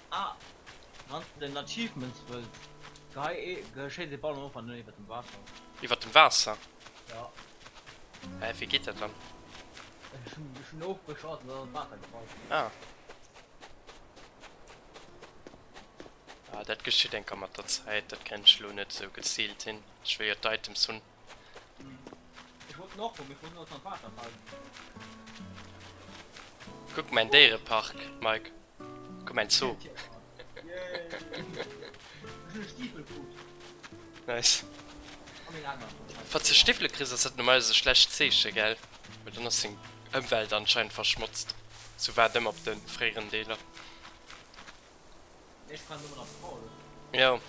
Ah wanns de den Achievements wëlls, gehei ee, schéiss ee Ballon of an dann iwwert dem Waasser. Iwwert dem Waasser? Ja. Hä wéi geet dat dann? Ech hunn ofgeschoss an dann an d'Waasser gefall. Ah. Ah, dat geschitt enker mat der Zäit, dat kréien ech elo net esou geziilt hin. Ech wëll jo d'Items hunn. Ech wollt en och hunn, mee ech wollt net an d'Waasser falen. Kuck mäin Déierepark, Mike. Kuck mäin Zoo. Yay! Ech hunn e Stiefel krut. Nice. A meng aner. Falls de Stiwwele kriss, ass dat normalerweis e schlecht Zeeche, gell? Well dann ass deng Ëmwelt anscheinend verschmotzt. Sou war et ëmmer op de fréieren Deeler. Ech kann nëmmen nach Paul. Jo.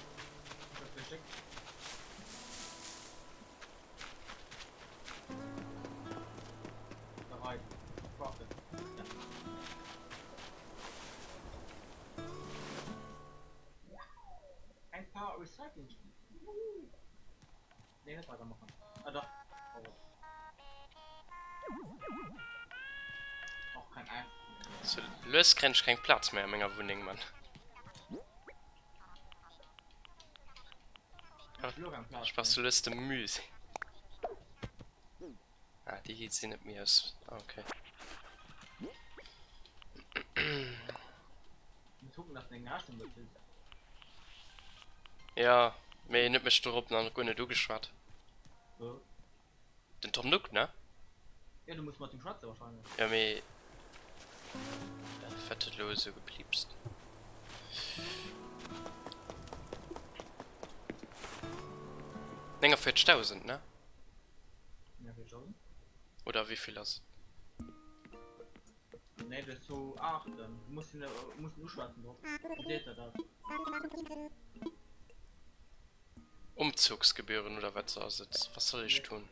Eng Paar Recycling. Nee, net weidermachen. Ah dach. Och kein Eis. Sou lues kréien ech keng Plaz méi a menger Wunneng, Mann. Ech brauch sou lues de Musée. Ah, déi sinn net méi aus. Ah, okay. Ja, mee en huet mech dorop nach guer net ugeschwat. Den Tom Nook, ne? Ja, du muss mat him schwätzen wahrscheinlech. Ja, mee wat huet elo esou gepiepst? Néngevierzegdausend, ne? Oder wéivill ass et? Nee, das zu 8. Du musst ihn, musst ihn uschwätzen drauf. Seht ihr das? Umzugsgebühren oder wat ass et? Was soll ich tun?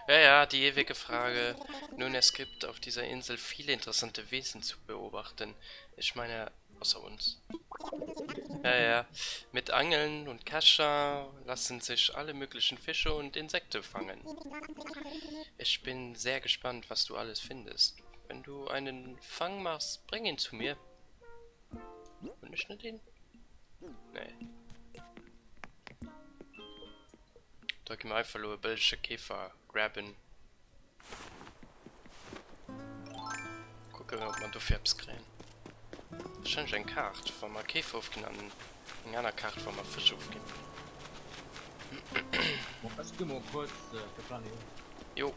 Ja, ja, die ewige Frage. Nun, es gibt auf dieser Insel viele interessante Wesen zu beobachten. Ich meine, außer uns. Ja, ja. Mit Angeln und Kescher lassen sich alle möglichen Fische und Insekten fangen. Ich bin sehr gespannt, was du alles findest. Wenn du einen Fang machst, bring ihn zu mir. Hunn ech net een? Nee. Da gi mer einfach elo e bëllege Käfer grabben. Kucken ob mer dofir eppes kréien. Wahrscheinlech eng Kaart wa mer Käfer ofginn an eng aner Kaart wa mer Fësch ofginn. Bon, ech gi mol kuerz de Planet un. Jo.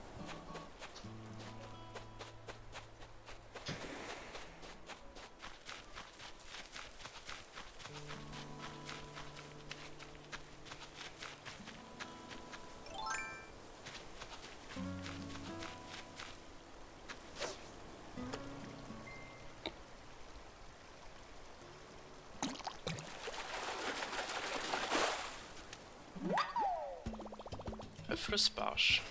E Flussbarsch.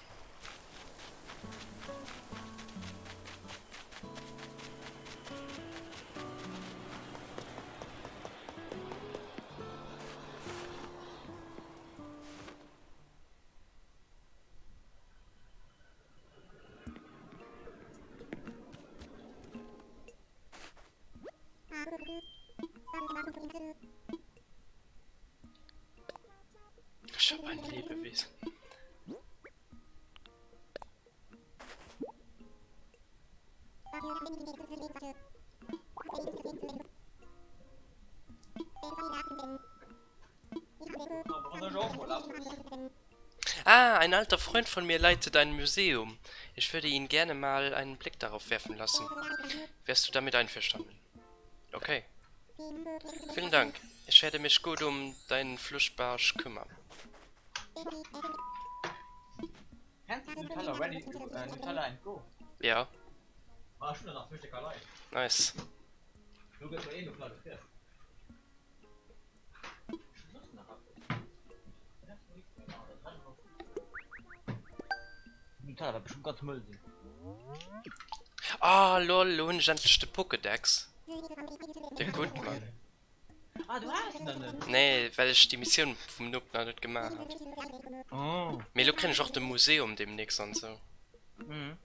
Ah, ein alter Freund von mir leitet ein Museum. Ich würde ihn gerne mal einen Blick darauf werfen lassen. Wärst du damit einverstanden? Okay. Vielen Dank. Ich werde mich gut um deinen Flussbarsch kümmern. Kennst du Nutella Ready, äh, Nutella and Go? Ja. Ah, schon nach Frühstückerei. Nice. Du gëtt eh Nutella gefriess. Nutella dat bestimmt ganz mëll sinn. Ah, lol, lo hunn ech endlech de Pokédex. De gutt, Mann. Ah, du has en dann net? Nee, well ech déi Missioun vum Noob nach net gemaach hat. Oh. Mee lo kréien ech och de Museum demnächst an sou. Mhm.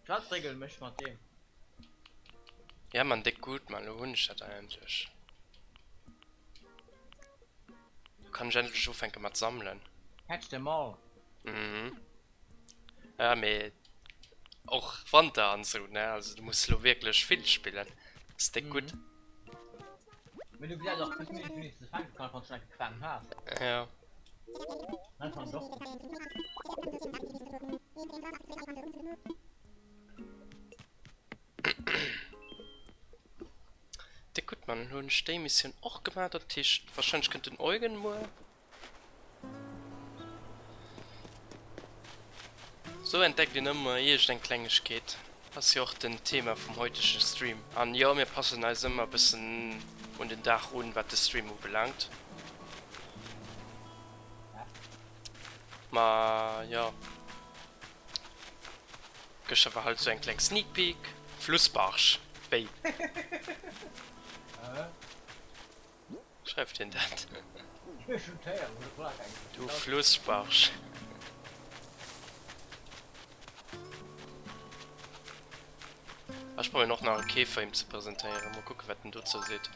Platz regel mech mat deem. Ja man, déck gutt, man, lo hunn ech dat endlech. Lo kann ech endlech ufänke mat sammelen. Catch them all. Mhm. Ja, mee och Wanter an sou, ne? Also du muss lo wierklech vill spillen. Ass déck gutt. Mee du gesäis och bis Minute wéini s de fänke kanns, wann s du schon eng gefaangen has. Ja. Dat fannen ech och gutt. Déck gutt, man. Lo hunn ech déi Missioun och gemaach. Dat heescht, warscheinlech kënnt den Eugen muer. Sou entdeckt een ëmmer iergend eng Klengegkeet. Ass jo och den Thema vum heutege Stream. An jo, mir passen eis ëmmer bëssen un den Dag un, wat de Stream ubelaangt. Ma jo, gëschter war halt sou eng kleng Sneak Peek. Flussbarsch, wéi? Schreift hien dat? Du Flussbarsch. Ah, ech brauch jo och nach e Käfer him ze presentéieren. Mol kucken, wat en dozou seet.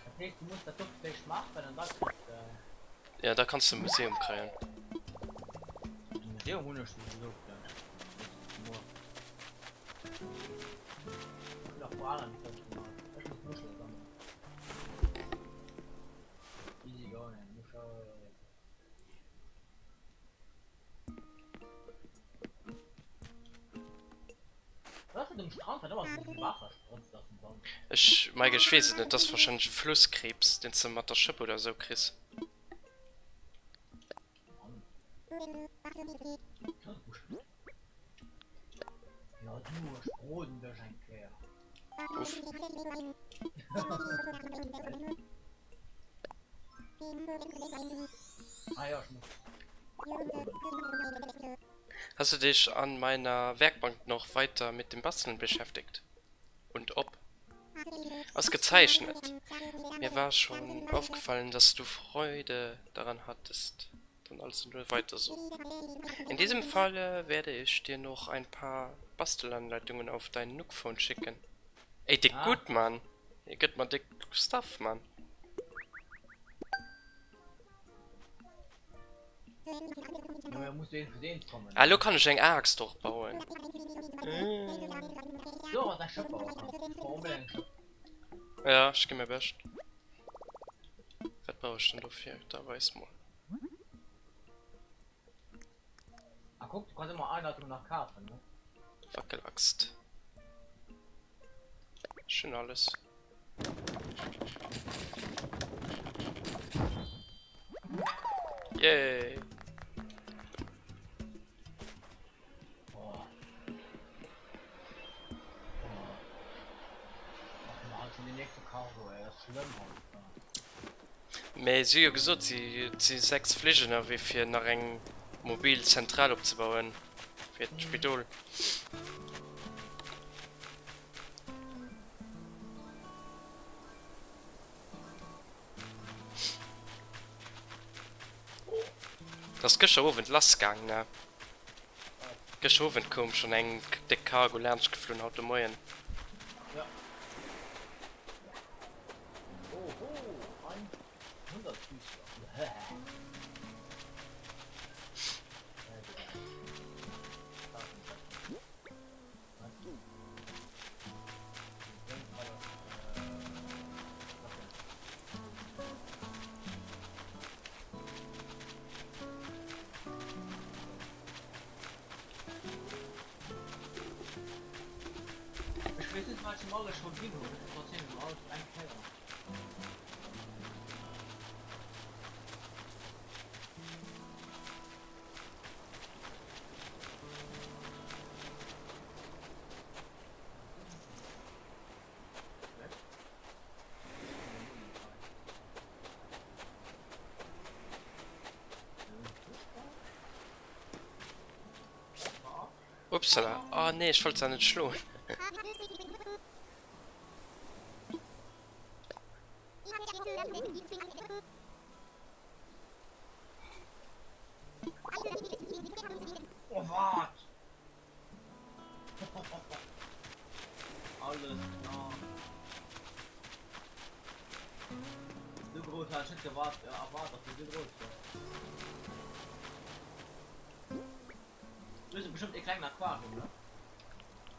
Ja, da kanns de e Museum kréien. Easy going, Muschel. Was ist dem Strand? Hat immer so viel Wasser spritzt aus dem Sand. Ech, Mike, ech weess et net. Dat ass wahrscheinlech e Flusskrebs, deen s de mat der Schëpp oder esou kriss. Mann. Ja du, ech broden dech eng Kéier. Uff. Ah ja, ech muss. Hast du dich an meiner Werkbank noch weiter mit dem Basteln beschäftigt? Und ob? Ausgezeichnet! Mir war schon aufgefallen, dass du Freude daran hattest. Dann also nur weiter so. In diesem Falle werde ich dir noch ein paar Bastelanleitungen auf dein Nookphone schicken. Ey, dick Ah. gutt, Mann! Hie gëtt mer dick Stuff, Mann. Jo, ja, muss een fir eens kommen. Ah, lo kann ech eng Aaxt och bauen. So, was eng Schëpp bauen kann. Ich brauch unbedingt eng Schëpp. Ja, ech gi mäi Bescht. Wat brauch ech denn dofir? Da weis mol. Ah, guck, du kannst immer Einleitung nach kaufen, ne? Wackelaxt. Ech hunn alles. Yay! Oh. Oh. Ach, man, schon die nächste Cargo, ey, das ist schlimm, Alter. Mee si hu jo gesot, si et si 6 Flich ënnerwee fir nach eng mobil Zentral opzebauen fir d'Spidol. Et ass gëschter Owend lass gaang, ne? Gëschter Owend koum schonn eng déck Cargo laanscht geflunn, haut de Moien. Ja. Oho, ein Hundertfüßler. Wat se mer alles scho ginn hunn, verzielen se mer alles op eng Kéier. Upsala, oh nee, ech wollt se net schloen. Oh wat? Alles klar. Sou grouss hat ech net gewaart, erwaart, dass déi sou grouss gëtt. Du hues bestimmt e klengen Aquarium, ne?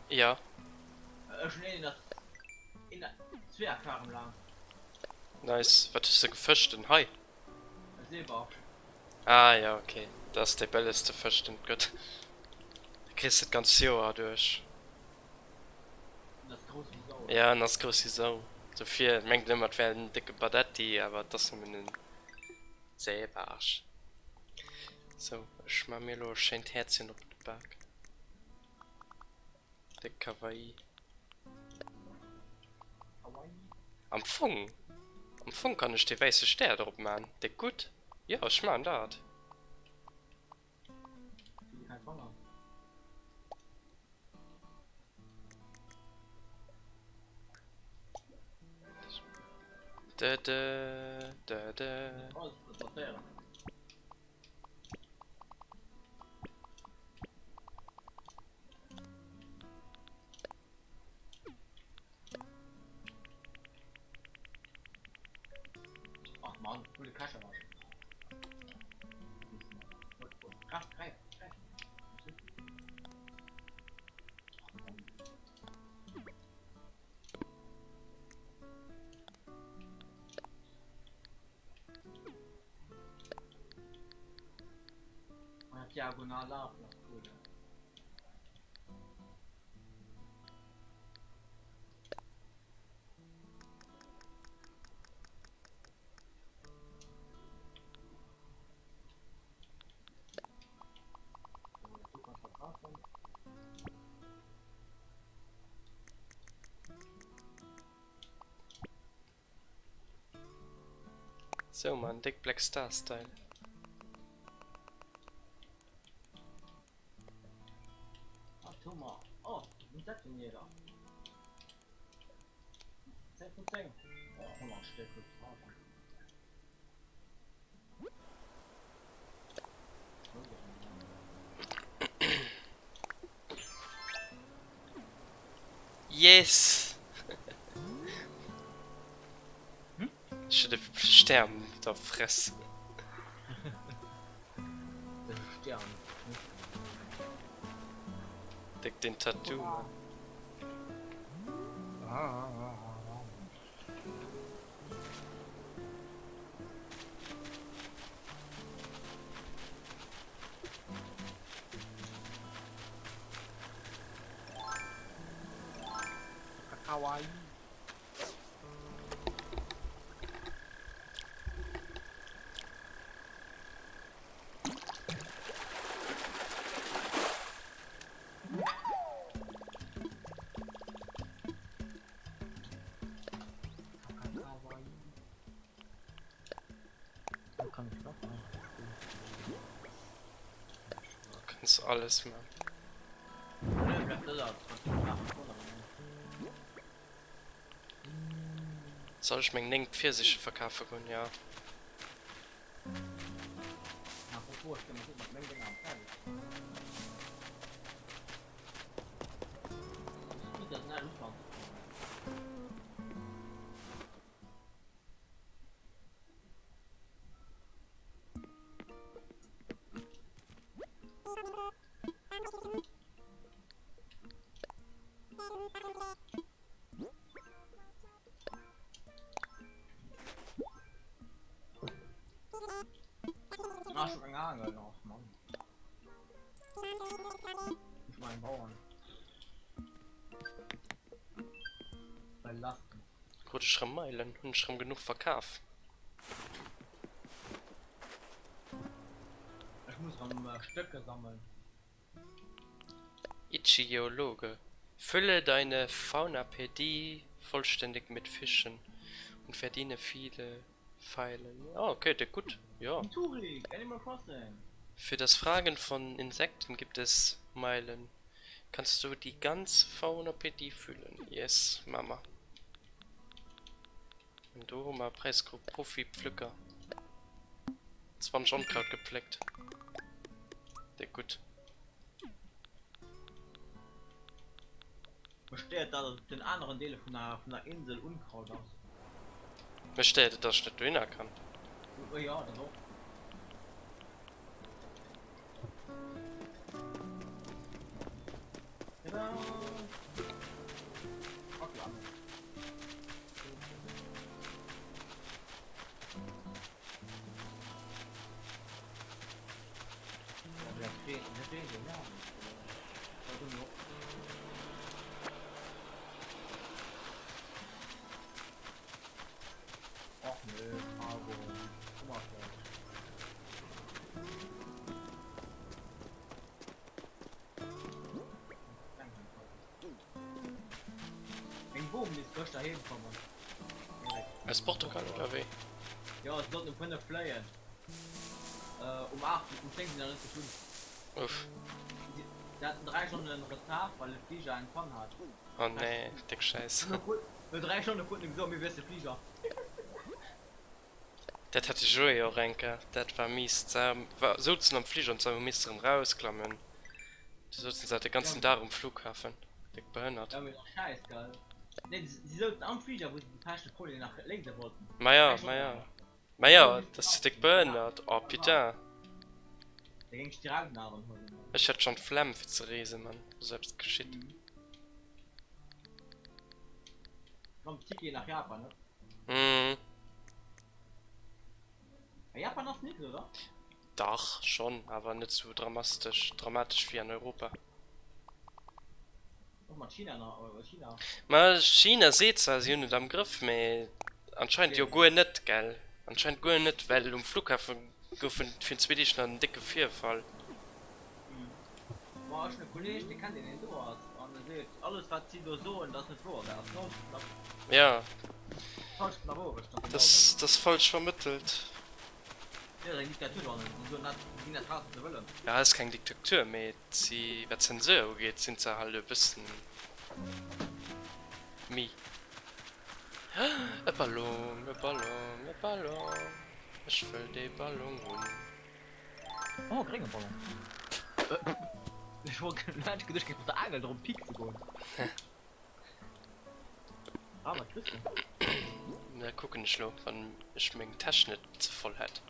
Ja. Ech hunn een, dat een, zwee Aquarium laang. Nice. Wat hues de gefëscht? En Hai? E Seebarsch. Ah ja, ok. Dat ass dee bëllegste Fësch, deen et gëtt. Dee kriss de d'ganz Joer duerch. En ass grouss wéi Sau. Ja, en ass grouss wéi Sau. Dofir mengt een ëmmer, et wär en décke Badetti, awer et ass nëmmen en Seebarsch. Sou, ech maa mir elo e schéint Häerzchen op d'Bak. Déck Kawaii. Am Fong, am Fong kann ech dee wäisse Stär drop maan. Déck gutt. Jo, ech maan dat. Dë dë dë dë. Ach Mann, hol de Kescher raus. Greif, greif, greif. Ach Mann. Diagonal laf nach cool. Sou man, déck Black Star Style. Yes! Ech hunn e Stern op der Fress. Déck den Tattoo, Mann. Kawaii. Kannst alles man. Soll ech meng 9 Pfirsiche verkafe goen? Ja. Ah, schon eng Angel och Mann. Ich mein Bauern. Belastend. Krut ech rem Meilen? Hunn ech rem genuch verkaf? Ech muss rem Stöcke sammeln. Ichthyologe, Fülle deine Faunapädie vollständig mit Fischen und verdiene viele Pfeilen. Ah okay, déck gutt, jo. Turik, Animal Crossing. Für das Fragen von Insekten gibt es Meilen. Kannst du die ganz Faunapädie füllen? Yes, Mama. An do hu mer Präisgrupp Profi-Pflücker. 20 Onkraut gepfléckt. Déck gutt. Mech stéiert dat, dass op den aneren Deele vun der vun der Insel Unkraut ass. Mech stéiert et, dass ech net dohinner kann. Jo, dat och. Tada! Fackel an. Meng Bom misst gëschter heem kommen. Aus Portugal oder wéi? Jo, se sollten um 5 fléien. Um 8, um 10 sinn se nach net geflunn. Uff. Se haten 3 Stonnen Retard, well de Fliger eng Pann hat. Oh nee, déck Schäiss. No 3 Stonne kruten se gesot, mir wiessele Fliger. Dat hat de Joé och eng Kéier, dat war mies. Se souzen am Fliger an se hu misse rëm rausklammen. Du souzen se de ganzen Dag um Flughafen. Déck behënnert. Ja mee och scheiss gell. Nee si souzen am Fliger wou se de peschte Problem nach léise wollten. Maja maja maja dat ass déck behënnert. Oh putain. Da géing ech direkt en aneren huelen. Ech hätt schon d'Flemm fir ze reesen wann esou eppes geschitt. Komm Ticket nach Japan ne? Mhm. Japan ass nix oder? Dach schon, awer net sou dramastesch dramatesch wéi an Europa. Och mat China nach, China. Ma China seet zwar si hunn et am Grëff, mee anscheinend jo guer net, gell? Anscheinend guer net, well um Flughafe gouf et virun zwee Deeg nach en décke Virfall. Ma ech hunn e Kolleeg, dee kennt een, deen do ass, an e seet, alles wat si do soen, dat ass net wouer, dat ass nonstop Ja. falsch vun der Wouerecht. Dat ass falsch vermëttelt. Jo, dat ass eng Diktatur do, an si soen dat, si ginn dat raus, wat se wëllen. Ja, ass keng Diktatur, mee si, wat Zensur ugeet, sinn se halt e bëssen mi. E Ballon, e Ballon, e Ballon, ech wëll dee Ballon hunn. Oh, grénge Ballon. Ech wollt grad geduecht, ech géif mat der Aangel drop piekse goen. Ah, wat kriss de? Da kucken ech lo, wann ech meng Täsch net ze voll hätt.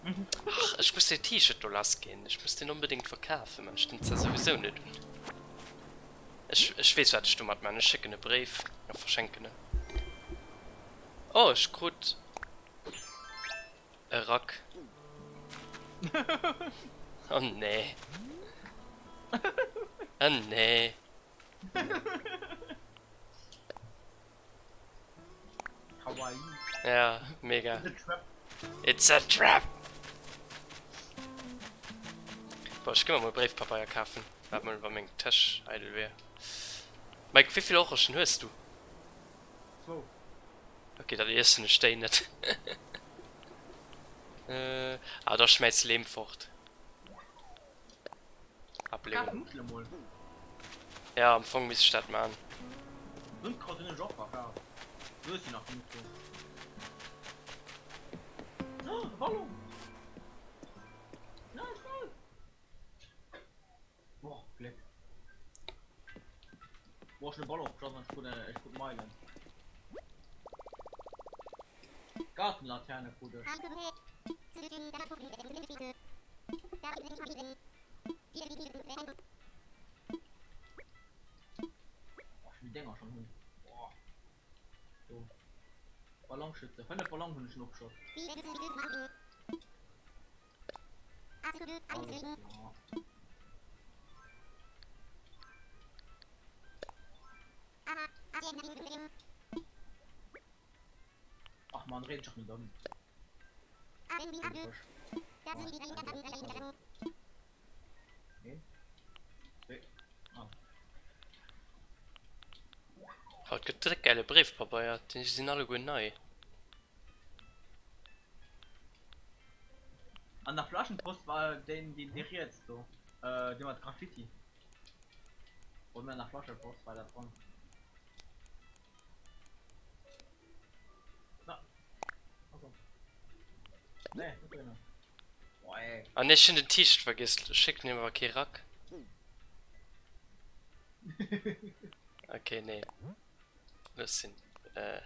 Ach, ech muss dee T-Shirt do lass ginn. Ech muss deen onbedéngt verkafen, man. Ech dinn zwar souwisou net un. Ech, ech weess, wat ech domat man. Ech schécken e Bréif a verschenken en. Oh, ech krut e Rack. Oh nee. Oh nee. Kawaii. Ja, mega. It's a trap. It's a trap! Boah, ech gi mer mol Bréifpabeier kafen. Waart mol, wa meng Täsch eidel wier. Mike, wéi vill Orangen hues du? Zwou. Ok, dann iessen ech déi net. Ah, da schmäiss Leem fort. Verkaf Muschele mol. Ja, am Fong misst ech dat man. Sundkraut hunn ech och verkaf. Du hues jo nach genuch do. Oh, e Ballon! Schnell, schnell! Boah, Gléck. Boah, ech hunn e Ballon geschoss an ech krut, ech krut Meilen. Gartenlaterne krut ech. Oh, ech will Dinger schon hunn. Boah. So. Ballonschütze. 5 Ballon hunn ech schon ofgeschoss. Alles klar. Dann reden ich auch mit Don. Haut gëtt dréck gäile Bréifpabeier, déi sinn alleguer nei. An der Flaschenpost war deen deen dee riets do, äh, dee mat Graffiti. Bei mir an der Flaschepost war dat dran. Ah nee, ech hunn den T-Shirt vergiss. Schéck mir awer kee Rack. Okay, nee. Looss sinn. Äh.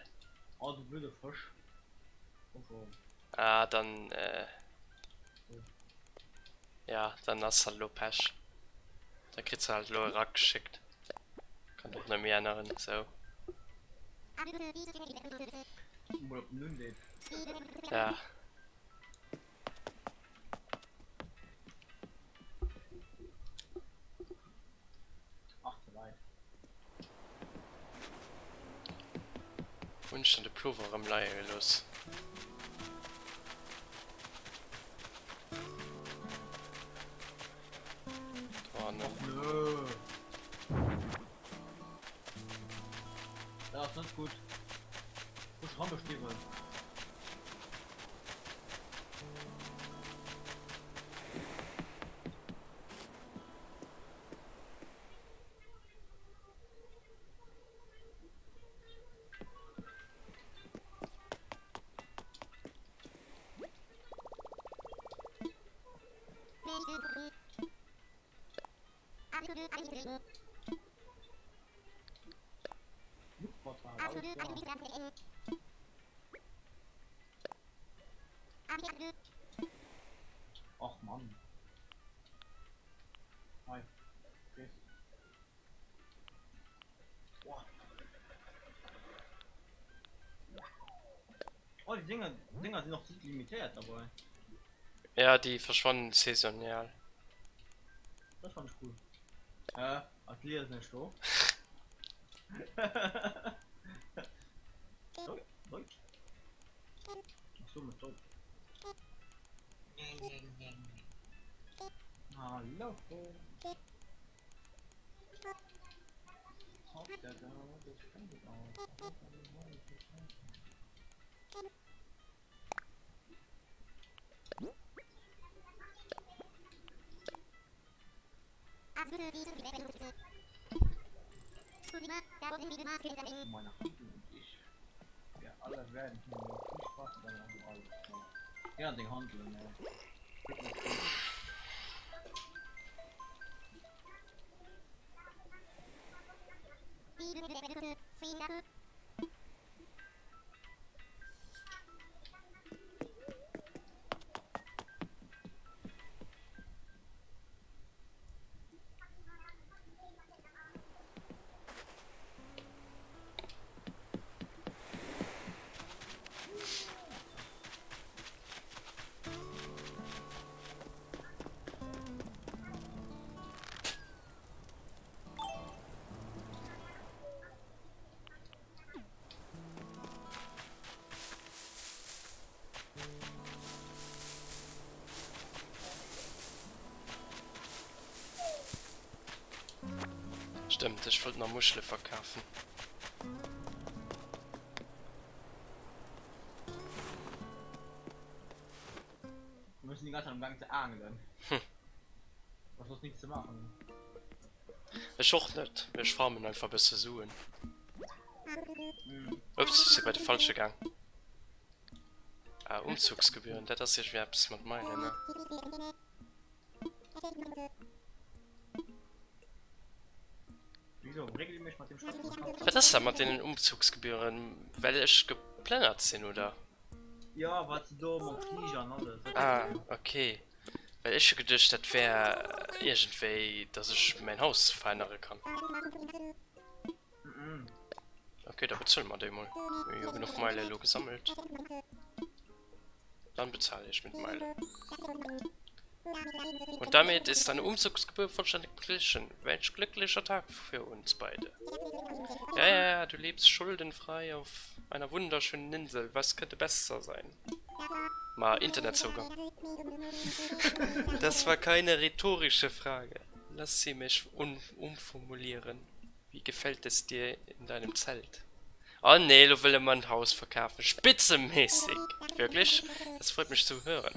Oh, du blöde Fësch. Komm schon. Ah, dann, äh. Ja, dann ass halt elo Pech. Da kritt se halt elo e Rack geschéckt. Kann och net méi änneren, sou. Mol op den Numm deet. Ja. Ach, ze wäit. Hunn ech dann de Plover erëm leie gelooss? Oh, Och nö. Dat ass net gutt. Muss Rammestiwwel. Och Mann. Hi. Chris. Boah. Oh, die Dinger, Dinger sind noch limitiert dabei. Ja, déi verschwannen saisonal. Das fand ich cool. Äh, ach, die ist nicht do. Deutsch? Ach so, mit Deutsch. Hallo. Meine Handel und ich, wir alle werden hier nur viel Spaß dabei haben. Alles klar. Ja, den Handel, ne. Stëmmt, ech wollt nach Muschele verkafen. Wir müssen die ganze Zeit am Gang zu angelen. Hm. Was sonst nichts zu machen. Ech och net, mee ech farmen einfach bësse Suen. Mhm. Ups, ech si bei de falsche gaang. Ah, Umzugsgebühren, dat ass iergendwéi eppes mat Meilen, ne? Wieso regel ich mich mit dem Schritt? Wat ass dat mat deenen Umzugsgebühren? Well ech geplënnert sinn, oder? Ja, wat se do mam Fliger an alles. Dat Ah, okay. Well ech hu geduecht, dat wär iergendwéi, dass ech mäin Haus verännere kann. Mhm. Okay, da bezuele mer déi mol. Mir hu jo genuch Meile elo gesammelt. Dann bezahle ich mit Meile. Und damit ist deine Umzugsgebühr vollständig beglichen. Welch glücklicher Tag für uns beide. Ja, ja, ja, du lebst schuldenfrei auf... Einer wunderschönen Insel. Was könnte besser sein? Ma Internetzugang. Das war keine rhetorische Frage. Lass sie mich umformulieren. Wie gefällt es dir in deinem Zelt? Oh nee, lo wëll e mer en Haus verkafen. Spitzemäßig! Wirklich? Das freut mich zu hören.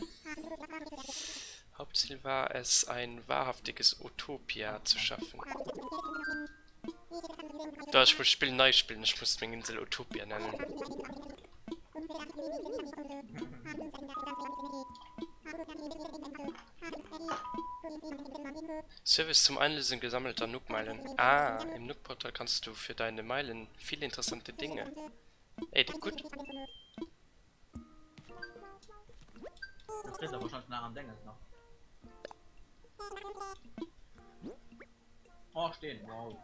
Hauptziel war es, ein wahrhaftiges Utopia zu schaffen. Da, ech muss d'Spill nei spillen, ech muss meng Insel Utopia nennen. Service zum Einlösen gesammelter Nook-Meilen. Ah, im Nook-Portal kannst du für deine Meilen viele interessante Dinge. Ey, déck gutt. Du kriss der wahrscheinlich nach am Dinges nach. Oh, stehen, wow.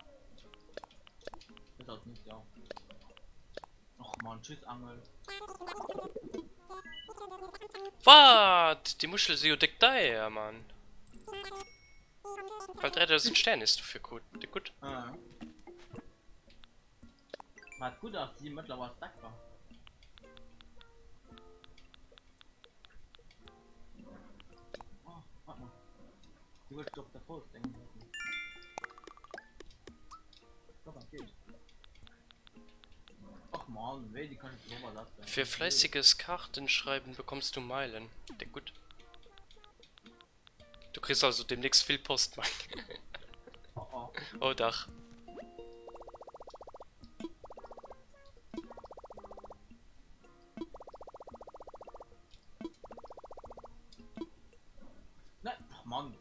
Das ist nicht, ja. Och man, tschüss Angel. Wat? Déi Muschele si jo déck deier, Mann. Bal 3000 Stär nees dofir krut. Déck gutt. Ah. Wat gutt ass, si mëttlerweil stackbar. Oh, warte mal. Du wolltest doch das Holz denken. Doch, das geht. Ach man, wéi, die kann ich drüber lassen. Für fleißiges Kartenschreiben bekommst du Meilen. Déck gutt. Du kriss also demnächst vill Post, Mike. Oh oh. Oh dach. Nein, ach Mann.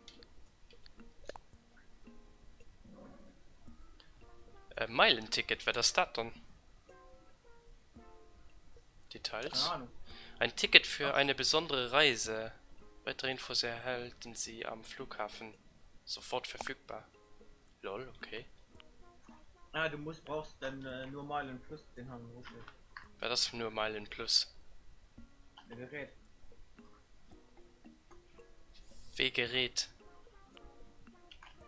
Äh, Meilenticket, wat ass dat dann? Details? Keine Ahnung. Ein Ticket für eine besondere Reise. Weitere Infos erhalten Sie am Flughafen. Sofort verfügbar. Lol, okay. Ah, du musst, brauchst dann äh, nur Meilen plus den haben wir steht. Wat ass nur Meilen plus? Der Gerät. Wee Gerät?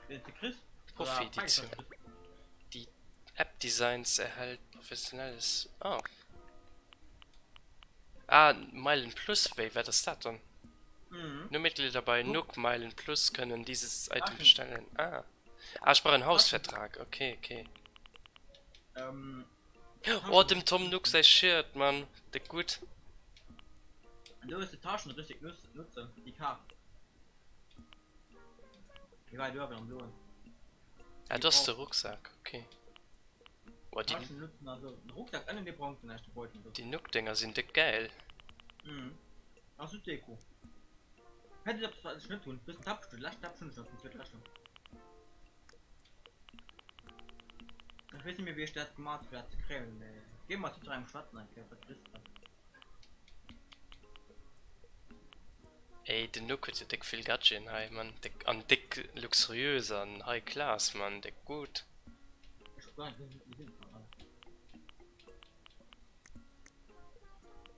Den du kriegst? Profi-Edition. Die App Designs erhält professionelles. Oh. Ah, Meilen Plus, wéi, wat ass dat dann? Mhm. Nur Mitglieder bei Nook Meilen Plus können dieses Item Ach. bestellen. Ah. Ah, ech brauch en Hausvertrag. Okay, okay. Ähm, Oh, dem Tom Nook säi Shirt, Mann. Déck gutt. Du hues de Taschen richtig nutzen, déi Kaart. Déi war duebel am bloen. Ah, do ass de Rucksak, okay. Oh, déi, Taschen nutzen, also den Rucksack ënnen, dee brauchst du näischt, de Beutel. déi Nook-Dinger sinn déck gäil. Mhm. Ass gutt Deko. Hätt ech eppes wat ech net hunn, bëssen Teppech, de leschten Teppech hunn ech nach vum zweete Rechnung. Ech weess net méi wéi ech dat gemaach hu fir dat ze kréien, mee géi mat jiddwerengem schwätzen eng Kéier, wat kriss de. Ey, den Nook huet jo déck vill Gadgeten hei, Mann. Déck, an déck luxuriös an high class, Mann. Déck gutt. Ech hu gar net gesinn, wéi si sinn.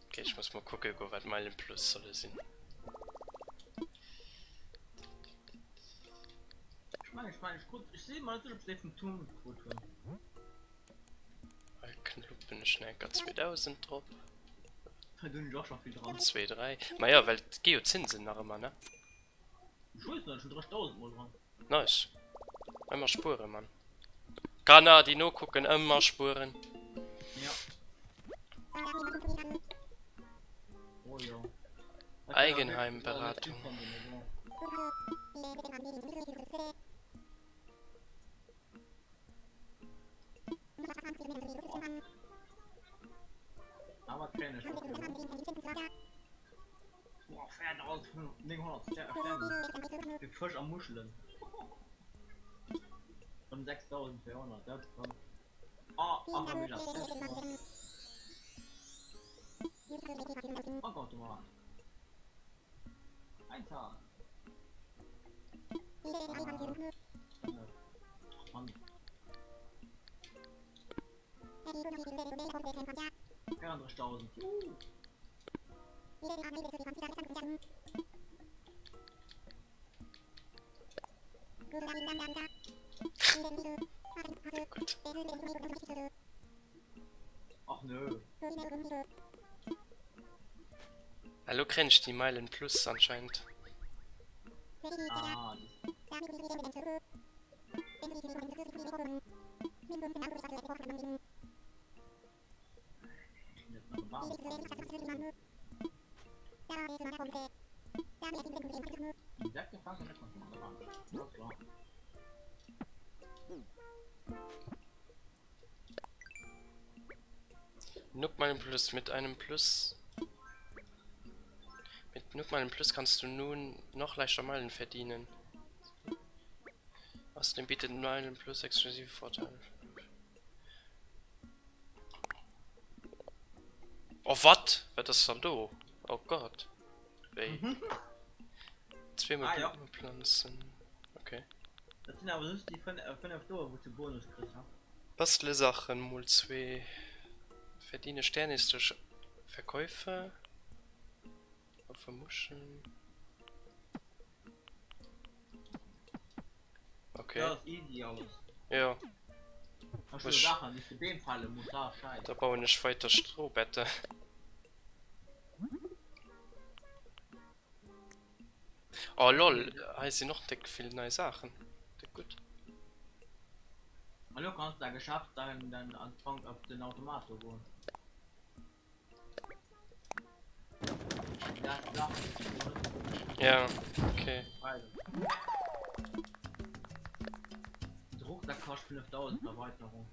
Okay, ech muss mol kucke goen, wat Meilen Plus solle sinn. Ech mengen, ech mengen, ech krut, ech si mer net sécher, ob ech déi vum Tom krut hunn. Hei knuppen ech nach enker 2000 drop. Do hunn ech och scho vill dran. 2, 3. Ma jo, well et gi jo Zinsen nach ëmmer, ne? Ech weess net, ech hunn 30.000 mol dran. Nice. Ëmmer spueren, Mann. Kanner, déi nokucken, ëmmer spueren. Ja. Oh jo. Eigenheimberatung. Awer kréien ech Boah, 4900 Sterne. Wie Fësch a Muschelen. Von 6400, dat kommt. Ah, ach, wieder. Bankautomat. Einzahlen. Ah, Mann. 34.000. Juhu. Gutt. Ach nö. Ah, lo kréien ech déi Meilen plus anscheinend. Ah, Nuck meinem Plus mit einem Plus. Mit Nuck meinem Plus kannst du nun noch leichter Meilen verdienen. Außerdem bietet Meilen Plus exklusive Vorteile. Oh wat? Wat ass dann do? Oh Gott. Wéi? Zweemol Ah, ja. Blumme planzen. Okay. Dat sinn awer just déi 5 Doer wou s de Bonus kriss, ha? Bastele Sachen mol 2. Verdiene Sternis durch Verkäufe. Auf Muscheln. Okay. Dat ass easy alles. Ja. Hast du Sachen, die zu Beem fallen muss, ah, scheiße. Da bauen ich weiter Strohbette. Oh lol, hei sinn och déck vill nei Saachen. Déck gutt. Hallo, kannst du da geschafft dein, dein Anfang auf den Automat goen? Ja, okay. Rucksack koscht 5000 Erweiterung.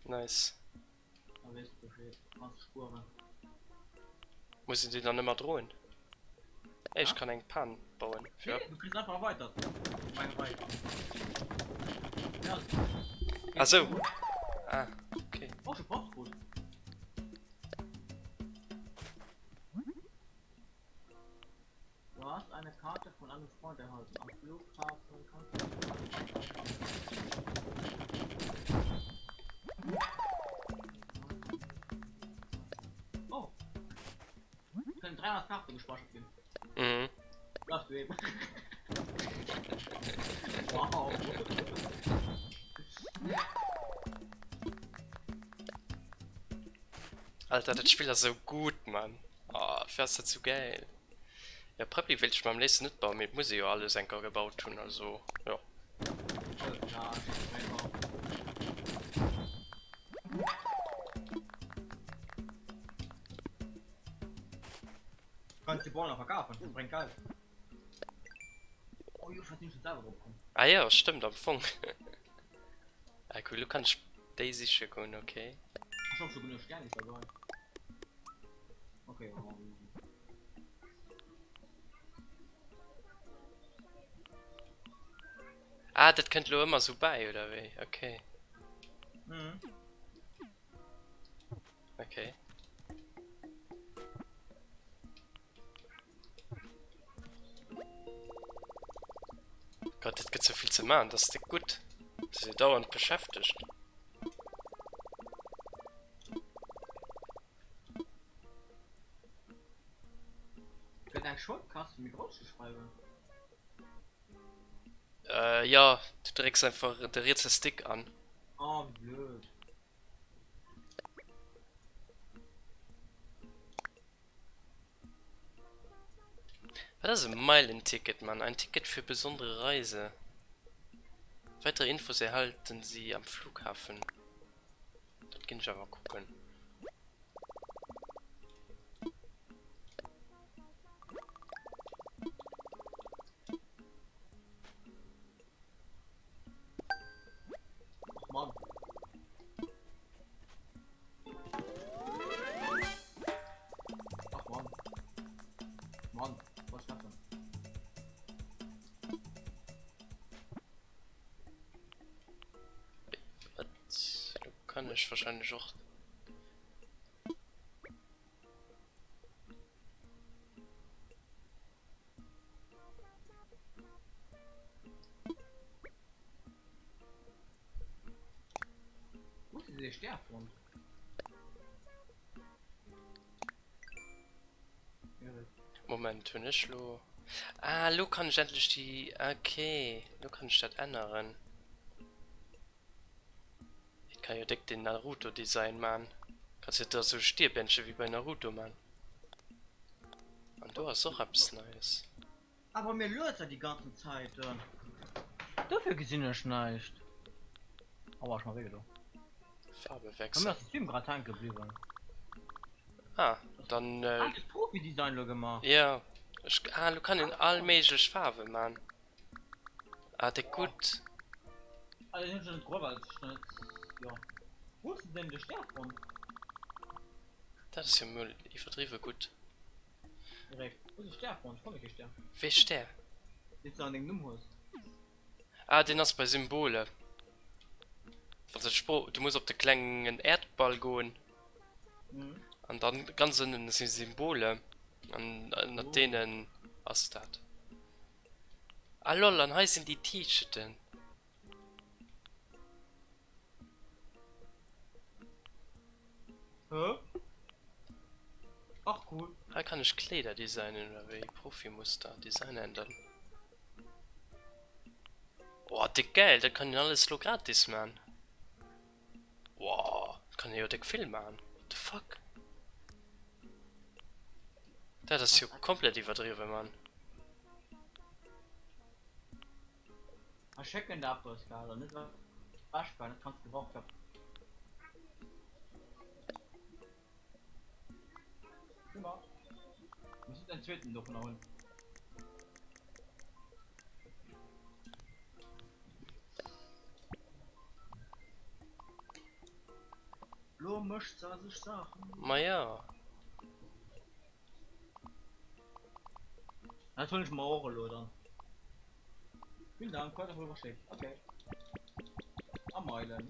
Nice. Da weess du Bescheed, kannst spueren. Muss een déi dann ëmmer droen? Ey, ech kann eng Pan bauen. Fir Nee, du kriss einfach erweitert. Meng Rei. Ja. Ah sou. Ah, okay. Oh, schon Post gut. Du hast eine Karte von einem Freund erhalten. Am Flughafen kannst du die Karte Oh. Können 300 Karte gespeichert gehen. Mhm. Lass du eben. Wow. Alter, dat Spill ass sou gutt, Mann. Oh, wéi ass dat sou gäil. Ja, Preply wéilt ech mer am léifsten net bauen, mee et muss ee jo alles enker gebaut hunn, also jo. Kannst die Bauern verkaufen, das bringt Geld. Oh, jo, verdient schon selber drauf kommen. Ah jo, stëmmt am Fong. Ah cool, lo kann ech déi siche goen, okay. Ech hab schon genug Sterne dabei. Okay, oh. Ah, dat kënnt lo ëmmer sou bäi, oder wéi? Okay. Mhm. Okay. Gott, et gëtt sou vill ze maachen, dat ass déck gutt. Ass jo dauernd beschäftegt. Gëtt eng Shortcut fir méi grouss ze schreiwen? Äh, jo, du drécks einfach de rietse Stick an. Oh, wéi blöd. Wat ass e Meilenticket, Mann? Ein Ticket für besondere Reise. Weitere Infos erhalten Sie am Flughafen. Dat ginn ech awer kucken. Och Mann. Ach Mann. Mann, was ist das denn? Wat? Lo kann ech wahrscheinlech och. Wo ist diese Sternfront? Moment, hunn ech lo... Ah, lo kann ech endlech déi... Okay, lo kann ech dat änneren. Et kann jo déck den Naruto-Design man. Kanns jo da sou Stiebännche wéi bei Naruto man. An do ass och eppes Neies. Awer mir luet se déi ganzen Zäit. Dofir gesinn ech näischt. Aua, ech hu mer wéi gedo. Farbe Bei mir wechseln. ass de Stream grad hänke bliwwen. Ah, dann. Ah, du hues Profi-Design lo gemaach. Jo, ech, ah, lo kann een all méiglech Faarwe man. Ah, déck gutt. Ah, den hunn ech net geholl, well ech net, jo. Wou hues de denn de Stär fonnt? Dat ass jo mol iwwerdriwwe gutt. Erik, wou hues de Stär fonnt? Ech fanne kee Stär. Wéi Stär? Deen s de an dengem Numm hues. Ah, deen ass bei Symbole. Wann s de d'Sprooch, du muss op de klengen Äerdball goen. An dann ganz ënnen si Symbole an ënnert deenen ass dat. Ah lol, an hei sinn déi T-Shirten. Hä? Ach cool. Hei kann ech Kleeder designen oder wéi? Profimuster, Design ändern. Oh, déck geil, dat kann een alles lo gratis man. Wow, dat kann ee jo déck vill man. What the fuck? Dat ass jo komplett iwwerdriwwen, Mann. Ech schécken der eppes, gell, an net ewechgoen, dat kanns de gebrauchen fir. Super. Muss net en zweeten dovunner hunn. Lo mécht se sech Saachen. Ma ja. Dat huelen ech mer och elo dann. Vielen Dank, huet erëm verschéckt. Okay. A Meilen.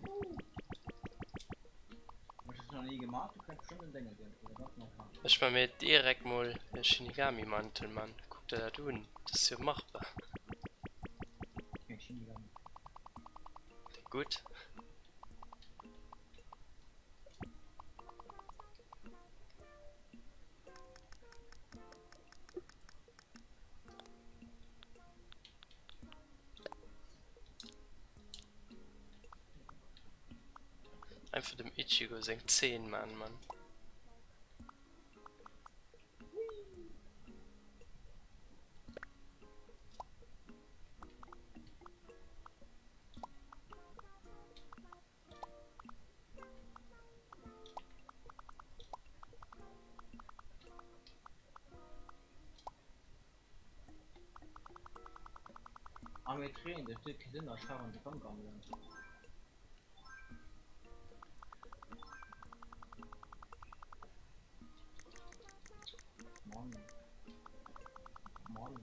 Ech dat nach nie gemaach, du könnt bestimmt en Dengel ginn oder ganz nach kann. Ech man mir direkt mol e Shinigami Mantel man. Kuck der dat un, dat ass jo machbar. Keng Shinigami. Gutt. Einfach dem Ichigo seng Zeen man, Mann. A mir kréien de Stéck Sinn a Scharen de Gang gammelen. Mann. Mann.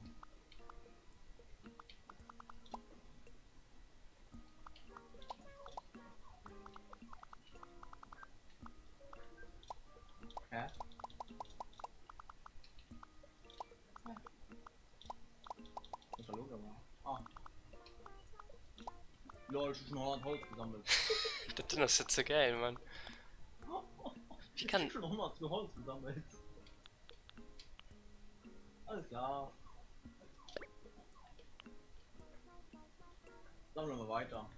Hä? Was war los, aber? Ah. Lol, ich hab schon 100 Holz gesammelt. Dat Ding ass jo ze geil, Mann. Wie kann. Ich hab schon 100 Holz gesammelt. Alles klar. Sammeln wir weiter.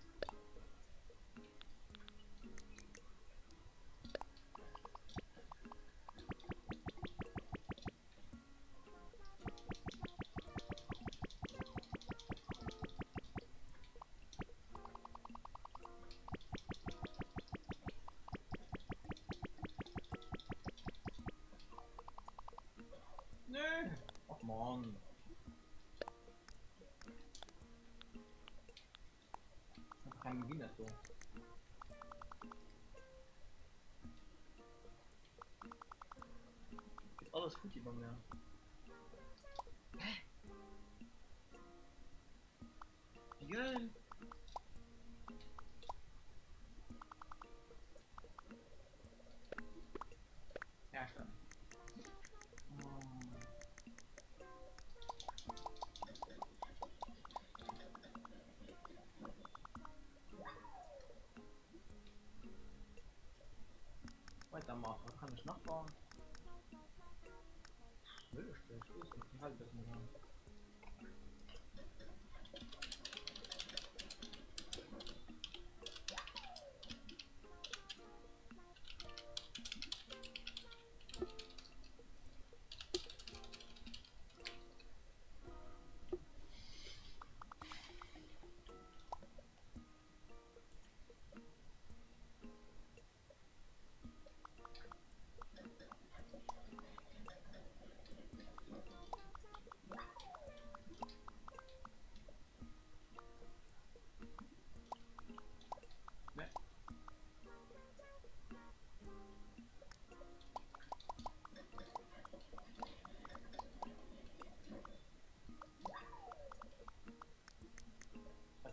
Nö. Ach man. Kein Gewinn so. Geht alles gut bei mir. Hä? Wie geil. Herstellen. Weitermachen. Was kann ich noch bauen? Will ich nicht. Ich weiß nicht. Die halbe ist mir an.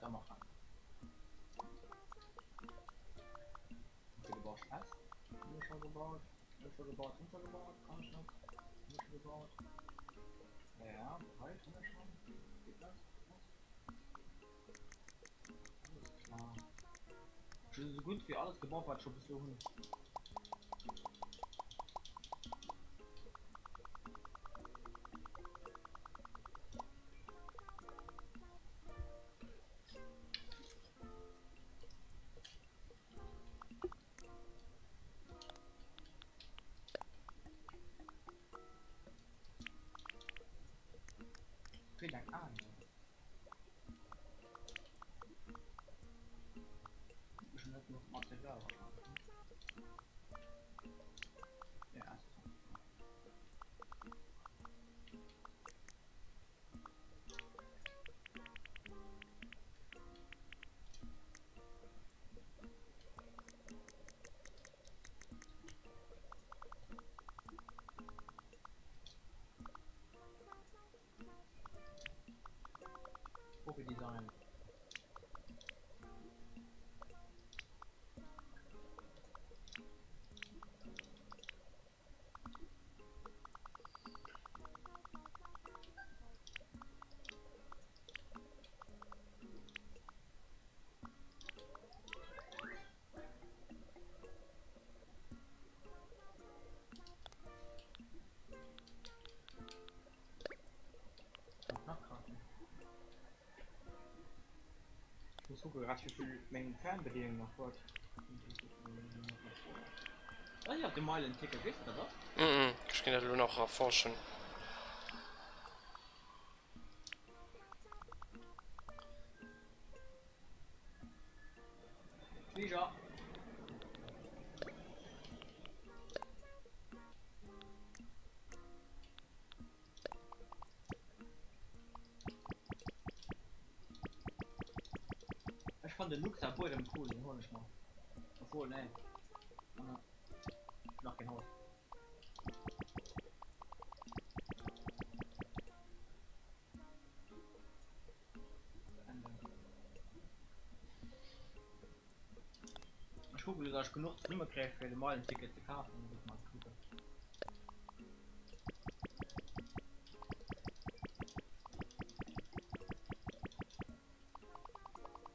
Weitermachen. Okay, du brauchst fest. Hier schon gebaut. Hier schon gebaut. Hier schon gebaut. Kann ich noch. Hier schon gebaut. Ja, bereit haben wir schon. Geht das? Alles klar. Schon so gut wie alles gebaut hat schon bis so Vielen Dank. Ah, ja. Profi Design. Ich muss gucken, grad wie viel Mengen Fernbedienung noch fort. Ah, ich hab den Meilen-Ticket, weißt du das? Mhm, ich ginn dat elo nach erforschen. Flieger. Ech fannen den Luxa Buedem cool, den huelen ech mer. Obwohl, nee. Nach keen Haus. Ech kucken, dass ech genuch zesumme kréie fir de Meilenticket ze kafen. Muss mal kucken.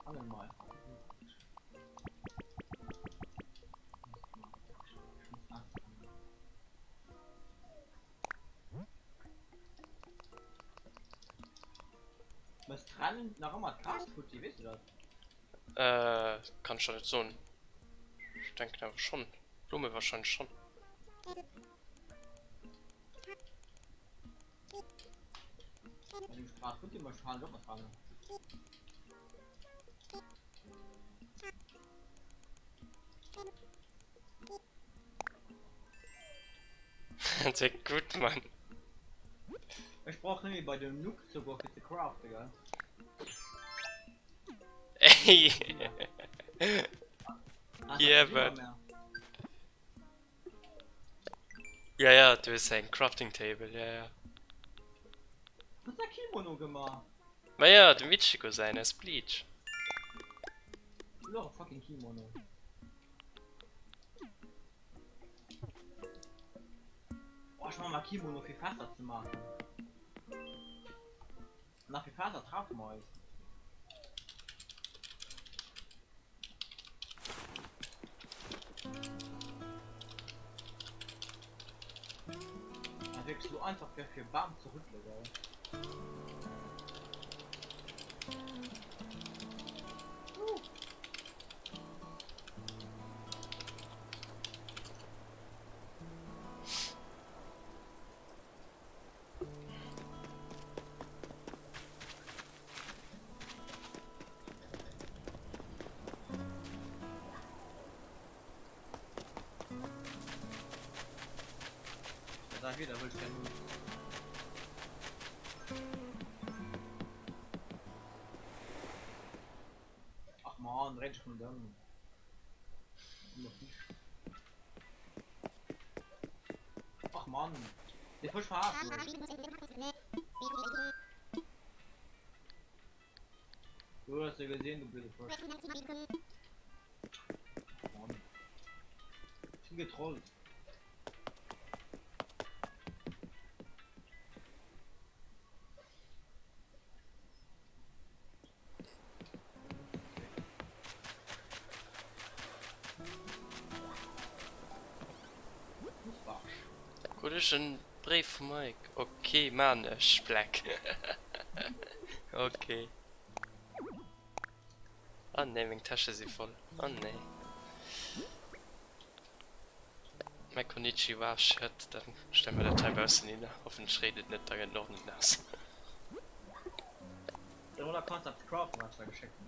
Alle mal. Was trennen nach ëmmer d'Gras futti, weess du dat? Äh, kann ech der net soen. Ech denken awer schonn. Blumme wahrscheinlech schonn. Sehr gut, Mann. Ech brauch nëmme bei dem Nook ze goen fir ze craften, gell? Ey. Yeah, but. Ja, ja, du hues eng Crafting Table, ja, ja. Hues der Kimono gemaach? Ma ja, dem Ichigo säin aus Bleach. Ech wëll och e fucking Kimono. Oh, ech maache mer Kimono fir Fässer ze maachen. Nach fir Fässer treffe mer eis. Dat wierklech sou einfach wär fir e Bam ze rüttele gell. Da wieder wëll ech gär hunn. Ach man, dréi dech mol ëm. Ach man, dee Fësch verarscht mech. Du hues se gesinn, du blöde Fësch. Mann. Ech ginn getrollt. Krut ech en Bréif vum Mike? Ok, maan ech, Black. Ok. Ah nee, meng Täsche si voll. Ah nee. Mäi Konnichiwa Shirt, dann stelle mer dat hei baussen hin. Hoffentlech reent et net, da gëtt en och net naass. Den Roller kanns eppes craften wat ech der geschéckt hun.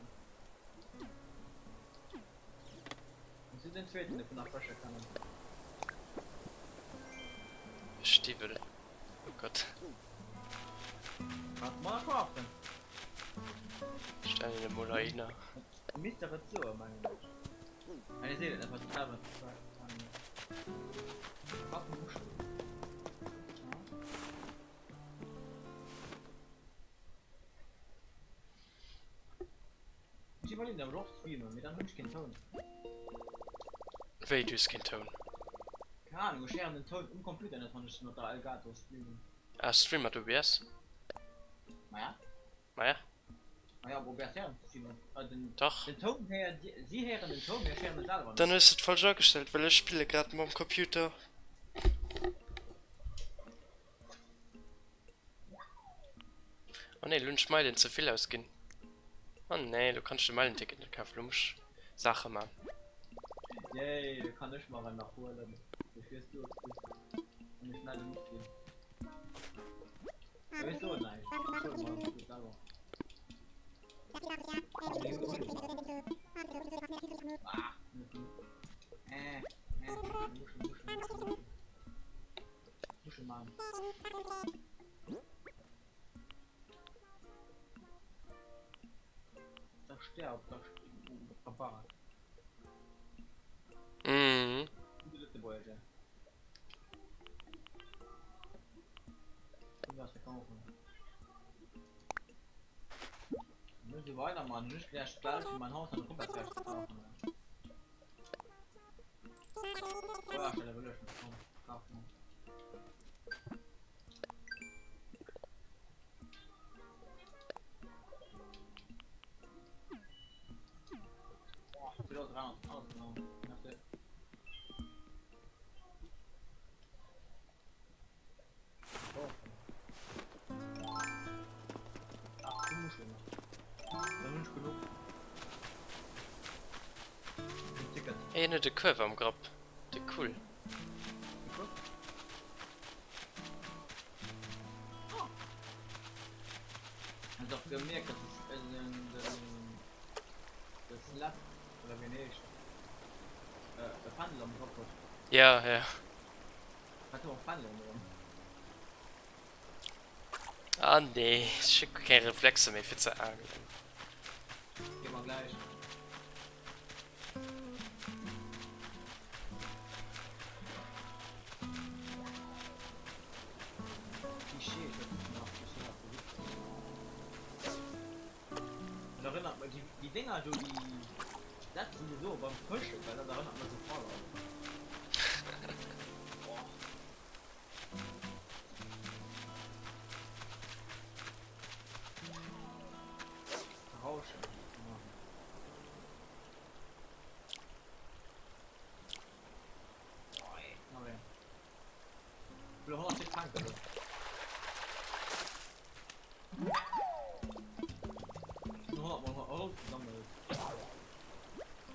Muss du den zweeten dovun nach fësche kënnen. E Stiwwel, oh Gott. Kanns mer craften. Stellen en emol heihinner. Misst der et soen mengen ech. Ah nee seet et net, wat den Evan Craft Muschel. Ech iwwerleeën awer och streamen, mee dann hunn ech keen Toun. Wéi, du hues keen Toun? Keng Ahnung, ech héieren den Toun um Computer net wann ech mat der Elgato streamen. Ah, stream mat OBS? Maja. Maja. Maja, op OBS héieren se streamen. Äh, den, Dach. den Toun héieren si, si héieren den Toun, mee ech héieren en selwer Dann net. hues de et falsch agestellt, well ech spille grad mam Computer. Oh nee, lo hunn ech Meilen ze vill ausginn. Oh nee, lo kann ech de Meilenticket net kafen, lo muss ech Saache man. Yay, lo kann ech mer en nach huelen, bevir s du et kriss an ech melle muss ginn. Ech soen näischt, ech huele mer et selwer. Ah, net gutt. Äh, äh, Muschel, Muschel, Muschel, Muschel. Muschelmann. Da sterbt, da sterbt. Mhm. Lëtzebuerger. Was verkaufen. Müssen wir weitermachen. Nicht gleich gleich in mein Haus, dann kommt das gleich zu kaufen. Feuerstelle will ich nicht. Komm, kauf mal. Boah, 2300, alles genommen. Merci. Ach, du Muschel noch. Dann hun ich genug. Ein Ticket. Hey, en huet e Kuerf am Grapp. De cool. Hast och gemierkt, dass es den, den, de Slap, oder wéi en heescht, e Fändel am Grapp huet? Ja, ja. Hat och Fändel ronderëm. Ah nee, ech hu keng Reflexer méi fir ze aangelen. Geet mer gläich. Klischee, ech huet nach Klischee hat Dat erënnert mech, déi Dénger do, déi setzen se do beim Fëschen, well dat erënnert mech u Fallout. Boah. Rauschen. Boah, ey. Okay. Ich will 100 Tank, oder?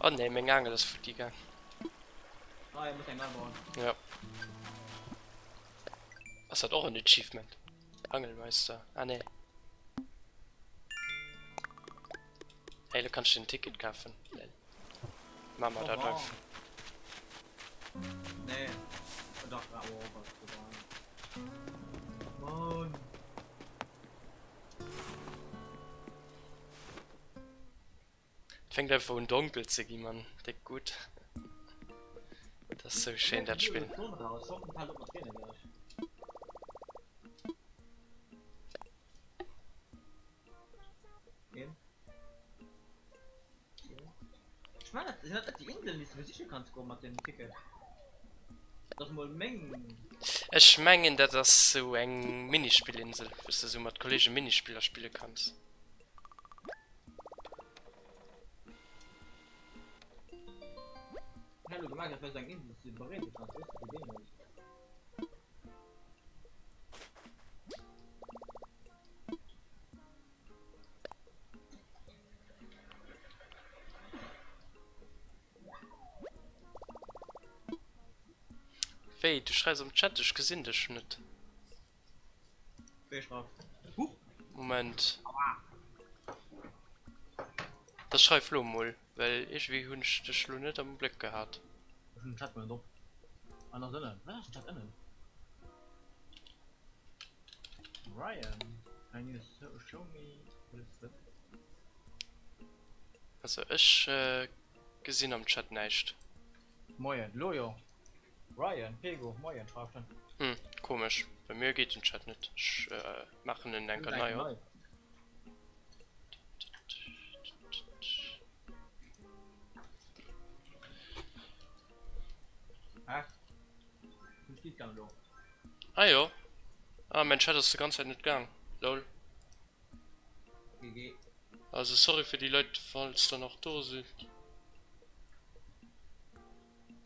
Oh nee, meng Angel ass futti gaang. Ah, ihr müsst eng nei bauen. Ja. Ass dat och en Achievement? Angelmeister. Ah nee. Hey, lo kanns du en Ticket kafen. Lel. Maa mer dat einfach. Nee. Dach, oh, was Mann. Et fänkt einfach un donkel ze gi man, déck gutt. Dat ass sou schéin dat Spill. mengen, dat sinn dat net déi Inselen, déi s de besiche kanns goen mat deem Ticket? Dat ass mol meng. Ech mengen, dat ass sou eng Minispillinsel, wou s de sou mat Kollege Minispiller spille kanns. Ech hat elo gemengt, dat wär sou eng Insel, déi s de bereese kanns, weess de, wéi deemools. Wéi, du schreifs am Chat, ech gesinn dech net. Wéi schreift? Huch! Moment. Da schreif lo mol, well iergendwéi hunn ech dech lo net am Bléck gehat. Ech hunn den Chat mol net op. An ass ënnen. Wat ass den Chat ënnen? Ryan, can you show me this? Also ech gesinn am Chat näischt. Moien, lo jo. Ryan, Pego, moien schreift en. Hm, komesch, bei mir geet den Chat net. Ech maachen en enker nei op. Hä? Wou steet dann elo? Ah jo. Ah, mein Chat ass de ganz Zäit net gaang. Lol. GG. Also sorry fir déi Leit falls der nach do sidd.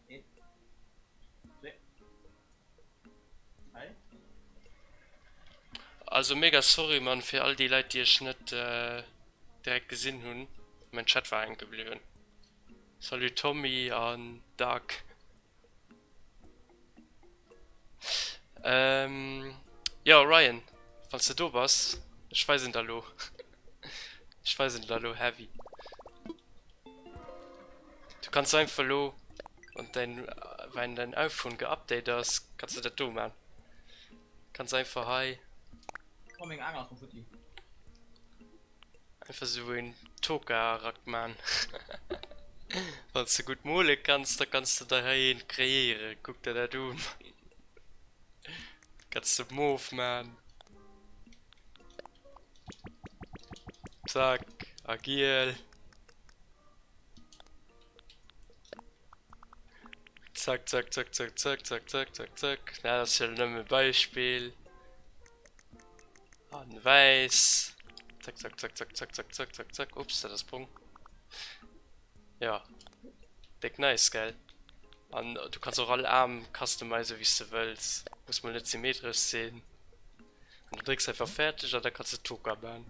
Een, zwee, dräi. Also mega sorry man fir all déi Leit déi ech net direkt gesinn hunn. Mein Chat war hänke bliwwen. Salut Tommy an Dark. Ähm, jo Ryan, wanns de do bass, ech weisen der lo, ech weisen der lo heavy. Du kanns einfach lo, wann dein, wenn dein iPhone geupdate ass, kanns de dat do man. Kanns einfach hei. Oh, meng Aangel ass rem futti. Einfach sou een Tokarak man. Wanns de gutt mole kanns, da kanns de der hei een kreéieren. Kuck der dat un. Kanns de moof man. Zack, a giel. Zack, zack, zack, zack, zack, zack, zack, zack, zack. Na, dat ass jo nëmme e Beispill. An wäiss. Zack, zack, zack, zack, zack, zack, zack, zack, zack. Ups, dat ass brong. Ja. Déck nice, gell? An du kanns och all Aarm customizen, wéi s de wëlls. Muss mol net symmetresch sinn. An du drécks einfach fertig an da kanns de Toka man.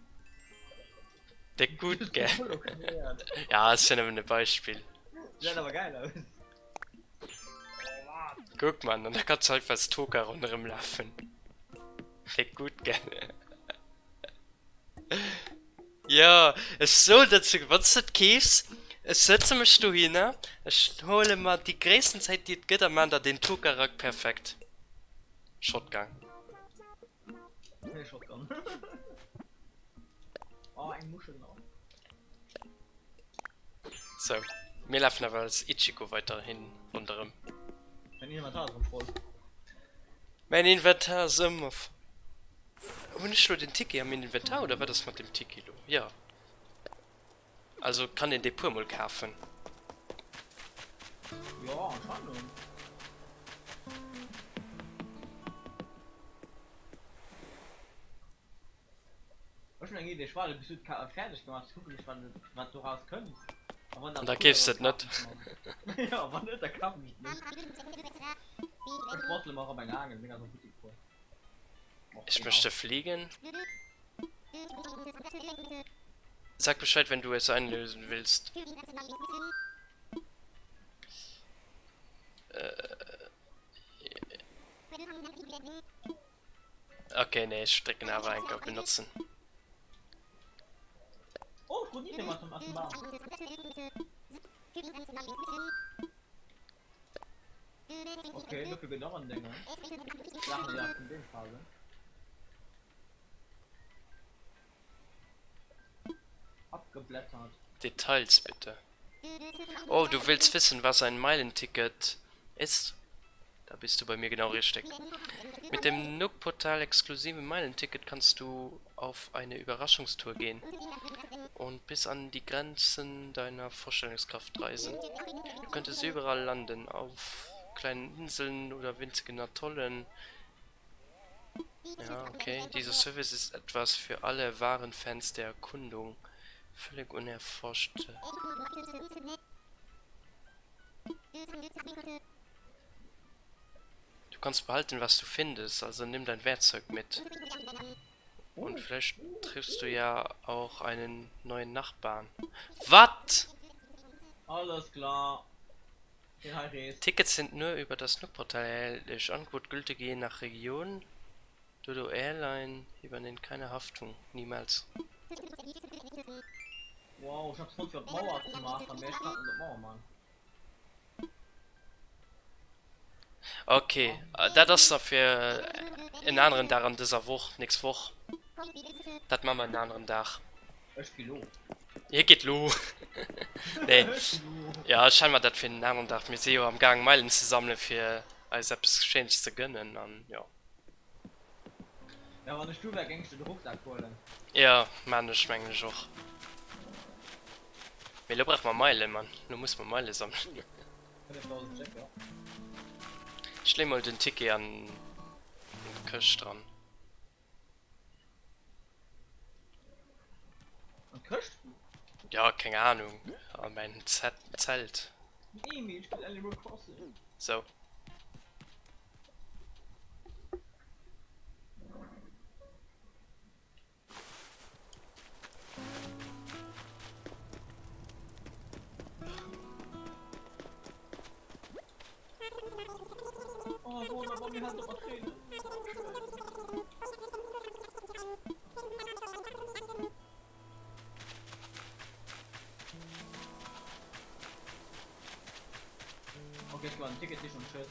Déck gutt, gell? Ja, ass jo nëmmen e Beispill. Gesäit awer gäil aus. Kuck man, an da kanns du einfach als Toka ronderëm lafen. Déck gutt, gell? Jo, ech soen der zu, wann s de et keefs, ech sëtze mech dohinner, ech huele mer déi gréissten Zäit, déi et gëtt, a man der den Tokarak perfekt. Shotgun. Shotgun. Oh, eng Muschel nach. Sou, mir lafen awer als Ichigo weiderhin ronderëm. Mäin Inventar ass erëm voll. Mäin Inventar ass ëmmer voll. Hunn ech lo den Tiki am Inventar oder wat ass mat dem Tiki lo? Jo. Also kann een dee puer mol kafen? Jo, anscheinend. Ech hunn eng Idee, ech waarde bis du d'Ka fäerdeg gemaach hues, kucken ech wat wat doraus kënnt a wann An dat da cool keefs ass, de et net. kafen ech mer. Jo, wann net, da kafen ech et net. Ech bastele mer erëm eng Aangel, meng ass am Buttek voll. Och Ich egal. möchte fliegen. Sag Bescheid, wenn du es einlösen willst. Äh, Okay, nee, ech drécken awer enker op benotzen. Oh, ech krut ni méi aus dem Bam. Okay, dofir gëtt och en Déngen. Saachen, déi aus dem Beem falen. Abgeblättert. Details bitte. Oh, du willst wissen, was ein Meilenticket ist? Da bist du bei mir genau richtig. Mit dem Nook-Portal exklusiven Meilenticket kannst du. auf eine Überraschungstour gehen und bis an die Grenzen deiner Vorstellungskraft reisen. Du könntest überall landen, auf kleinen Inseln oder winzigen Atollen. Ja, okay. Dieser Service ist etwas für alle wahren Fans der Erkundung. Völlig unerforschte. Du kannst behalten, was du findest, also nimm dein Werkzeug mit. Und vielleicht triffst du ja auch einen neuen Nachbarn. Wat? Alles klar. Den hei reest. Tickets sind nur über das Nook-Portal erhältlich. Angebot gültig je nach Region. Dodo Airline übernimmt keine Haftung. Niemals. Wow, ech hab's fonnt fir op d'Mauer ze maachen, mee ech kann et net op d'Mauer man. Ok, dat ass da fir en aneren Dag an dëser Woch, nächst Woch. Dat man mer en aneren Dag. Ech gi lo. Hie geet lo. Nee, ja, ech hale mer dat fir en aneren Dag. Mir si jo am Gaang Meilen ze sammelen, fir eis eppes Schéines ze gënnen an jo. Ja, wann ech du wär, géing ech der de Rucksak huelen. Jo, man ech mengen ech och. Mee lo brauche mer Meilen, Mann. Lo musse mer Meile sammelen. 5000 Stéck, jo. Ech lee mol den Ticket an d'Këscht dran. An d'Këscht? Ja, keng Ahnung. A mäin Zelt. Emil spillt Animal Crossing. Sou. Oh, wunderbar, mir hält op mat Reenen. Okay, ech man Ticket nicht und tschüss.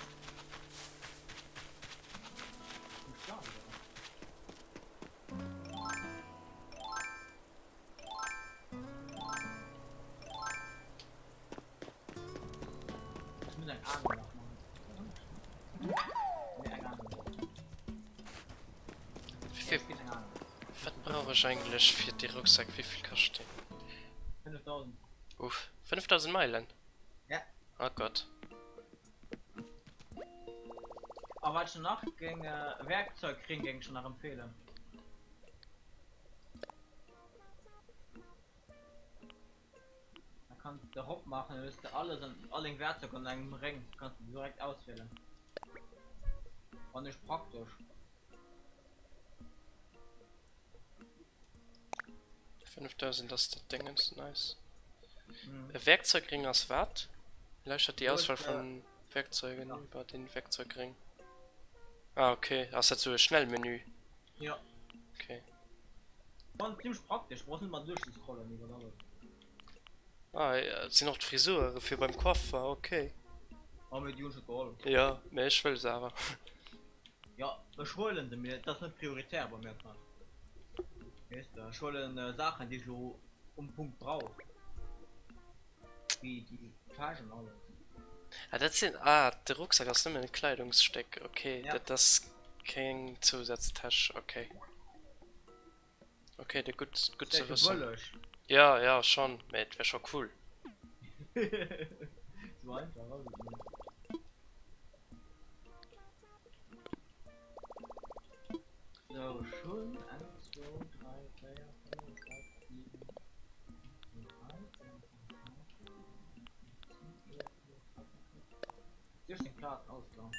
Ich muss eng Angel nach machen. Nee, eng Angel. Wie viel, wat brauch ech eigentlech fir dee Rucksack? Wéi vill kascht deen? 5000. Uff, 5000 Meilen? Ja. Oh Gott. A wat ech nach géing, Werkzeugring géing ech nach empfehlen. Da kanns de rop maachen, dann hues de alles an all deng Werkzeug an engem Réng, kanns de direkt auswielen. Fann ech praktesch. 5000 ass dat Déngens, nice. E Werkzeugring ass wat? Erleichtert déi Auswahl vun Werkzeugen iwwer den Werkzeugring. Ah okay, ass dat sou e Schnellmenü? Ja. Okay. Fand ziemlich praktisch, brauchst nicht mal durchzuscrollen iwwer alles. Ah ja, sinn och d'Frisure fir beim Coiffer, okay. Ah mee déi hunn ech net geholl. Ja, mee ech wëll se awer. Ja, ech huelen se, mee et ass net prioritär bei mir grad. Weess de, ech huelen Saachen déi ech lo um Punkt brauch. Wéi déi Täsch an alles. Ah dat sinn, ah de Rucksack ass nëmmen e Kleidungsstéck, ok, Ja. dat ass keng Zousaztäsch, ok. Ok, de gutt, gutt ze Vläicht e wëssen. bëlleg. Ja, ja schonn, mee et wär scho cool. Sou einfach ass et net. Sou, ech hunn eng, zwou, dräi, véier, fënnef, sechs, siwen, aacht, néng, 13, 14, 15, 11, 12, 13, 14, 16 Plazen, alles klar.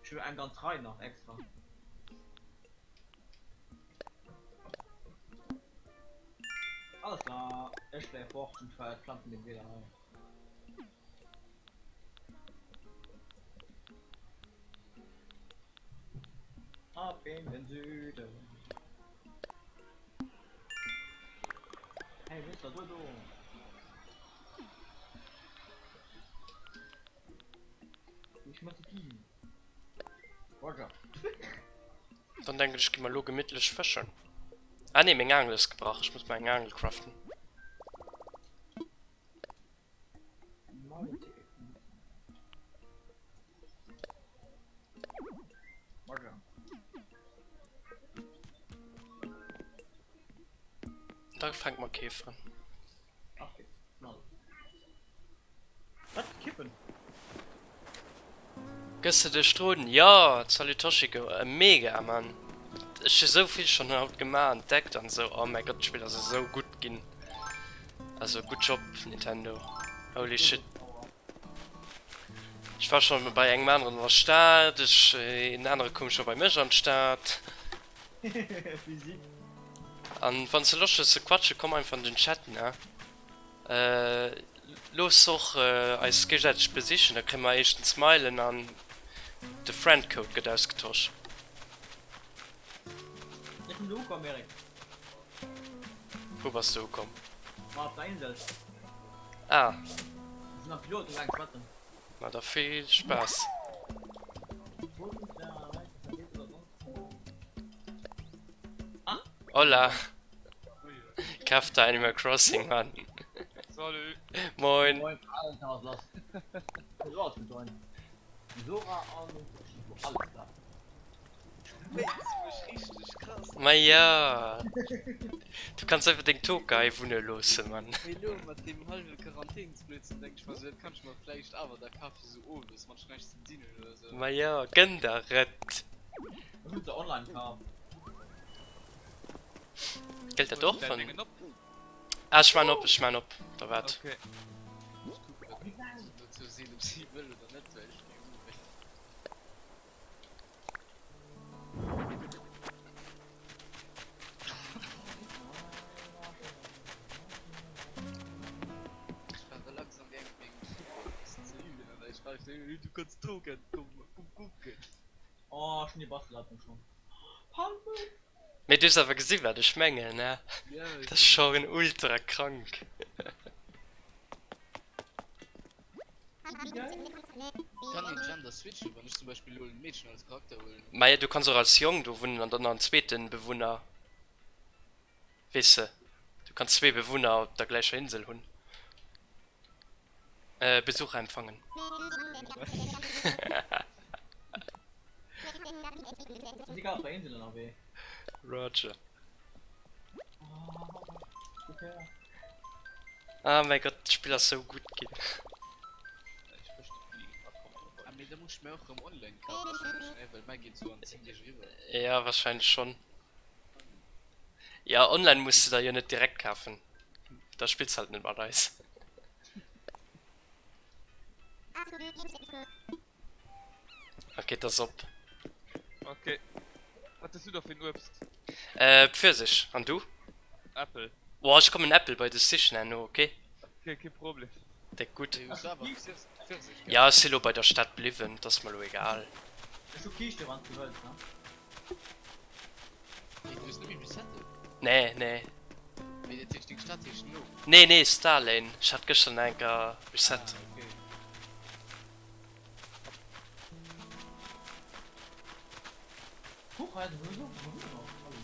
Ech hu eng ganz Rei nach extra. Alles klar, ech fléie fort und verpflanzen den wieder hei. Ab in den Süden. Hey, Mr. Dodo. Ich muss gehen. Roger. Dann denken ech gi mer lo gemittlech fëschen. Ah nee, meng Aangel ass gebrach. Ech muss mer eng Aangel craften. Da fänke mer keefen. Okay, knall. Wat? Kippen? Gëss de dech drun? Jo! Salut Toshiko, mega Mann! Ech hu sou vill schon haut gemaach, entdeckt an sou, oh mäi Gott d'Spill ass esou gutt ginn, also good job Nintendo, holy shit. Ech war schon bei engem aneren an der Stad, ech een anere koum scho bei mech an d'Stad. An wanns de Loscht hues ze quatschen, komm einfach an den Chat ne. Looss och eis géigesäiteg besichen, da kréie mer éischtens Smilen an de Friend Code gëtt ausgetosch. Ech sinn do ukomm, Eric. Wou bass de ukomm? Ma op der Insel. Ah. Ech sinn am Pilot ugaang schwätzen. Ma da vill Spaass. Hola. Kaf der Animal Crossing, Mann. Salut. Moin. Moin, Alter, was lass? Was mit euch? Sora an alles klar. Ma ja! Du kanns einfach deng Toka hei wunne loossen, Mann. Mee lo mat deem halwe Quarantänsblödsinn denk ech mer sou, dat kann ech mer vläicht awer da kafen, sou owes, wann ech näischt ze dinn hunn oder sou. Ma ja, gënn der et! Ech hunn se online kaf. Gëllt dat och wann. Ah, ech maan op, ech maan op. Da waart. Okay. Ech kucken wat se dozou seet, ob si wëll oder net, well ech méi uwéi. Mee du hues awer gesi wat ech mengen, ne? Dat ass schon ultra krank. Kann een Gender switchen, wann ech zum Beispill elo en Meedchen als Charakter huelen? Maja du kanns och als Jong do wunnen an dann nach en zweeten Bewunner, weess de, du kanns zwee Bewunner op der gläicher Insel hunn. Besucher empfangen. Roger. Ah mäi Gott, d'Spill ass sou gutt ginn. Ja wahrscheinlech schon. Ja online muss de der jo net direkt kafen, da spills halt net mat eis. Ok, et ass op. Ok. Wat hues du da fir en Uebst? Äh, Pfirsich. An du? Äppel. Boah, ech kommen Äppel bei dech sichen herno, ok? Ok, kee Problem. Déck gutt. Mee hues du awer Pfirsich, gell? Ja, ech si lo bei der Stad bliwwen, 't ass mer lo egal. Ech hu Kiischte wanns du wëlls, ne? Wéi, du hues net méi resettet? Nee, nee. Wéi, dat heescht deng Stad heescht no? Nee, nee, Starlane. Ech hat gëschter nach enker reset. Ah, ok. Huch, hei ass e Besuch, Besuch. Hallo.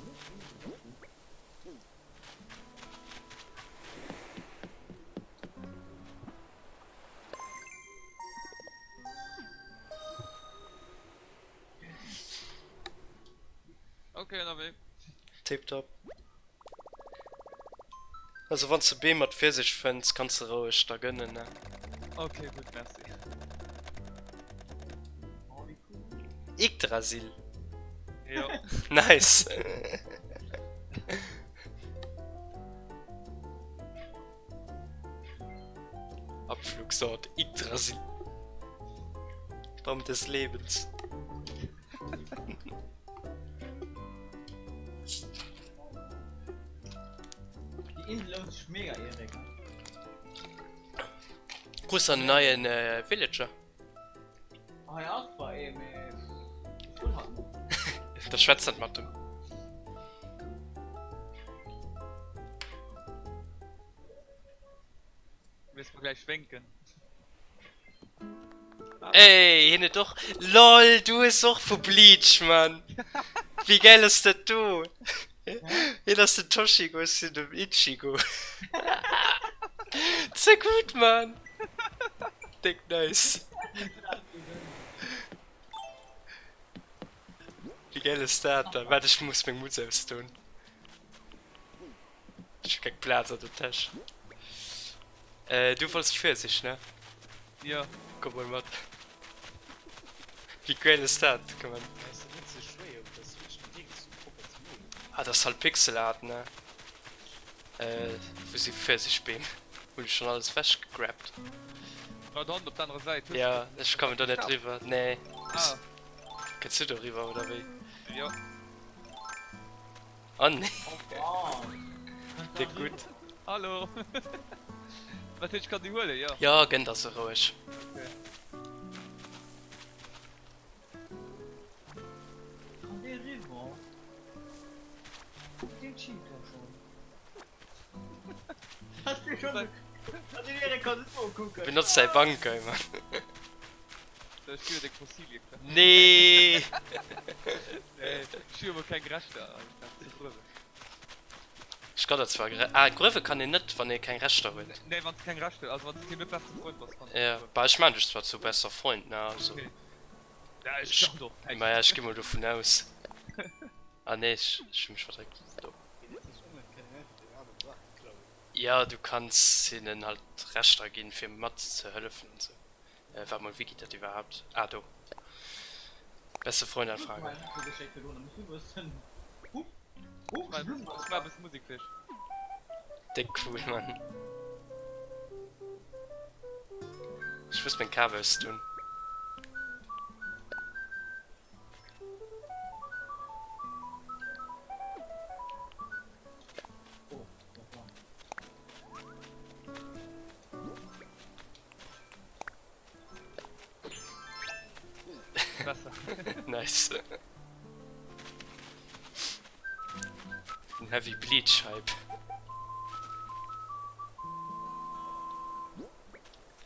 Ok, ënnerwee. Tiptop. Also wanns de Beem mat Pfirsich fënns, kanns de roueg der gënnen ne. Ok gutt, merci. Yggdrasil. Jo. Nice. Abflugsort Yggdrasil. Baum des Lebens. Déi Insel lount sech mega, Erik. Krus an neien äh, Villager. Hei ass zwar ee, mee ech wëll hatt net. Da schwätz net mat dem. Willst du gleich winken? Ey, hien huet och. LOL, du hues och vu Bleach, Mann! Wéi gäil ass dat do? Hien ass den Toshigo, ech sinn den Ichigo. Ze gutt, Mann! Déck nice. Wéi gäil ass dat dann? Waart, ech muss meng Mutz ausdoen. Ech hu keng Plaz an der Täsch. Äh, du wollts Pfirsich, ne? Jo. Komm mol mat. Wéi geil ass dat? Komm an. Ass dat net ze schwéier op der Switch den Dings sou propper ze molen? Ah, dat ass halt Pixel Art, ne? Äh, wou si Pfirsichbeem? Hunn ech schon alles wech gegrabt. War d'Hand op der anerer Säit, hues Ja, ech kommen do net geschafft? riwwer. Nee. Ah. Kënns du do riwwer oder wéi? Jo. Oh nee. Oh, Déck gutt. Hallo. Wat heescht, ech kann déi huelen, jo? Jo, gënn der se roueg. Okay. Kann dee riwwer? Deen cheat doch schon. Hast du schon Hat den Erik kann net mol kucken. Benotz däi Bankai, Mann. Soll ech dir deng Fossilie klauen? Nee! Nee, ech hu jo mol keng Rechter, einfach ze gruewen. Ech kann dat zwar gre-, ah, gruewe kann een net, wann ee keng Rechter huet. Nee, wann s de keng Rechter hues, also wann s de keen net beste Freund bass, kanns de Ja, gruewen. bah, ech maan dech zwar zu besser Freund, ne, also. Okay. Ja, ech dacht och. Maja, ech gi mol dovun aus. Ah nee, ech hu mech verdréckt. Do. Ja, du kanns hinnen halt Rechter ginn, fir mat ze hëllefen an sou. Waart mol, wéi geet dat iwwerhaapt? Ah, do. Beste Freund anfragen. Déck cool, Mann. Ech muss meng Kap ausdun. Besser. Nice. Den Heavy Bleach Hype.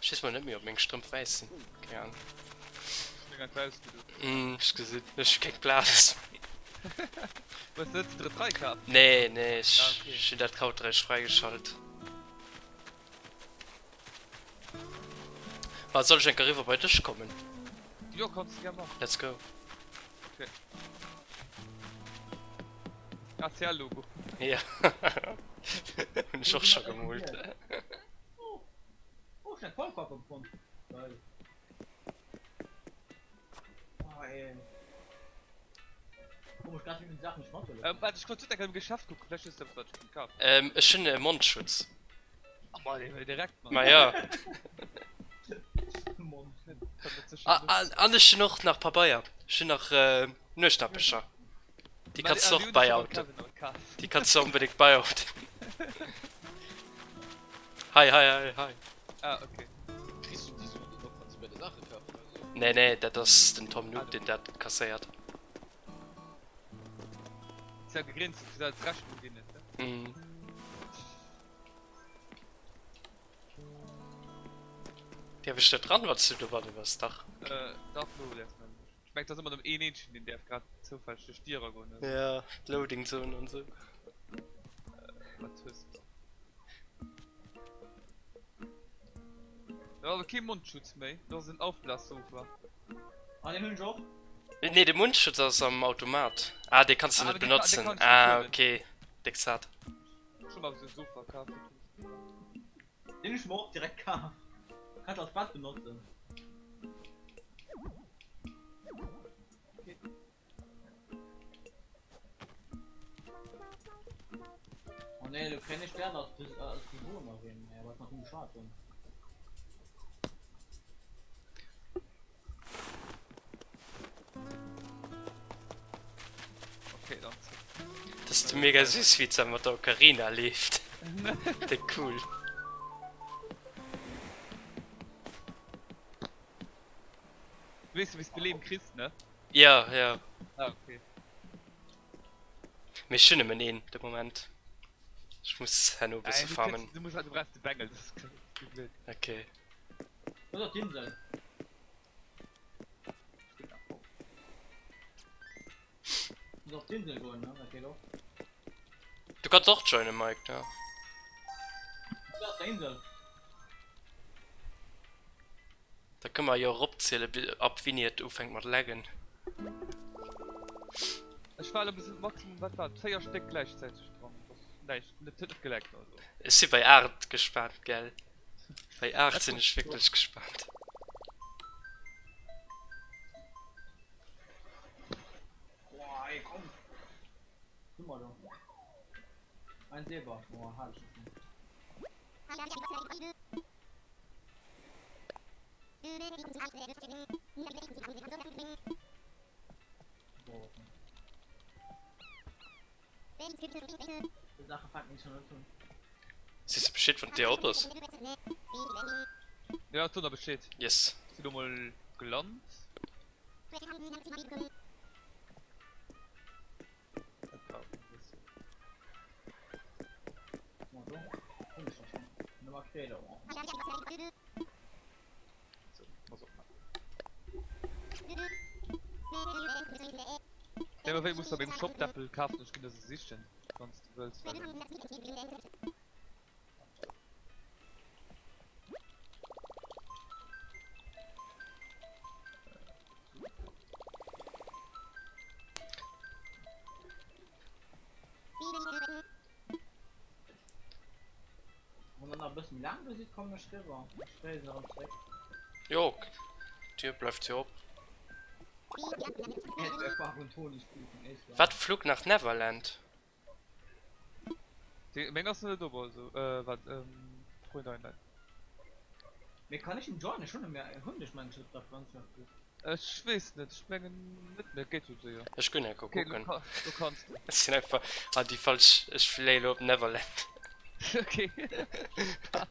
Ech weess mol net méi op meng Strëmp wäiss sinn. Keng Ahnung. Mm, ech gesinn. Ech hu keng Plaz. Hues de net déi drëtt Rei kaf? Nee, nee, ech Ah, okay. ech hunn dat haut eréischt fräigeschalt. Ma soll ech enker eriwwer bei dech kommen? Jo, kanns de gär maachen. Let's go. Okay. ACL-Logo. Ja. Hunn ech och scho gemoolt. Oh, ech hunn eng Vollkapp fonnt. Geil. Oh, ey. Komisch, grad wéi meng Saach nicht mathuelen. Ähm, warte, ech konnt net enker im Geschäft kucken, vläicht hues de eppes wat ech konnt kafen. Ähm, ech hunn e Mondschutz. Ah, ma, dee direkt, Mann. Ma ja. Mondschutz. Kann dat sécher Ah, net. ah, an ech hunn och nach Pabeier. Ech hunn nach äh, Nueschtnappecher. Déi Ma, kanns ah, du déi och hunn ech am beihauten. Kevin alt kaf. Déi kanns du onbedéngt beihauten. Hei, hei, hei, hei. Ah, okay. Kriss du déi Suen dann och, wann se bei der Sache kafen oder sou? Nee, nee, dat ass den Tom Nook, deen dat kasséiert. Ist ja gegrinst, du sollst Rechnung ginn, ne? Mhm. Dierf ech net ran, wann s du dobanne bass? Dach. Äh, dach, lo däerfs du net. Ech mengen, et ass ëmmer nëmmen een eenzegen, deen däerf grad zoufälleg duerch d'Dier eragoen, oder? Ja, d'Loading Zone an sou. Wat hues de? Jo, awer kee Mondschutz méi, do ass en Aufblassofa. Ah, deen hunn ech och. Nee, de Mundschutz ass am Automat. Ah, dee kanns du Ah, net awer dee ka- dee benotzen. kann ech net Ah, huelen. okay. Déck zart. Ech hu mer awer sou e Sofa kaf. Deen hunn ech mer och direkt kaf. Kanns als Bett benotzen. Oh nee, du kréien ech Stern als als Bewohnerin, ey, wat mat him geschwat hunn. Okay, dann zréck. Das ist mega süß, wie es mat der Ocarina leeft. Déck cool. Weess du, wéi s de Leem kriss, ne? Ja, ja. Ah, okay. Mee ech hunn nëmmen een de Moment. Ech muss herno e bësse Äh, du farmen. kriss, du muss halt, du brauchs de Bengel, das ist klar, blöd. Okay. Wo ass d'Insel? Muss op d'Insel goen, ne? Dat geet och. Du kanns och joinen, Mike, ne? Wou ass d'Insel? Da kënne mer jo eropzielen, ab wéini et ufänkt mat laggen. Ech war elo bis maximum, wat war et, 4 Stéck gläichzäiteg dran. Näischt, net huet net geleckt also. Ech si bei 8 gespaant, gell? Bei 8 sinn ech wierklech gespaant. Boah, ey, komm. Guck mal do. Ein Silber. Boah, hab ich schon. Boah, Sees de Bescheed wann d'Dier op ass? Ja, soen der Bescheed. Yes. Sinn lo mol gelant. Ja, aber wéi muss da beim Shop d'Äppel kafen? Ech ginn der se sichen, wann s du wëlls. Well dann Wann der nach e bëssen méi laang do sidd, kommen ech riwwer. Ech kréie se erëm zréck. Jo, d'Dier bleift jo op. Wat? Flug nach Neverland? Déi meng ass net op also äh wat ähm froen dein Leit. Mee kann ech en joinen? Ech hunn e hunn dech mengen ech op der Frëndschaftsgrupp. Ech weess net, ech mengen net, mee et geet jo séier. Ech ginn enker Okay, du kucken. ka du kanns. Ech sinn einfach ah déi falsch, ech fléie lo op Neverland. Okay.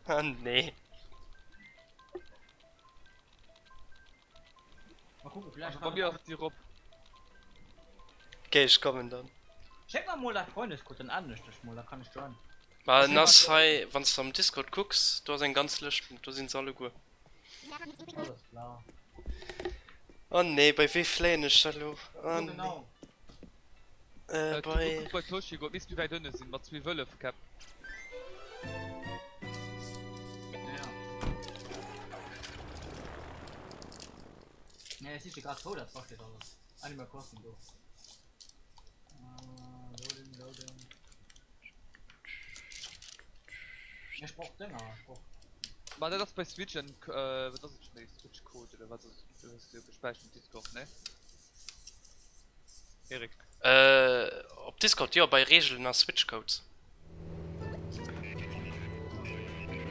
Ah nee. Mal kucken, vielleicht Also bei mir ass déi rop. Okay, ech kommen dann. Schéck mer mol däi Freundescode, dann adden ech dech mol, da kann ech joinen. Ma en ass hei, wann s de am Discord kucks, do ass eng ganz Lëscht, do sinn se alleguer. Alles klar. Oh nee, bei wee fléien ech da lo? Oh Jo nee. genau. Äh, Äh, bei. kuck bei Toshiko, et misst méi wäit ënne sinn, mat zwee Wëllefkäpp. Ja. Nee, ech siche grad wou dat Paket ass. Animal Crossing do. Äh, loading, loading. Ech brauch Dinger, ech brauch. Ma dat ass bei Switch en, äh, wat ass et scho méi, Switch Code oder wat ass et? Du hues jo gespäichert um Discord, ne? Erik. Äh, op Discord, jo, bei Regeln a Switch Codes.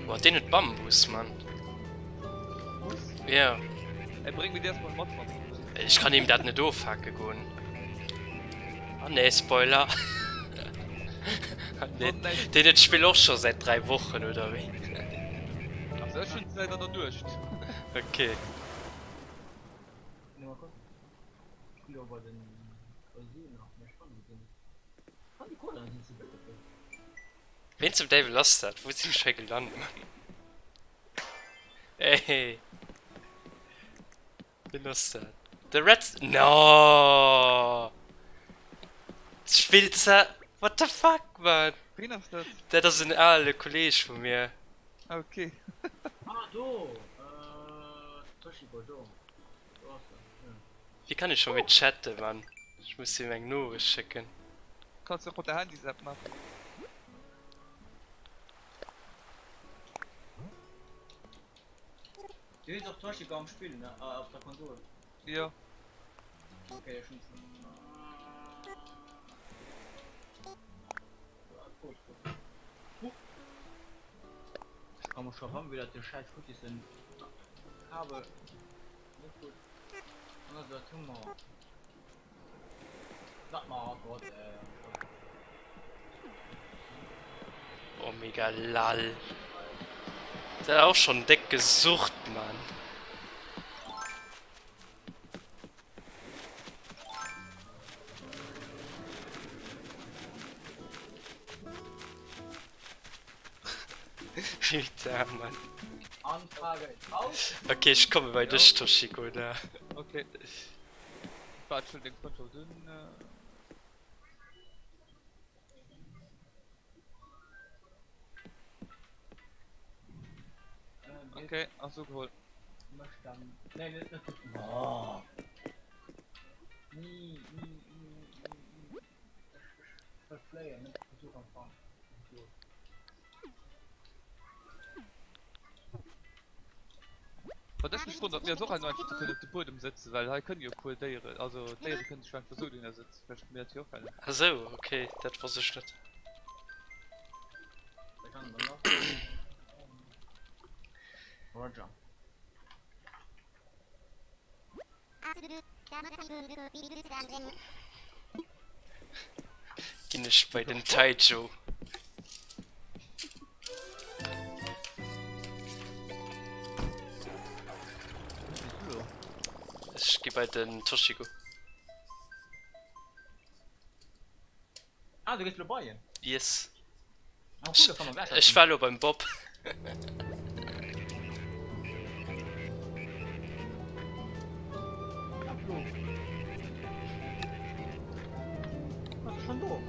Boah, deen huet Bambus, Mann. Bambus? Ja. Ey, bréng mir déi erstmol mat, wann s du wëlls. Ech kann him dat net ofhake goen. Ah nee, Spoiler. Nee, deen huet d'Spill och scho säit 3 Wochen, oder wéi? Also ech hunn säit an der Nuecht. Okay. Mal gucken. Ich spiele bei den Brasilien nach. Ich kann die nicht. Kann die Cola sind sie bitte. Ween zum Däiwel ass dat? Wou sinn ech hei gelant, Mann? Ey. Ween ass dat? De Red... No! Spillt se... What the fuck, man? Ween ass dat? Dat ass en ale Kolleg vu mir. Ah, okay. Ah, do! Äh, Toshiko, do. Do ass en, ja. Wéi kann ech scho méi chatten, Mann? Ech muss him eng Noricht schécken. Kanns och mat der Handys-App maachen. Du hues och Toshiko am Spill, ne? Äh, op der Konsol. Jo. Okay, ech hunn schon. Ich komme schon ran, wieder den scheiß Futti sind. Kabel. Nicht gut. Und das wird Tumor. Sag mal, oh Gott, ey. Omega lal. Der hat auch schon dick gesucht, Mann. Putain, Mann. Anfrage ist raus. Okay, ich komme bei dich, Toshiko, da. Okay. War schon den Konto dünn. Äh... Okay, ach so geholt. Nee, net, net, oh. Nie, nie, nie, nie, nie. Ech, ech, ech fléien, net Besuch empfangen. Wat ech mech froen, ob mir eis och herno einfach do kënnen op de Buedem sëtzen, well hei kënnen jo e puer Déieren, also d'Déiere kënnen sech jo einfach esou dohinner sëtzen. Vläicht kënne mir dat jo och herno. Ah sou, ok, dat wosst ech net. Da kann dann nach. Roger. Ginn ech bei den Taicho. Ech gi bei den Toshiko. Ah, du gees lo bei en? Yes. Ah, cool, da kann man gleich Ech war lo beim Bob. Was schon do?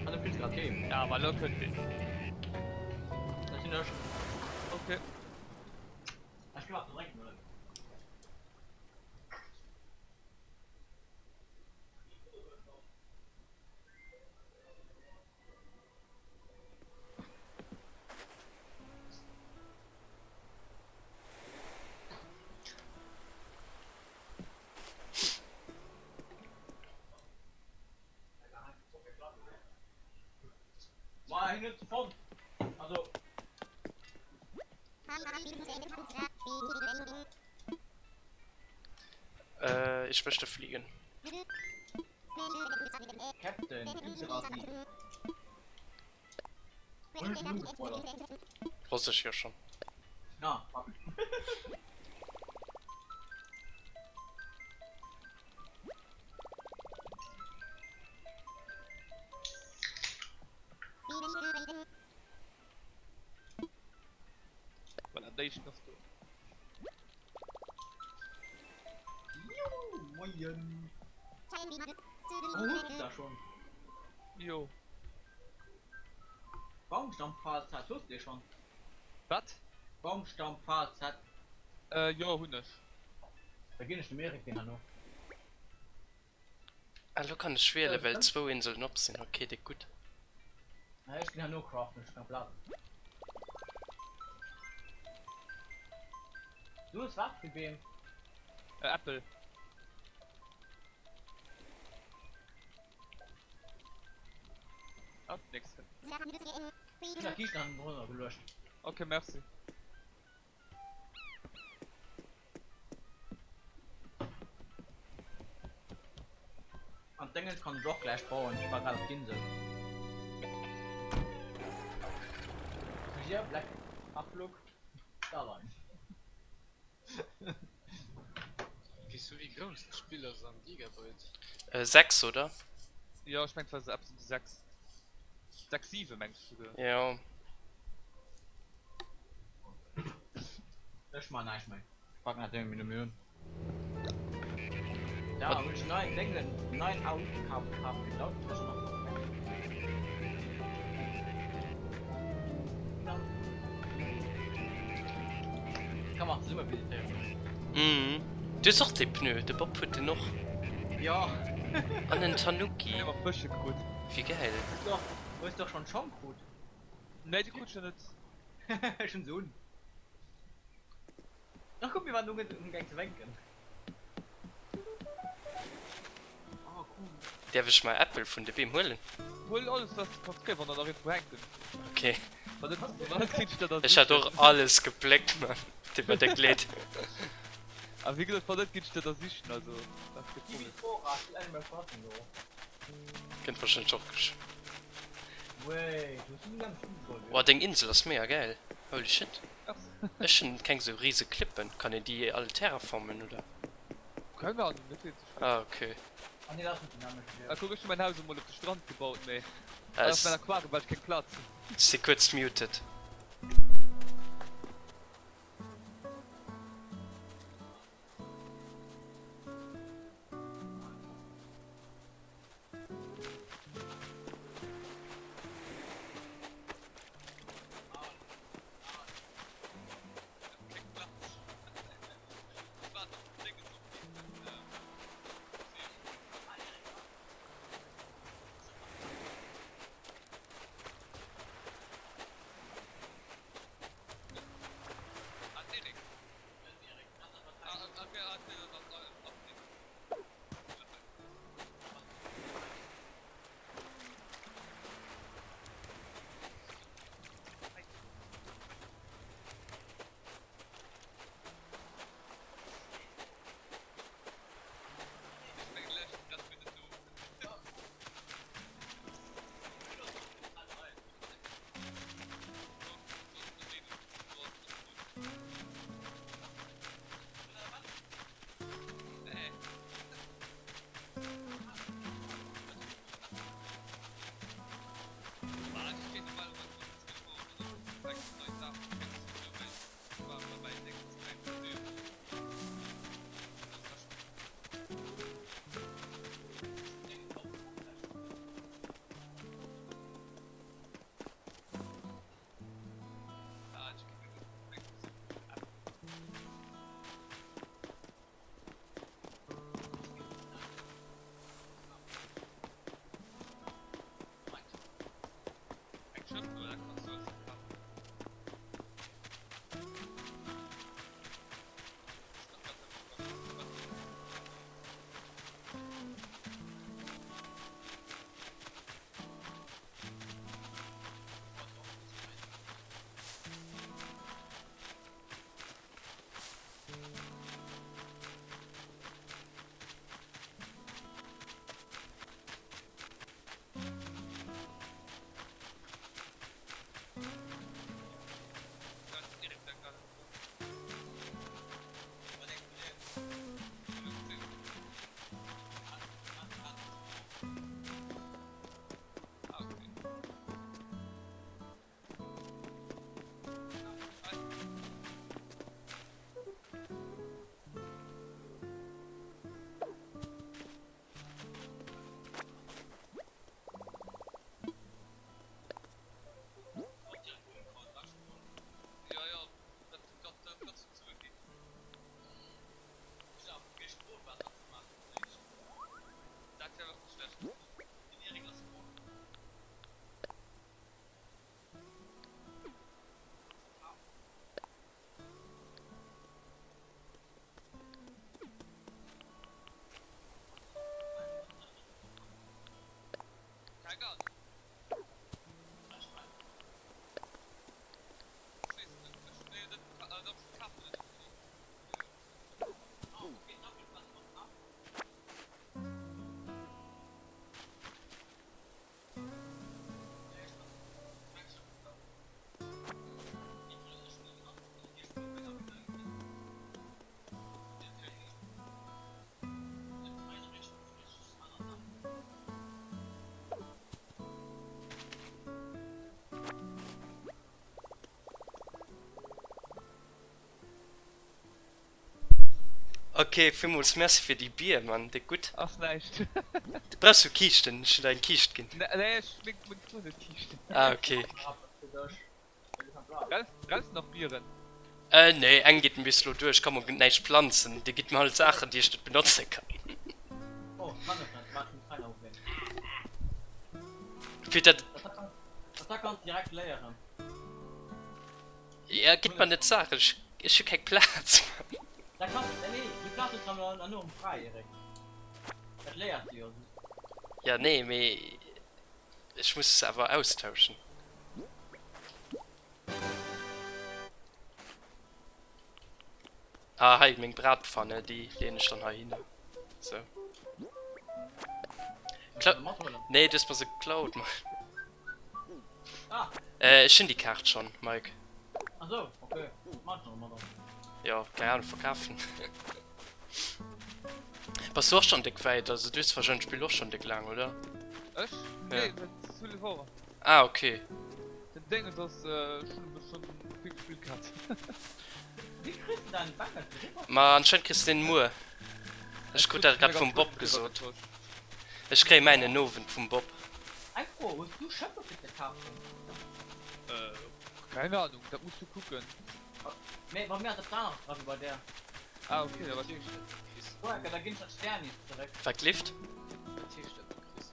Ah, du fliegst grad heem. Ja, aber lo kënnt een. Dat sinn ech. Okay. Ech gi wat ze drénken huelen. Ma hien huet se fonnt. Also. Äh, ich möchte fliegen. Captain Yggdrasil. Hunn ech schon ugespoilert? Wosst ech jo schon. Ah, fuck. Voilà, déi ass do. Juhu, moien. Oh, hues du da schon? Jo. Baumstammpfahl-Set, hues du dee schon? Wat? Baumstammpfahl-Set. Äh, jo, hunn ech. Da ginn ech dem Eric deen herno. Ah, lo kann ech wielen, well zwou Inseln op sinn. Ok, déck gutt. Ah, ech ginn herno craften, ech hunn keng Plaz. Du hues wat fir Beem? Äh, Äppel. Ah, nix. Ech hunn der Kiischten hannendrunner geluecht. Ok, merci. An d'Déngens kann ech och gläich bauen, ech war grad op d'Insel. Hier, Black Aflug, da lein. Weess du wéi grouss d'Spill ass an Gigabyte? 6 oder? Jo ech mengt war se eppes ëm déi 6, 6, 7 mengt ech souguer. Jo. Ech man näischt méi. Ech packen dat Déng méi net méi un. Da hunn ech neien Déngen, neien AU-Kabel kaf fir d'Lautsprecher nach ze verlängeren. Kann man zesumme visitéieren. Mhm. Du hues och dee Pneu, de Bob huet den och. Jo. An en Tanuki. Ech hu Fësche krut. Wéi gäil. Hues du och, hues du och schon Schong krut? Nee, déi krut ech nach net. Ech hun se un. Ach guck, mir waren umgaang ze wenken. Oh cool. Däerf ech mer Äppel vun de Beem huelen? Huel alles wat du kanns kréien, wann der nach iergendwou hänken. Okay. Wann net, wann net kritt ech der da Ech hat sichen. och alles gepléckt, man. Deet mer déck leed. A wéi gesot, wann net ginn ech der da sichen, also dat ass kee Kiwi Problem. Cora, spill Animal Crossing do. Kënnt wahrscheinlech och gesch. Wait, du hues ni ganz Insel Boah, deng Insel ass mega gäil. Holy shit. Merci. Ech hunn keng sou riese Klippen. Kann een déi all terraformen oder? Keng Ahnung, dat weess ech net. Ah okay. Ah nee, dat ass net déi nämmlecht Ah Wier. kuck, ech hunn mäin Haus emol op de Strand gebaut, mee Ah, hei ass mäin Aquarium, well ech keng Plaz hunn. Ech si kuerz muted. Ok, villmools Merci fir déi Bier, Mann, déck gutt. Ass näischt. Du brauchs jo Kiischten, ech hunn der eng Kiischt ginn. Nee, ech meng meng Fro net Kiischten. Ah ok. Brauchs de nach Bieren? Äh nee, eng geet mir bis elo duer, ech ka mol näischt planzen, dir gitt mir halt Saachen déi ech net benotze kann. Fir dat. Ja gitt mer net Saachen, ech ech hu keng Plaz Mann. Ja nee, mee ech muss awer austauschen. Ah hei meng Bratpfanne, déi leeën ech dann heihinner. Sou. Kla nee, du hues mer se geklaut, Mann. Ah. Äh, ech hunn déi Kaart schonn, Mike. Ach sou, okay. Wat maachen ech domadder? Jo, keng Ahnung, verkafen. Bass du och schonn déck wäit? Also du hues wahrscheinlech d'Spill och schonn déck laang, oder? Ech? Nee, dat ass Civil War. Ah, okay. Den Déngens ass, ech hunn schonn vill gespillt gehat. Wéi kriss de däin Bengel eriwwer? Ma anscheinend kriss de deen muer. Ech krut dat grad vum Bob gesot. Ech kréie mäin en Owend vum Bob. Eng Fro, hues du Schëppe fir ze kafen? Keng Ahnung, dat muss du kucken. Mee bei mir ass eppes aneres dra wéi bei där. Ah ok, da wat heescht dat Chris? Kuck, da ginn ech der d'Sternis zeréck. Wat leeft? Wat heescht dat da Chris?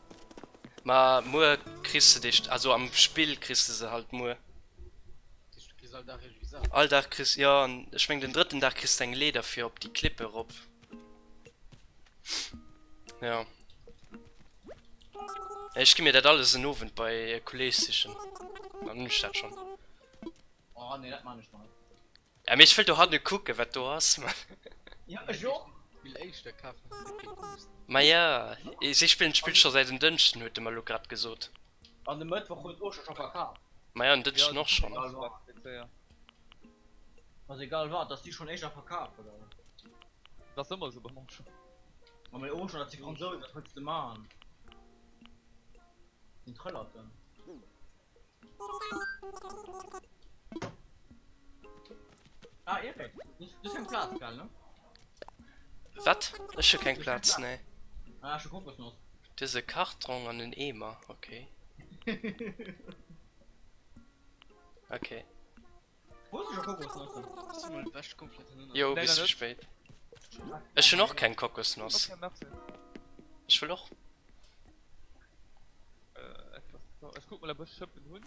Ma muer kriss de déi, also am Spill kriss de se halt muer. Dat heescht du kriss all Dag iergendwéi Saachen? All Dag kriss, jo, an ech meng den drëtten Dag kriss de eng Leeder fir op déi Klippe rop. Jo. Ech gi mir dat alles en Owend bei e Kolleg sichen. Dann hunn ech dat schonn. Oh nee, dat man ech net. Ja, mee ech wëll dohanne kucken, wat do ass, Mann. Ja, ech och. Spill éischter kafen ass net keng Kunst. Ma ja, si spillen d'Spill scho säit en Dënschden, huet de mer elo grad gesot. An de Mëttwoch huet Oscher scho verkaf. Ma ja, en Dënschden och schonn. Ass egal wat, dass si schonn éischter verkaf, oder? Dat ass ëmmer esou beim Auchan. Ma mee Auchan, dat si Fransouse, wat wëlls de man? Sinn Trëllerten. Ah, Erik, du hues keng Plaz, gell, ne? Wat? Ech hu keng Plaz, nee. Ah, ech hu Kokosnoss. Du hues e Kartrong an en Eemer, okay. Okay. Hues du scho Kokosnossen? Ech si mol ewech komplett hannendran. Jo, Nee, bis nach ze net. spéit. Ech hunn och keng Kokosnoss. Okay, merci. Ech wëll och. Äh, etwas. So, ech kuck mol ob ech Schëppen hunn.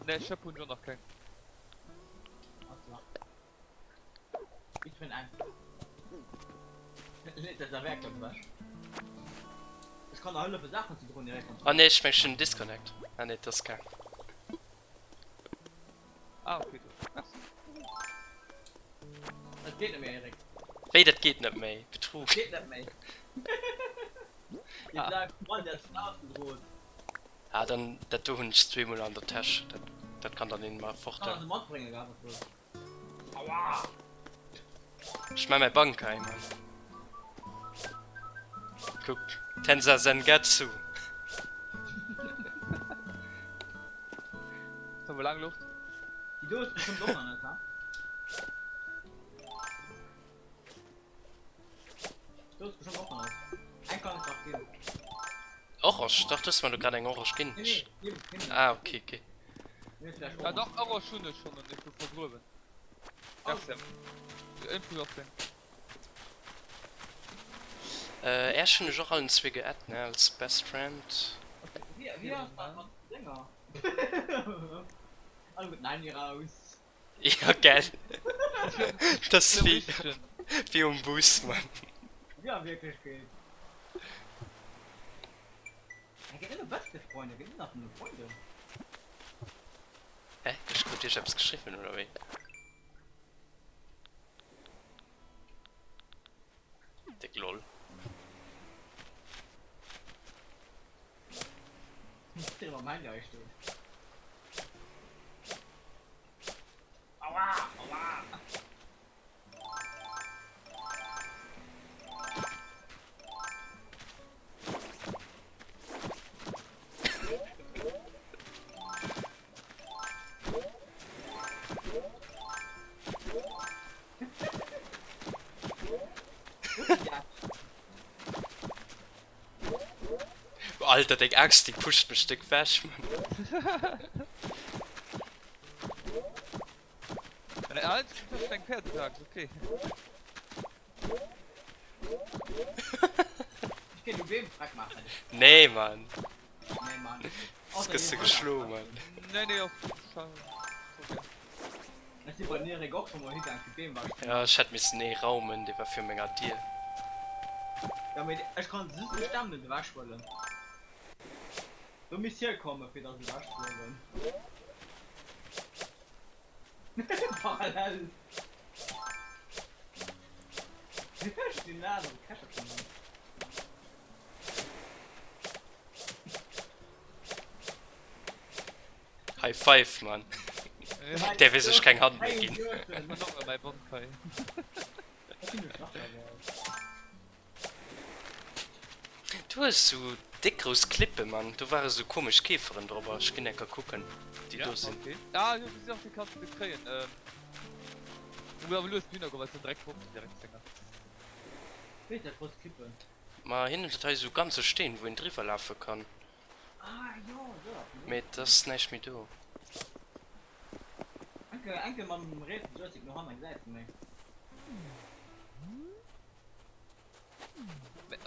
Nee, Schëpp hunn ech och nach keng. Warte. Ich bin eng. Leet dat Werkzeug ewech. Ech kann der hëllefe Saachen ze droen direkt. Ah nee, ech meng ech hunn en Disconnect. Ah nee, et ass gaang. Ah okay, do. Merci. Dat geet net méi, Eric. Wéi dat geet net méi? Betrug. Dat geet net méi. Dir bleift Mann, der Straßen droht. Ah dann dat do hunn ech zweemol an der Täsch. Dat dat kann dann een mar fort. Kann se matbréngen, gell, wat wëlls. Aua! Ech man mäi Bankai, Mann. Kuck, Tensa Sengetsu. Ass awer laang Loft. Déi do hues de bestëmmt och nach net, ha? Do hues de bestëmmt och nach net. Eng kann ech nach ginn. Orange? Dach, du hues mer elo grad eng Orange ginn. Nee, nee, ginn, ginn. Ah, okay, okay. Ah dach, Orange hunn ech schonn an ech gouf vergruewen. Merci. Info ass deng. Äh, Äerch hunn ech och allen zwee geadd, ne, als best friend. Wéi, wéi ass dat mat Dénger? Hallo, mit Nein raus. Ja, gell. Dat ass wéi, wéi um Bus, Mann. Ja, Wierklechkeet. Er geet net no beste Freunde, er geet net nach no Freunde. Hä? Ech krut iech eppes geschriwwen, oder wéi? Déck lol. Aua! Aua! Alter, deng Axt déi pusht mech déck wech, Mann. Ah, das ist eng Pferdesaxt, okay. Ich geh die Beem freck machen. Nee, Mann. Nee, Mann. Soss gëss de geschloen, Mann. Nee, nee, okay. Ech si bei Nirik och scho mol higaang fir Beem wech ze Ja, ech hätt missen ee raumen, dee war vir menger Dier. Ja, mee ech kann just de Stamm net ewech huelen. Do misst hie komme fir dass ewech ze huelen. Parallel. Ech sinn nah am Kescher vun him. High five, Mann. Där will sech keng Hand méi ginn. Du hues sou déck grouss Klippe, Mann. Do ware sou komesch Käferen drop. Ech ginn enker kucken, ob déi do sinn. Ma hien huet dat hei sou ganze Steen, wou een driwwer lafe kann. Ah jo, jo. Mee et ass näischt méi do. Enke, enke mam rietsen Joystick no hannen gesäis de méi.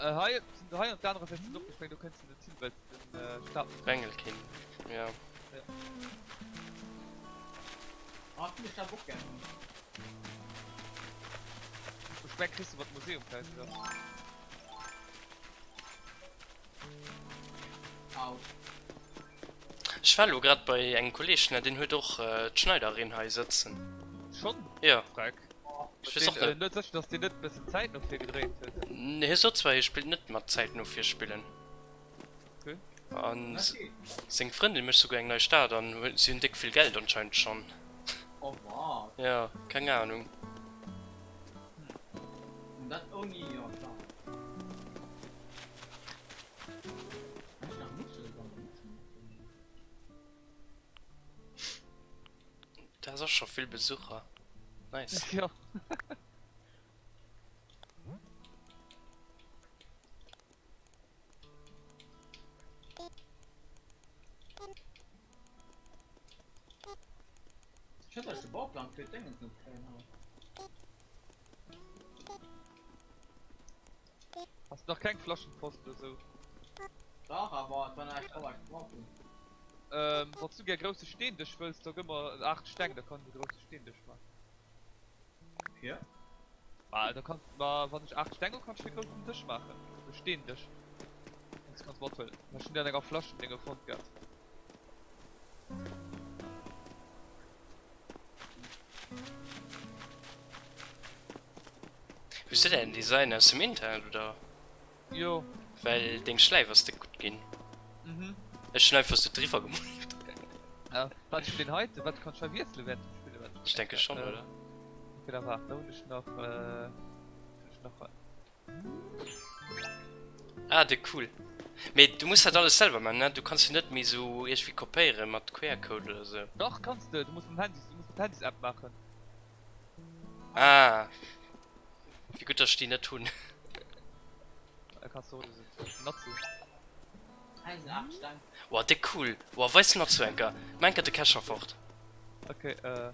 Hei sinn hei op der anerer Säit sinn och, ech meng do kënns de net hin, well s de den Stab net hues. Bengelkin, ja. Ja. Ah, ech den Stab och gär hunn. Ech meng kriss de mat Museum vläicht, oder? Ech war elo grad bei engem Kolleg, ne, deen huet och d'Schneiderin hei sëtzen. Schonn? Jo. Freck. Ech weess och net. Net sécher, dass deen net e bëssen Zäit no vir gedréint huet. Hie sot zwar, hie spillt net mat Zäit no vir spillen. Okay. An seng Frëndin mécht souguer eng nei Stad an si hunn déck vill Geld anscheinend schonn. Oh wat? Jo, keng Ahnung. An dat ouni, jo klar. Da ass och scho vill Besucher. Nice. Jo. Ech hätt eis de Bauplang fir d'Déngens net kréien hei. Hast du nach keng Flaschenpost oder sou? Dach, awer et war näischt dra wat ech gebraucht hunn. Ähm, wanns du gär grousse Steendësch wëlls, da gëmm mer 8 Steng, da kann ech e grousse Steendësch man. Fir? Ma da kann, ma wann ech 8 Steng hu kann ech e groussen Dësch maachen, e Steendësch. Kanns kanns mathuelen. Ech hunn déi an enger Flaschendénge fonnt gehat. Hues du däin Design aus dem Internet oder? Jo. Well deng Schläif ass déck gutt ginn. Mhm. Ech hunn einfach sou driwwer gemoolt. Ja, wat ech den heiten, wat kann ech hei wiesselen während dem Spillen? Wat Ech denke schon, oder? Okay, da waart, da hunn ech nach, äh, hunn ech nach. Ah, déck cool. Mee du muss dat alles selwer man, ne? Du kanns jo net méi sou iergendwéi kopéieren mat QR-Code oder sou. Dach kanns de, du muss mam Handys, du muss mat Handys-App maachen. Ah. Wéi gutt, dass ech déi net hunn. Da kanns de och esou Nazi. Hei sinn 8 Steng. Woah, déck cool. Woah, weis mer zu enker. Maa enker de Kescher fort. Okay, äh.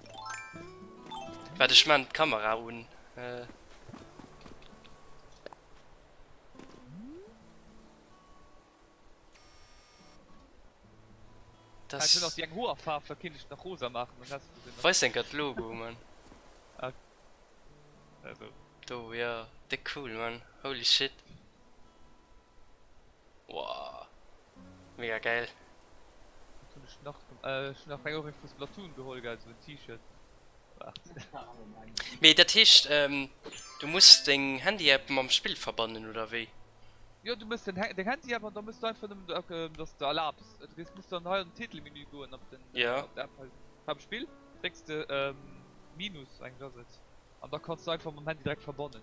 Waart, ech maan d'Kamera un. Äh. Das. Ah, ich hunn nach déi eng Hoerfaarf, da kinnt ech nach rosa maachen, dann häss de se nach. Weis enker d'Logo, Mann. Ah. Also. Do, jo. Déck cool, Mann. Holy shit. Woah. Mega geil. Wat hunn ech nach gem-, äh, ech hunn nach eng Ohrring vu Splatoon geholl, gell, sou en T-Shirt. Mee dat heescht du muss deng Handy-App mam Spill verbannen oder wéi? Jo du mëss deng Handy-App an da mëss du einfach nëmmen dass de erlaabs, du gees muss dann hei an den Titelmenü goen op den op der App hei beim Spill drécks de Minus eigentlech ass et an da kanns du einfach mam Handy direkt verbannen.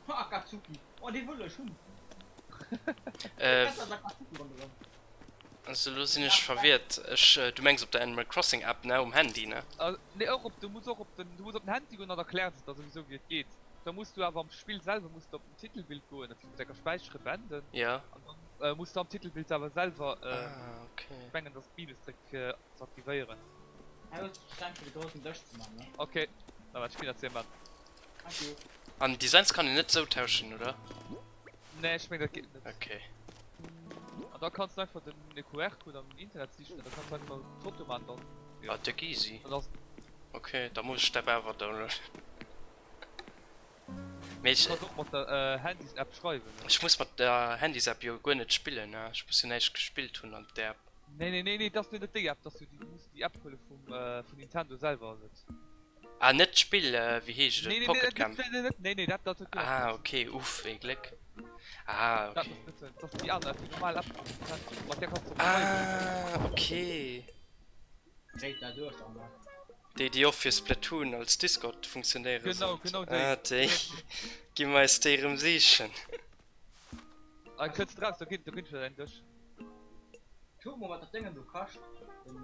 Akatsuki, oh dee wëll ech hunn. Also lo sinn ech verwirrt. Ech, du mengs op der Animal Crossing App, ne? Um Handy, ne? Nee och op, du muss och op den, du muss op den Handy goen an erkläert se der souwisou wéi et geet. Da muss du awer am Spill selwer muss du op den Titelbild goen, dat heescht eng Späichere beenden. Ja. An dann muss du am Titelbild awer selwer, ah, okay. ech mengen dat ass d'Minus drécken fir ze aktivéieren. Hei hues du d'Steng fir de groussen Dësch ze man, ne? Okay, na wat, ech ginn dat dir man. Thank you. An Designs kann een net sou tauschen, oder? Nee, ech meng dat geet net. Okay. An da kanns du einfach den QR-Code am Internet sichen an da kanns du einfach d'Foto man dann. Ah, déck easy. Dann ass. Okay, da muss ech d'App awer downloaden. Mee ech. Du kanns och mat der Handys-App schreiwen, ne? Ech muss mat der Handys-App jo guer net spillen, ne? Ech muss jo näischt gespillt hunn an der App. Nee, nee, nee, nee, dat ass net déi App, dat ass jo déi, du muss déi App huele vum, vun Nintendo selwer ass et. Ah, net d'Spill, wéi heescht et, Nee, nee, nee, Pocket Camp? nee, nee, nee, nee, dat, dat huet guer näischt Ah, mat ze okay, uff, ee Gléck. Ah, Dat okay. ass net, dat ass déi aner App, déi normal App vun Nintendo, mat där kanns du och schreiwen. Ah, okay. Dréit dat duerch dann, ne? Déi déi och fir Splatoon als Discord funktionéiere Genau, sollt. genau déi. Ah, déi gi mer eis déi erëm sichen. Ah, kënns de raus, da ginn, da ginn ech der en Dësch. Kuck mol wat dat Déngen do kascht, den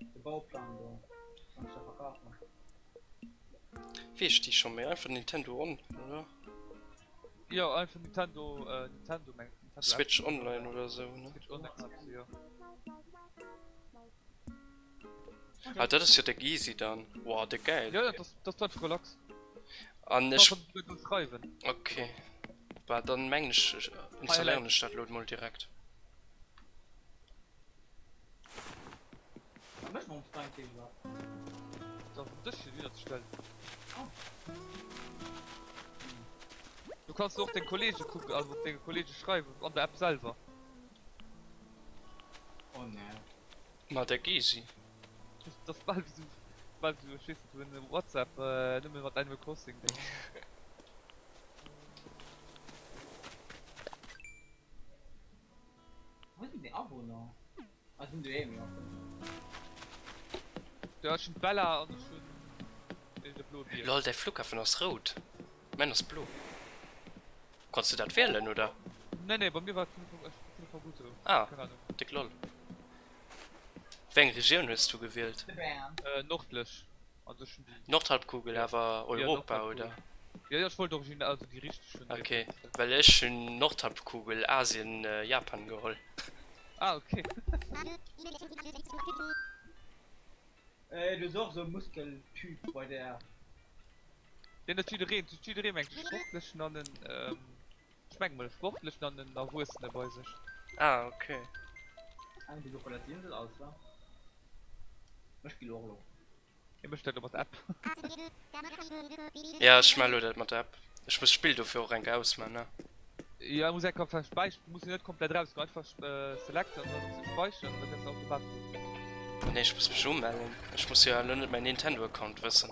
de Bauplang do, kann ech der verkafen. Wéi heescht déi scho méi? Einfach Nintendo On, oder? Jo, einfach Nintendo, Nintendo meng, Nintendo App. Switch Online oder sou, ne? Switch Online App, jo. Ah, dat ass jo déck easy dann. Wow, déck geil. Jo, dat ass, dat ass einfach relax. An ech. Kann einfach duerno schreiwen. Okay. Bah, dann mengen ech, ech installéieren ech dat lo mol direkt. Wat mécht man um Steintisch iwwerhaapt? Dat ass en Dëschchen hinnerzestellen. Oh. Du kanns och deng Kollege kucken, also mat denge Kollege schreiwen an der App selwer. Oh nee. Ma déck easy. Dat ass bal wéi sou, bal wéi sou, ech weess net, sou en WhatsApp nëmme mat Animal Crossing Ding. Wou sinn déi Awunner? Ah sinn doheem, jo. Jo ech hunn d'Bella an ech hunn de bloe Bier. Lol däi Flughafen ass rout, mäin ass blo. Konns du dat wielen oder? Nee nee, bei mir war et vun Ufank, vun Ufank u sou. Ah, Keng Ahnung. déck lol. Wéi eng Regioun hues du gewielt? De Bernd. Nordlech, also ech hunn déi. Nordhalbkugel awer Europa oder? Jo jo, ech wollt original, also déi richteg hunn. Ok, well ech hunn Nordhalbkugel, Asien, Japan geholl. Ah ok. Ey, du ass och sou e Muskeltyp bei der. Deen huet jiddereen, huet jiddereen mengt e sportlechen an en, ech menge mol e sportlechen an en Erwuessene bei sech. Ah ok. Eng Besuch bei der Insel, alles klar. Ech gi lo och elo. Hie mécht dat elo mat App. Ja ech man elo dat mat App. Ech muss d'Spill dofir och enke ausman ne? Ja muss enke einfach späicheren, muss jo net komplett raus goen, einfach selecten an dann speicheren an da kënns de automatesch erëm. Nee ech muss mech umellen, ech muss jo elo net mäin Nintendo Account wëssen.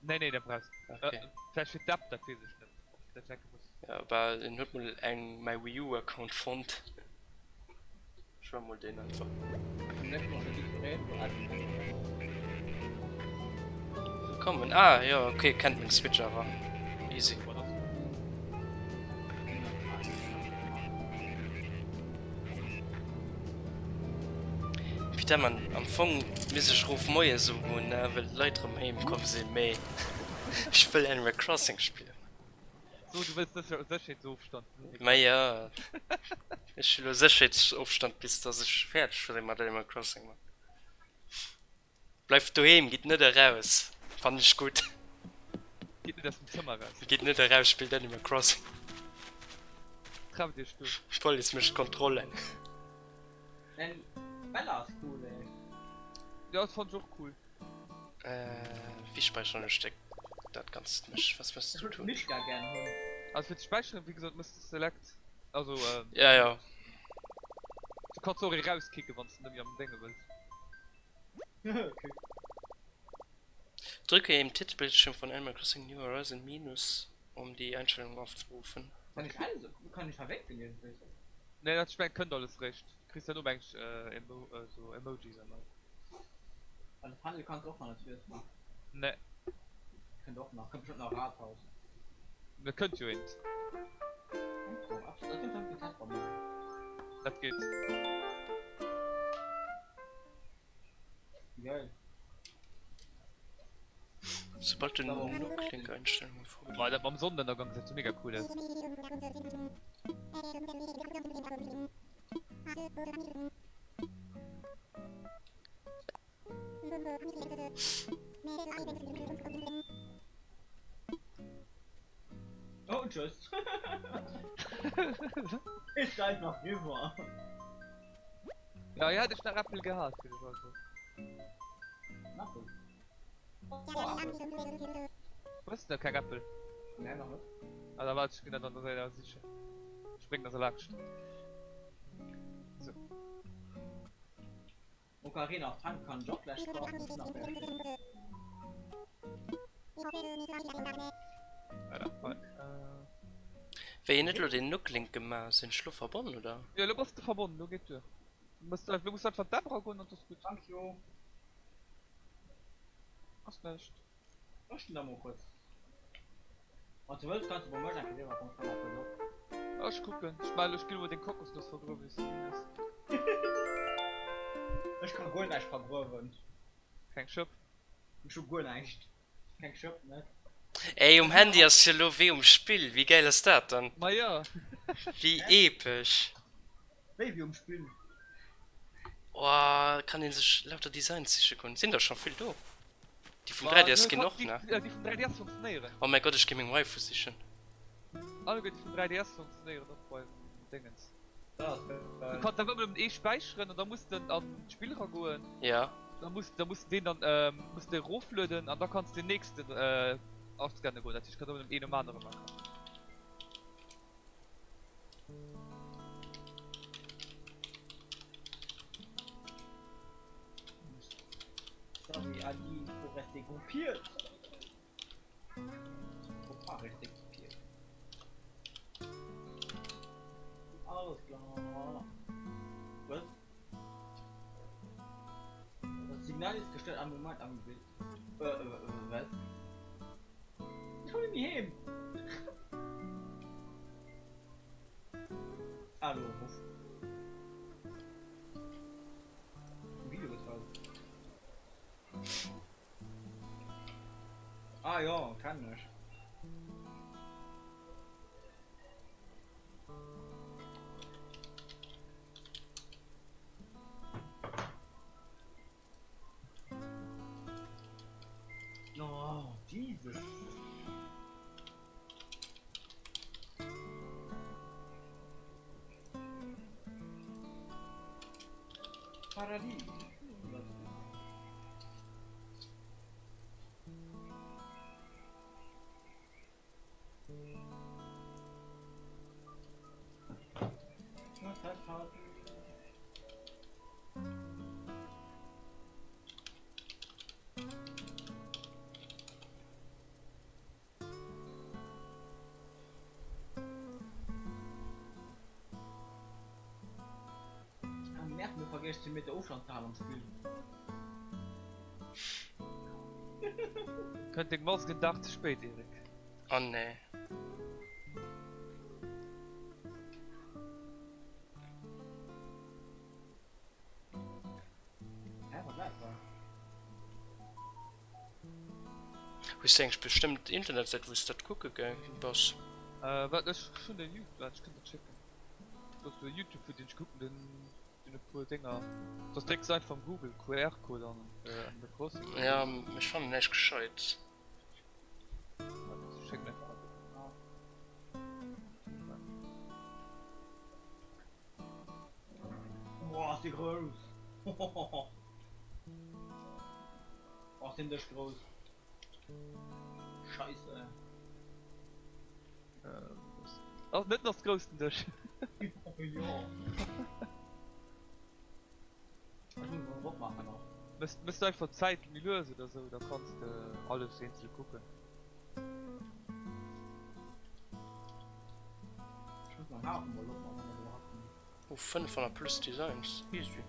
Nee nee dat brauchs de Okay. Vläicht fir d'App, dat weess ech net ob s de dat checke muss. Ja bah en huet mol eng mäi Wii U Account fonnt. Ech huelen mol deen einfach. Willkommen. Ah jo ok, kennt meng Switch awer. Easy. Putain man, am Fong misst ech rof moies ugoen ne, well d'Leit rem heem komm sinn, mee ech wëll Animal Crossing spillen. So, du wëlls sécher Sécherheetsofstand. Ma jo, ech hu lo Sécherheetsofstand bis dass ech fäerdeg sinn mat Animal Crossing. Bleift doheem, gitt net eraus, fannen ech gutt. Gitt net aus dem Zëmmer eraus. Gitt net eraus, spillt Animal Crossing. Trefft iech do. D'Police mécht Kontrollen. Den Bella ass cool ey. Jo, dat fannen ech och cool. Äh, wéi späicheren ech dat, dat ganzt mech? Was musst Ech du würd tun? Mischka gern hunn. Also fir ze späicheren, wéi gesot, mëss de Select, also ähm, Ja, ja. Du kanns och erauskicken, wann s de net méi am Dénge wëlls. Okay. Drücke im Titelbildschirm von Animal Crossing New Horizons Minus, um die Einstellungen aufzurufen. Kann ich alles, kann ich verwechseln irgendwie? Nee, dat ech mengen kënnt alles réischt. Du kriss dann och eng Emo, sou Emojis an alles. An de Fandel kanns och nach natierlech nach. Nee. Kënnt och nach, kënnt bestimmt nach Rathaus. Da kënnt jo eent. Dat geet. Geil. Sobald du Nuclink-Einstellungen vorgenommen Boah, dat mam Sonnenënnergang gesäit sou mega cool aus. Oh, tschüss. Ist einfach rüber. Ja, ja, hätt ech nach Äppel gehat fir dech also. Äppel? Oh, Äppel. Hues de keng Äppel? Nee, nach net. Ah, da wart, ech ginn der dann der sichen. Ech bréngen der se laanscht. So. Ocarina of Time kann ech och gläich craften, ech sinn nach fäerdeg. Voilà, hei. Äh. Wéi een net lo den Nuclink gemaach, sinn ech lo verbonnen oder? Jo, lo bass de verbonnen, lo geet duer. Du muss du muss einfach d'App eragoen an ass gutt. Thank you. Ass näischt. Ech da mol kuerz. Wann du wëlls kanns du bei mech eng Kéier iwwerkommen, ech man eppes op. Ja, ech kucken. Ech mell, ech ginn emol deng Kokosnuss vergruewen, wéi s du ginn hues. Ech ka guer näischt vergruewen. Keng Schëpp. Ech hu guer näischt. Keng Schëpp, net. Ey, um Handy ass jo lo wéi um Spill, wéi gäil ass dat dann? Ma jo. Wéi epesch. Wéi wéi um Spill? Oh, kann een sech lauter Designs siche goen. Sinn der schon vill do? Déi vum 3DS ginn och, ne? Déi vum 3DS funktionéieren. Oh mäi Gott, ech gi meng Waifu sichen. Alleguer déi vum 3DS funktionéieren och beim Déngens. Du kanns awer ëmmer nëmmen ee späicheren an da muss de an d'Spill eragoen. Ja. Da muss da muss de deen dann muss de eroflueden an da kanns de den nächsten ascanne goen. Dat heescht, du kanns ëmmer nëmmen een nom anere maachen. Sorry Adi, faut rester groupiert. Faut pas rester groupiert. Alles klar. Was? Das Signal ist gestellt am Moment am Bild. Äh, äh, äh, was? Ich hol mich heem. Hallo, Ruf. Video geteilt. Ah ja, kann ich. Oh, Jesus. Paradies. Ah, Merde, mir vergiss 10 Meter Ofstand ze halen am Spill. Kënnt deng Mask en Dag ze spéit, Eric. Oh nee. Hä, wat war dat? Hues de eng bestëmmt Internetsäit wous de dat kucke gaangen bass? Äh, wat ech hunn den Youtube, waart ech kënnt dat schécken. Do ass e Youtube Video deen ech kucken, den den e puer Dénger, soss drécks einfach am Google QR Code an Animal Crossing. Ja, ech fannen näischt Gescheits. Waart ech schécken einfach mal. Boah, ass dee grouss! Oh, ass deen Dësch grouss! Scheisse! Ass net ass grouss den Dësch. Jo. Ech muss mol opmaachen och. Mëss mëss du einfach d'Zäit méi lues oder sou, da kanns de alles eenzel kucken. Ech muss mein Hafen mol opmaachen, wann dat iwwerhaapt geet. Oh 500 plus Designs, easy.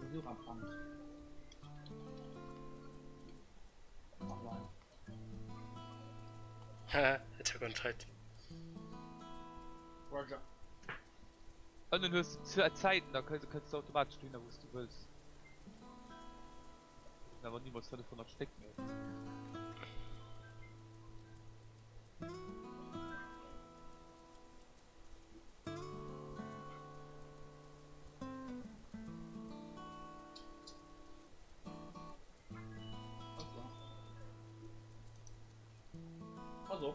Besuch empfangen. Offline. Haha, Attack on Titan. Roger. Ënnen hues de Zäiten, da kënns de automatesch dohinner wou s du wëlls. Dat sinn awer nimools 500 Stéck méi. Also.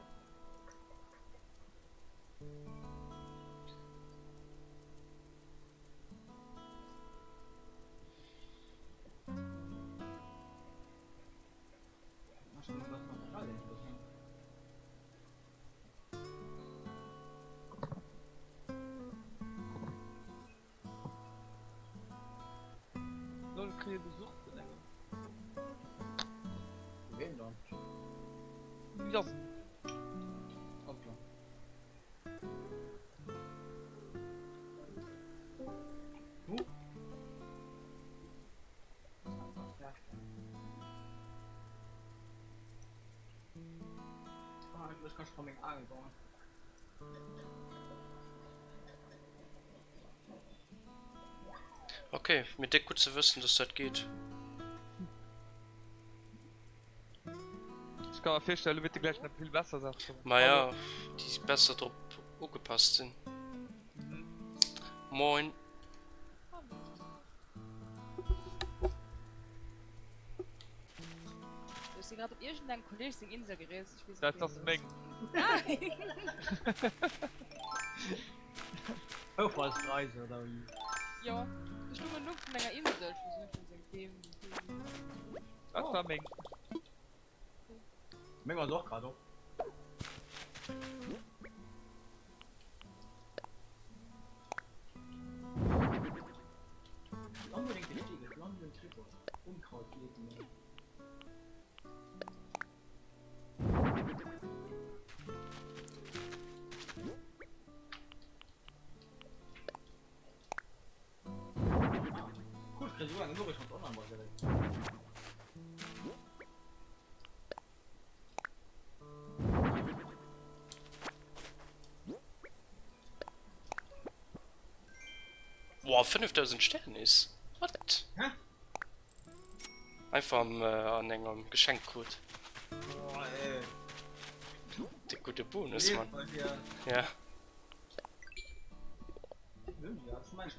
Lol, kréie Besuch vun engem. Vu wem dann? Wéi ass en? Hoppla. Huh? Ah, ich kann schon meng Aangel bauen. Okay, mee déck gutt ze wëssen, dass dat geet. Ech ka mer virstellen, elo wäerte gläich nach vill besser Saache kommen. Ma ja, déi besser drop ugepasst sinn. Moin. Ech sinn grad op iergendengem Kolleg seng Insel gereest. Ech weess net, Dat ass meng. Zoufallsreise oder wéi? Jo, ech stoung um Numm vun enger Insel. Ech weess net vun seng Themen. Dat war meng. Meng ass och grad op. Unbedingt den Stieg, ich will unbedingt Trikot. Unkraut jäten. Ah, cool, ich krieg so eng Nachricht von online war direkt. Boah, 5000 Sternis? What? Hä? Einfach am, äh, an engem Geschenkcode. Boah, ey. De gute Bonus, Lebt Mann. bei dir. Ja. Ja, das ist mein.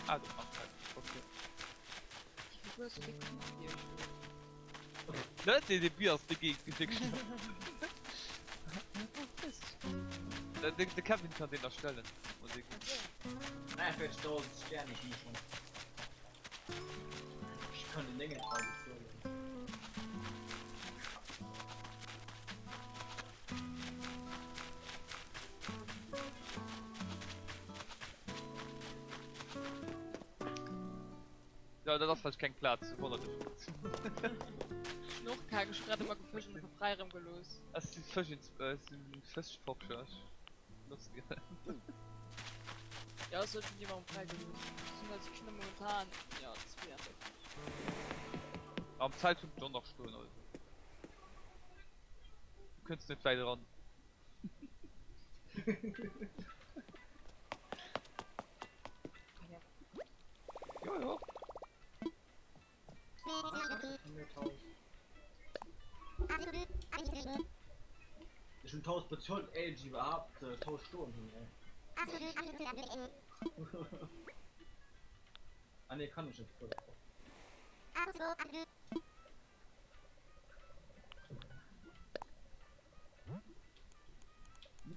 Ah, du machst halt. Okay. Du hues déck Bier. Net dee Bier ass de Géig. De Kevin kann den erstellen. Naja, 40.000 Sterne ich schon. Ich kann den Dinge frei Ja, dat ass well ech keng Plaz hu, wonnert dech net. Ech hun och keng, ech hu grad ëmmer gefëscht an einfach fräi rëm gelooss. Ech si Fësch, ech si Fëschforscher, ech notzen déi rëm. Ja, ech hun déi ëmmer rëm fräi gelooss. Ech hun also schon momentan, ja, 42. Am Zelt hunn ech och nach stoen, also du kënns net wäit eran. Jo, jo. Ech hun 1000 bezuelt éier ech iwwerhaapt 1000 stoen hun ey. Ah nee kann ech net bezuelen.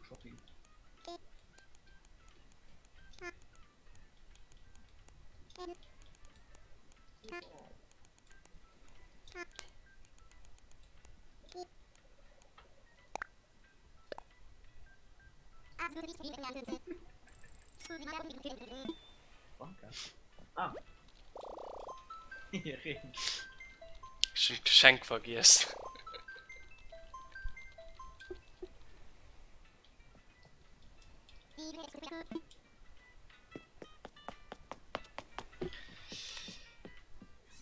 Shopping. Banker? Ah. Ech hunn d'Geschenk vergiess.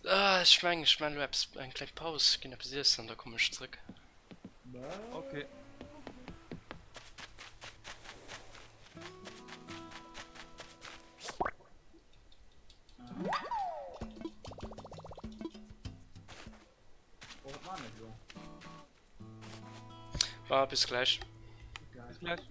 Ah, ech mengen ech maan lo eppes eng kleng Paus, ginn eppes iessen an da kommen ech zrëck. Okay. Bah, bis gläich. Bis gläich.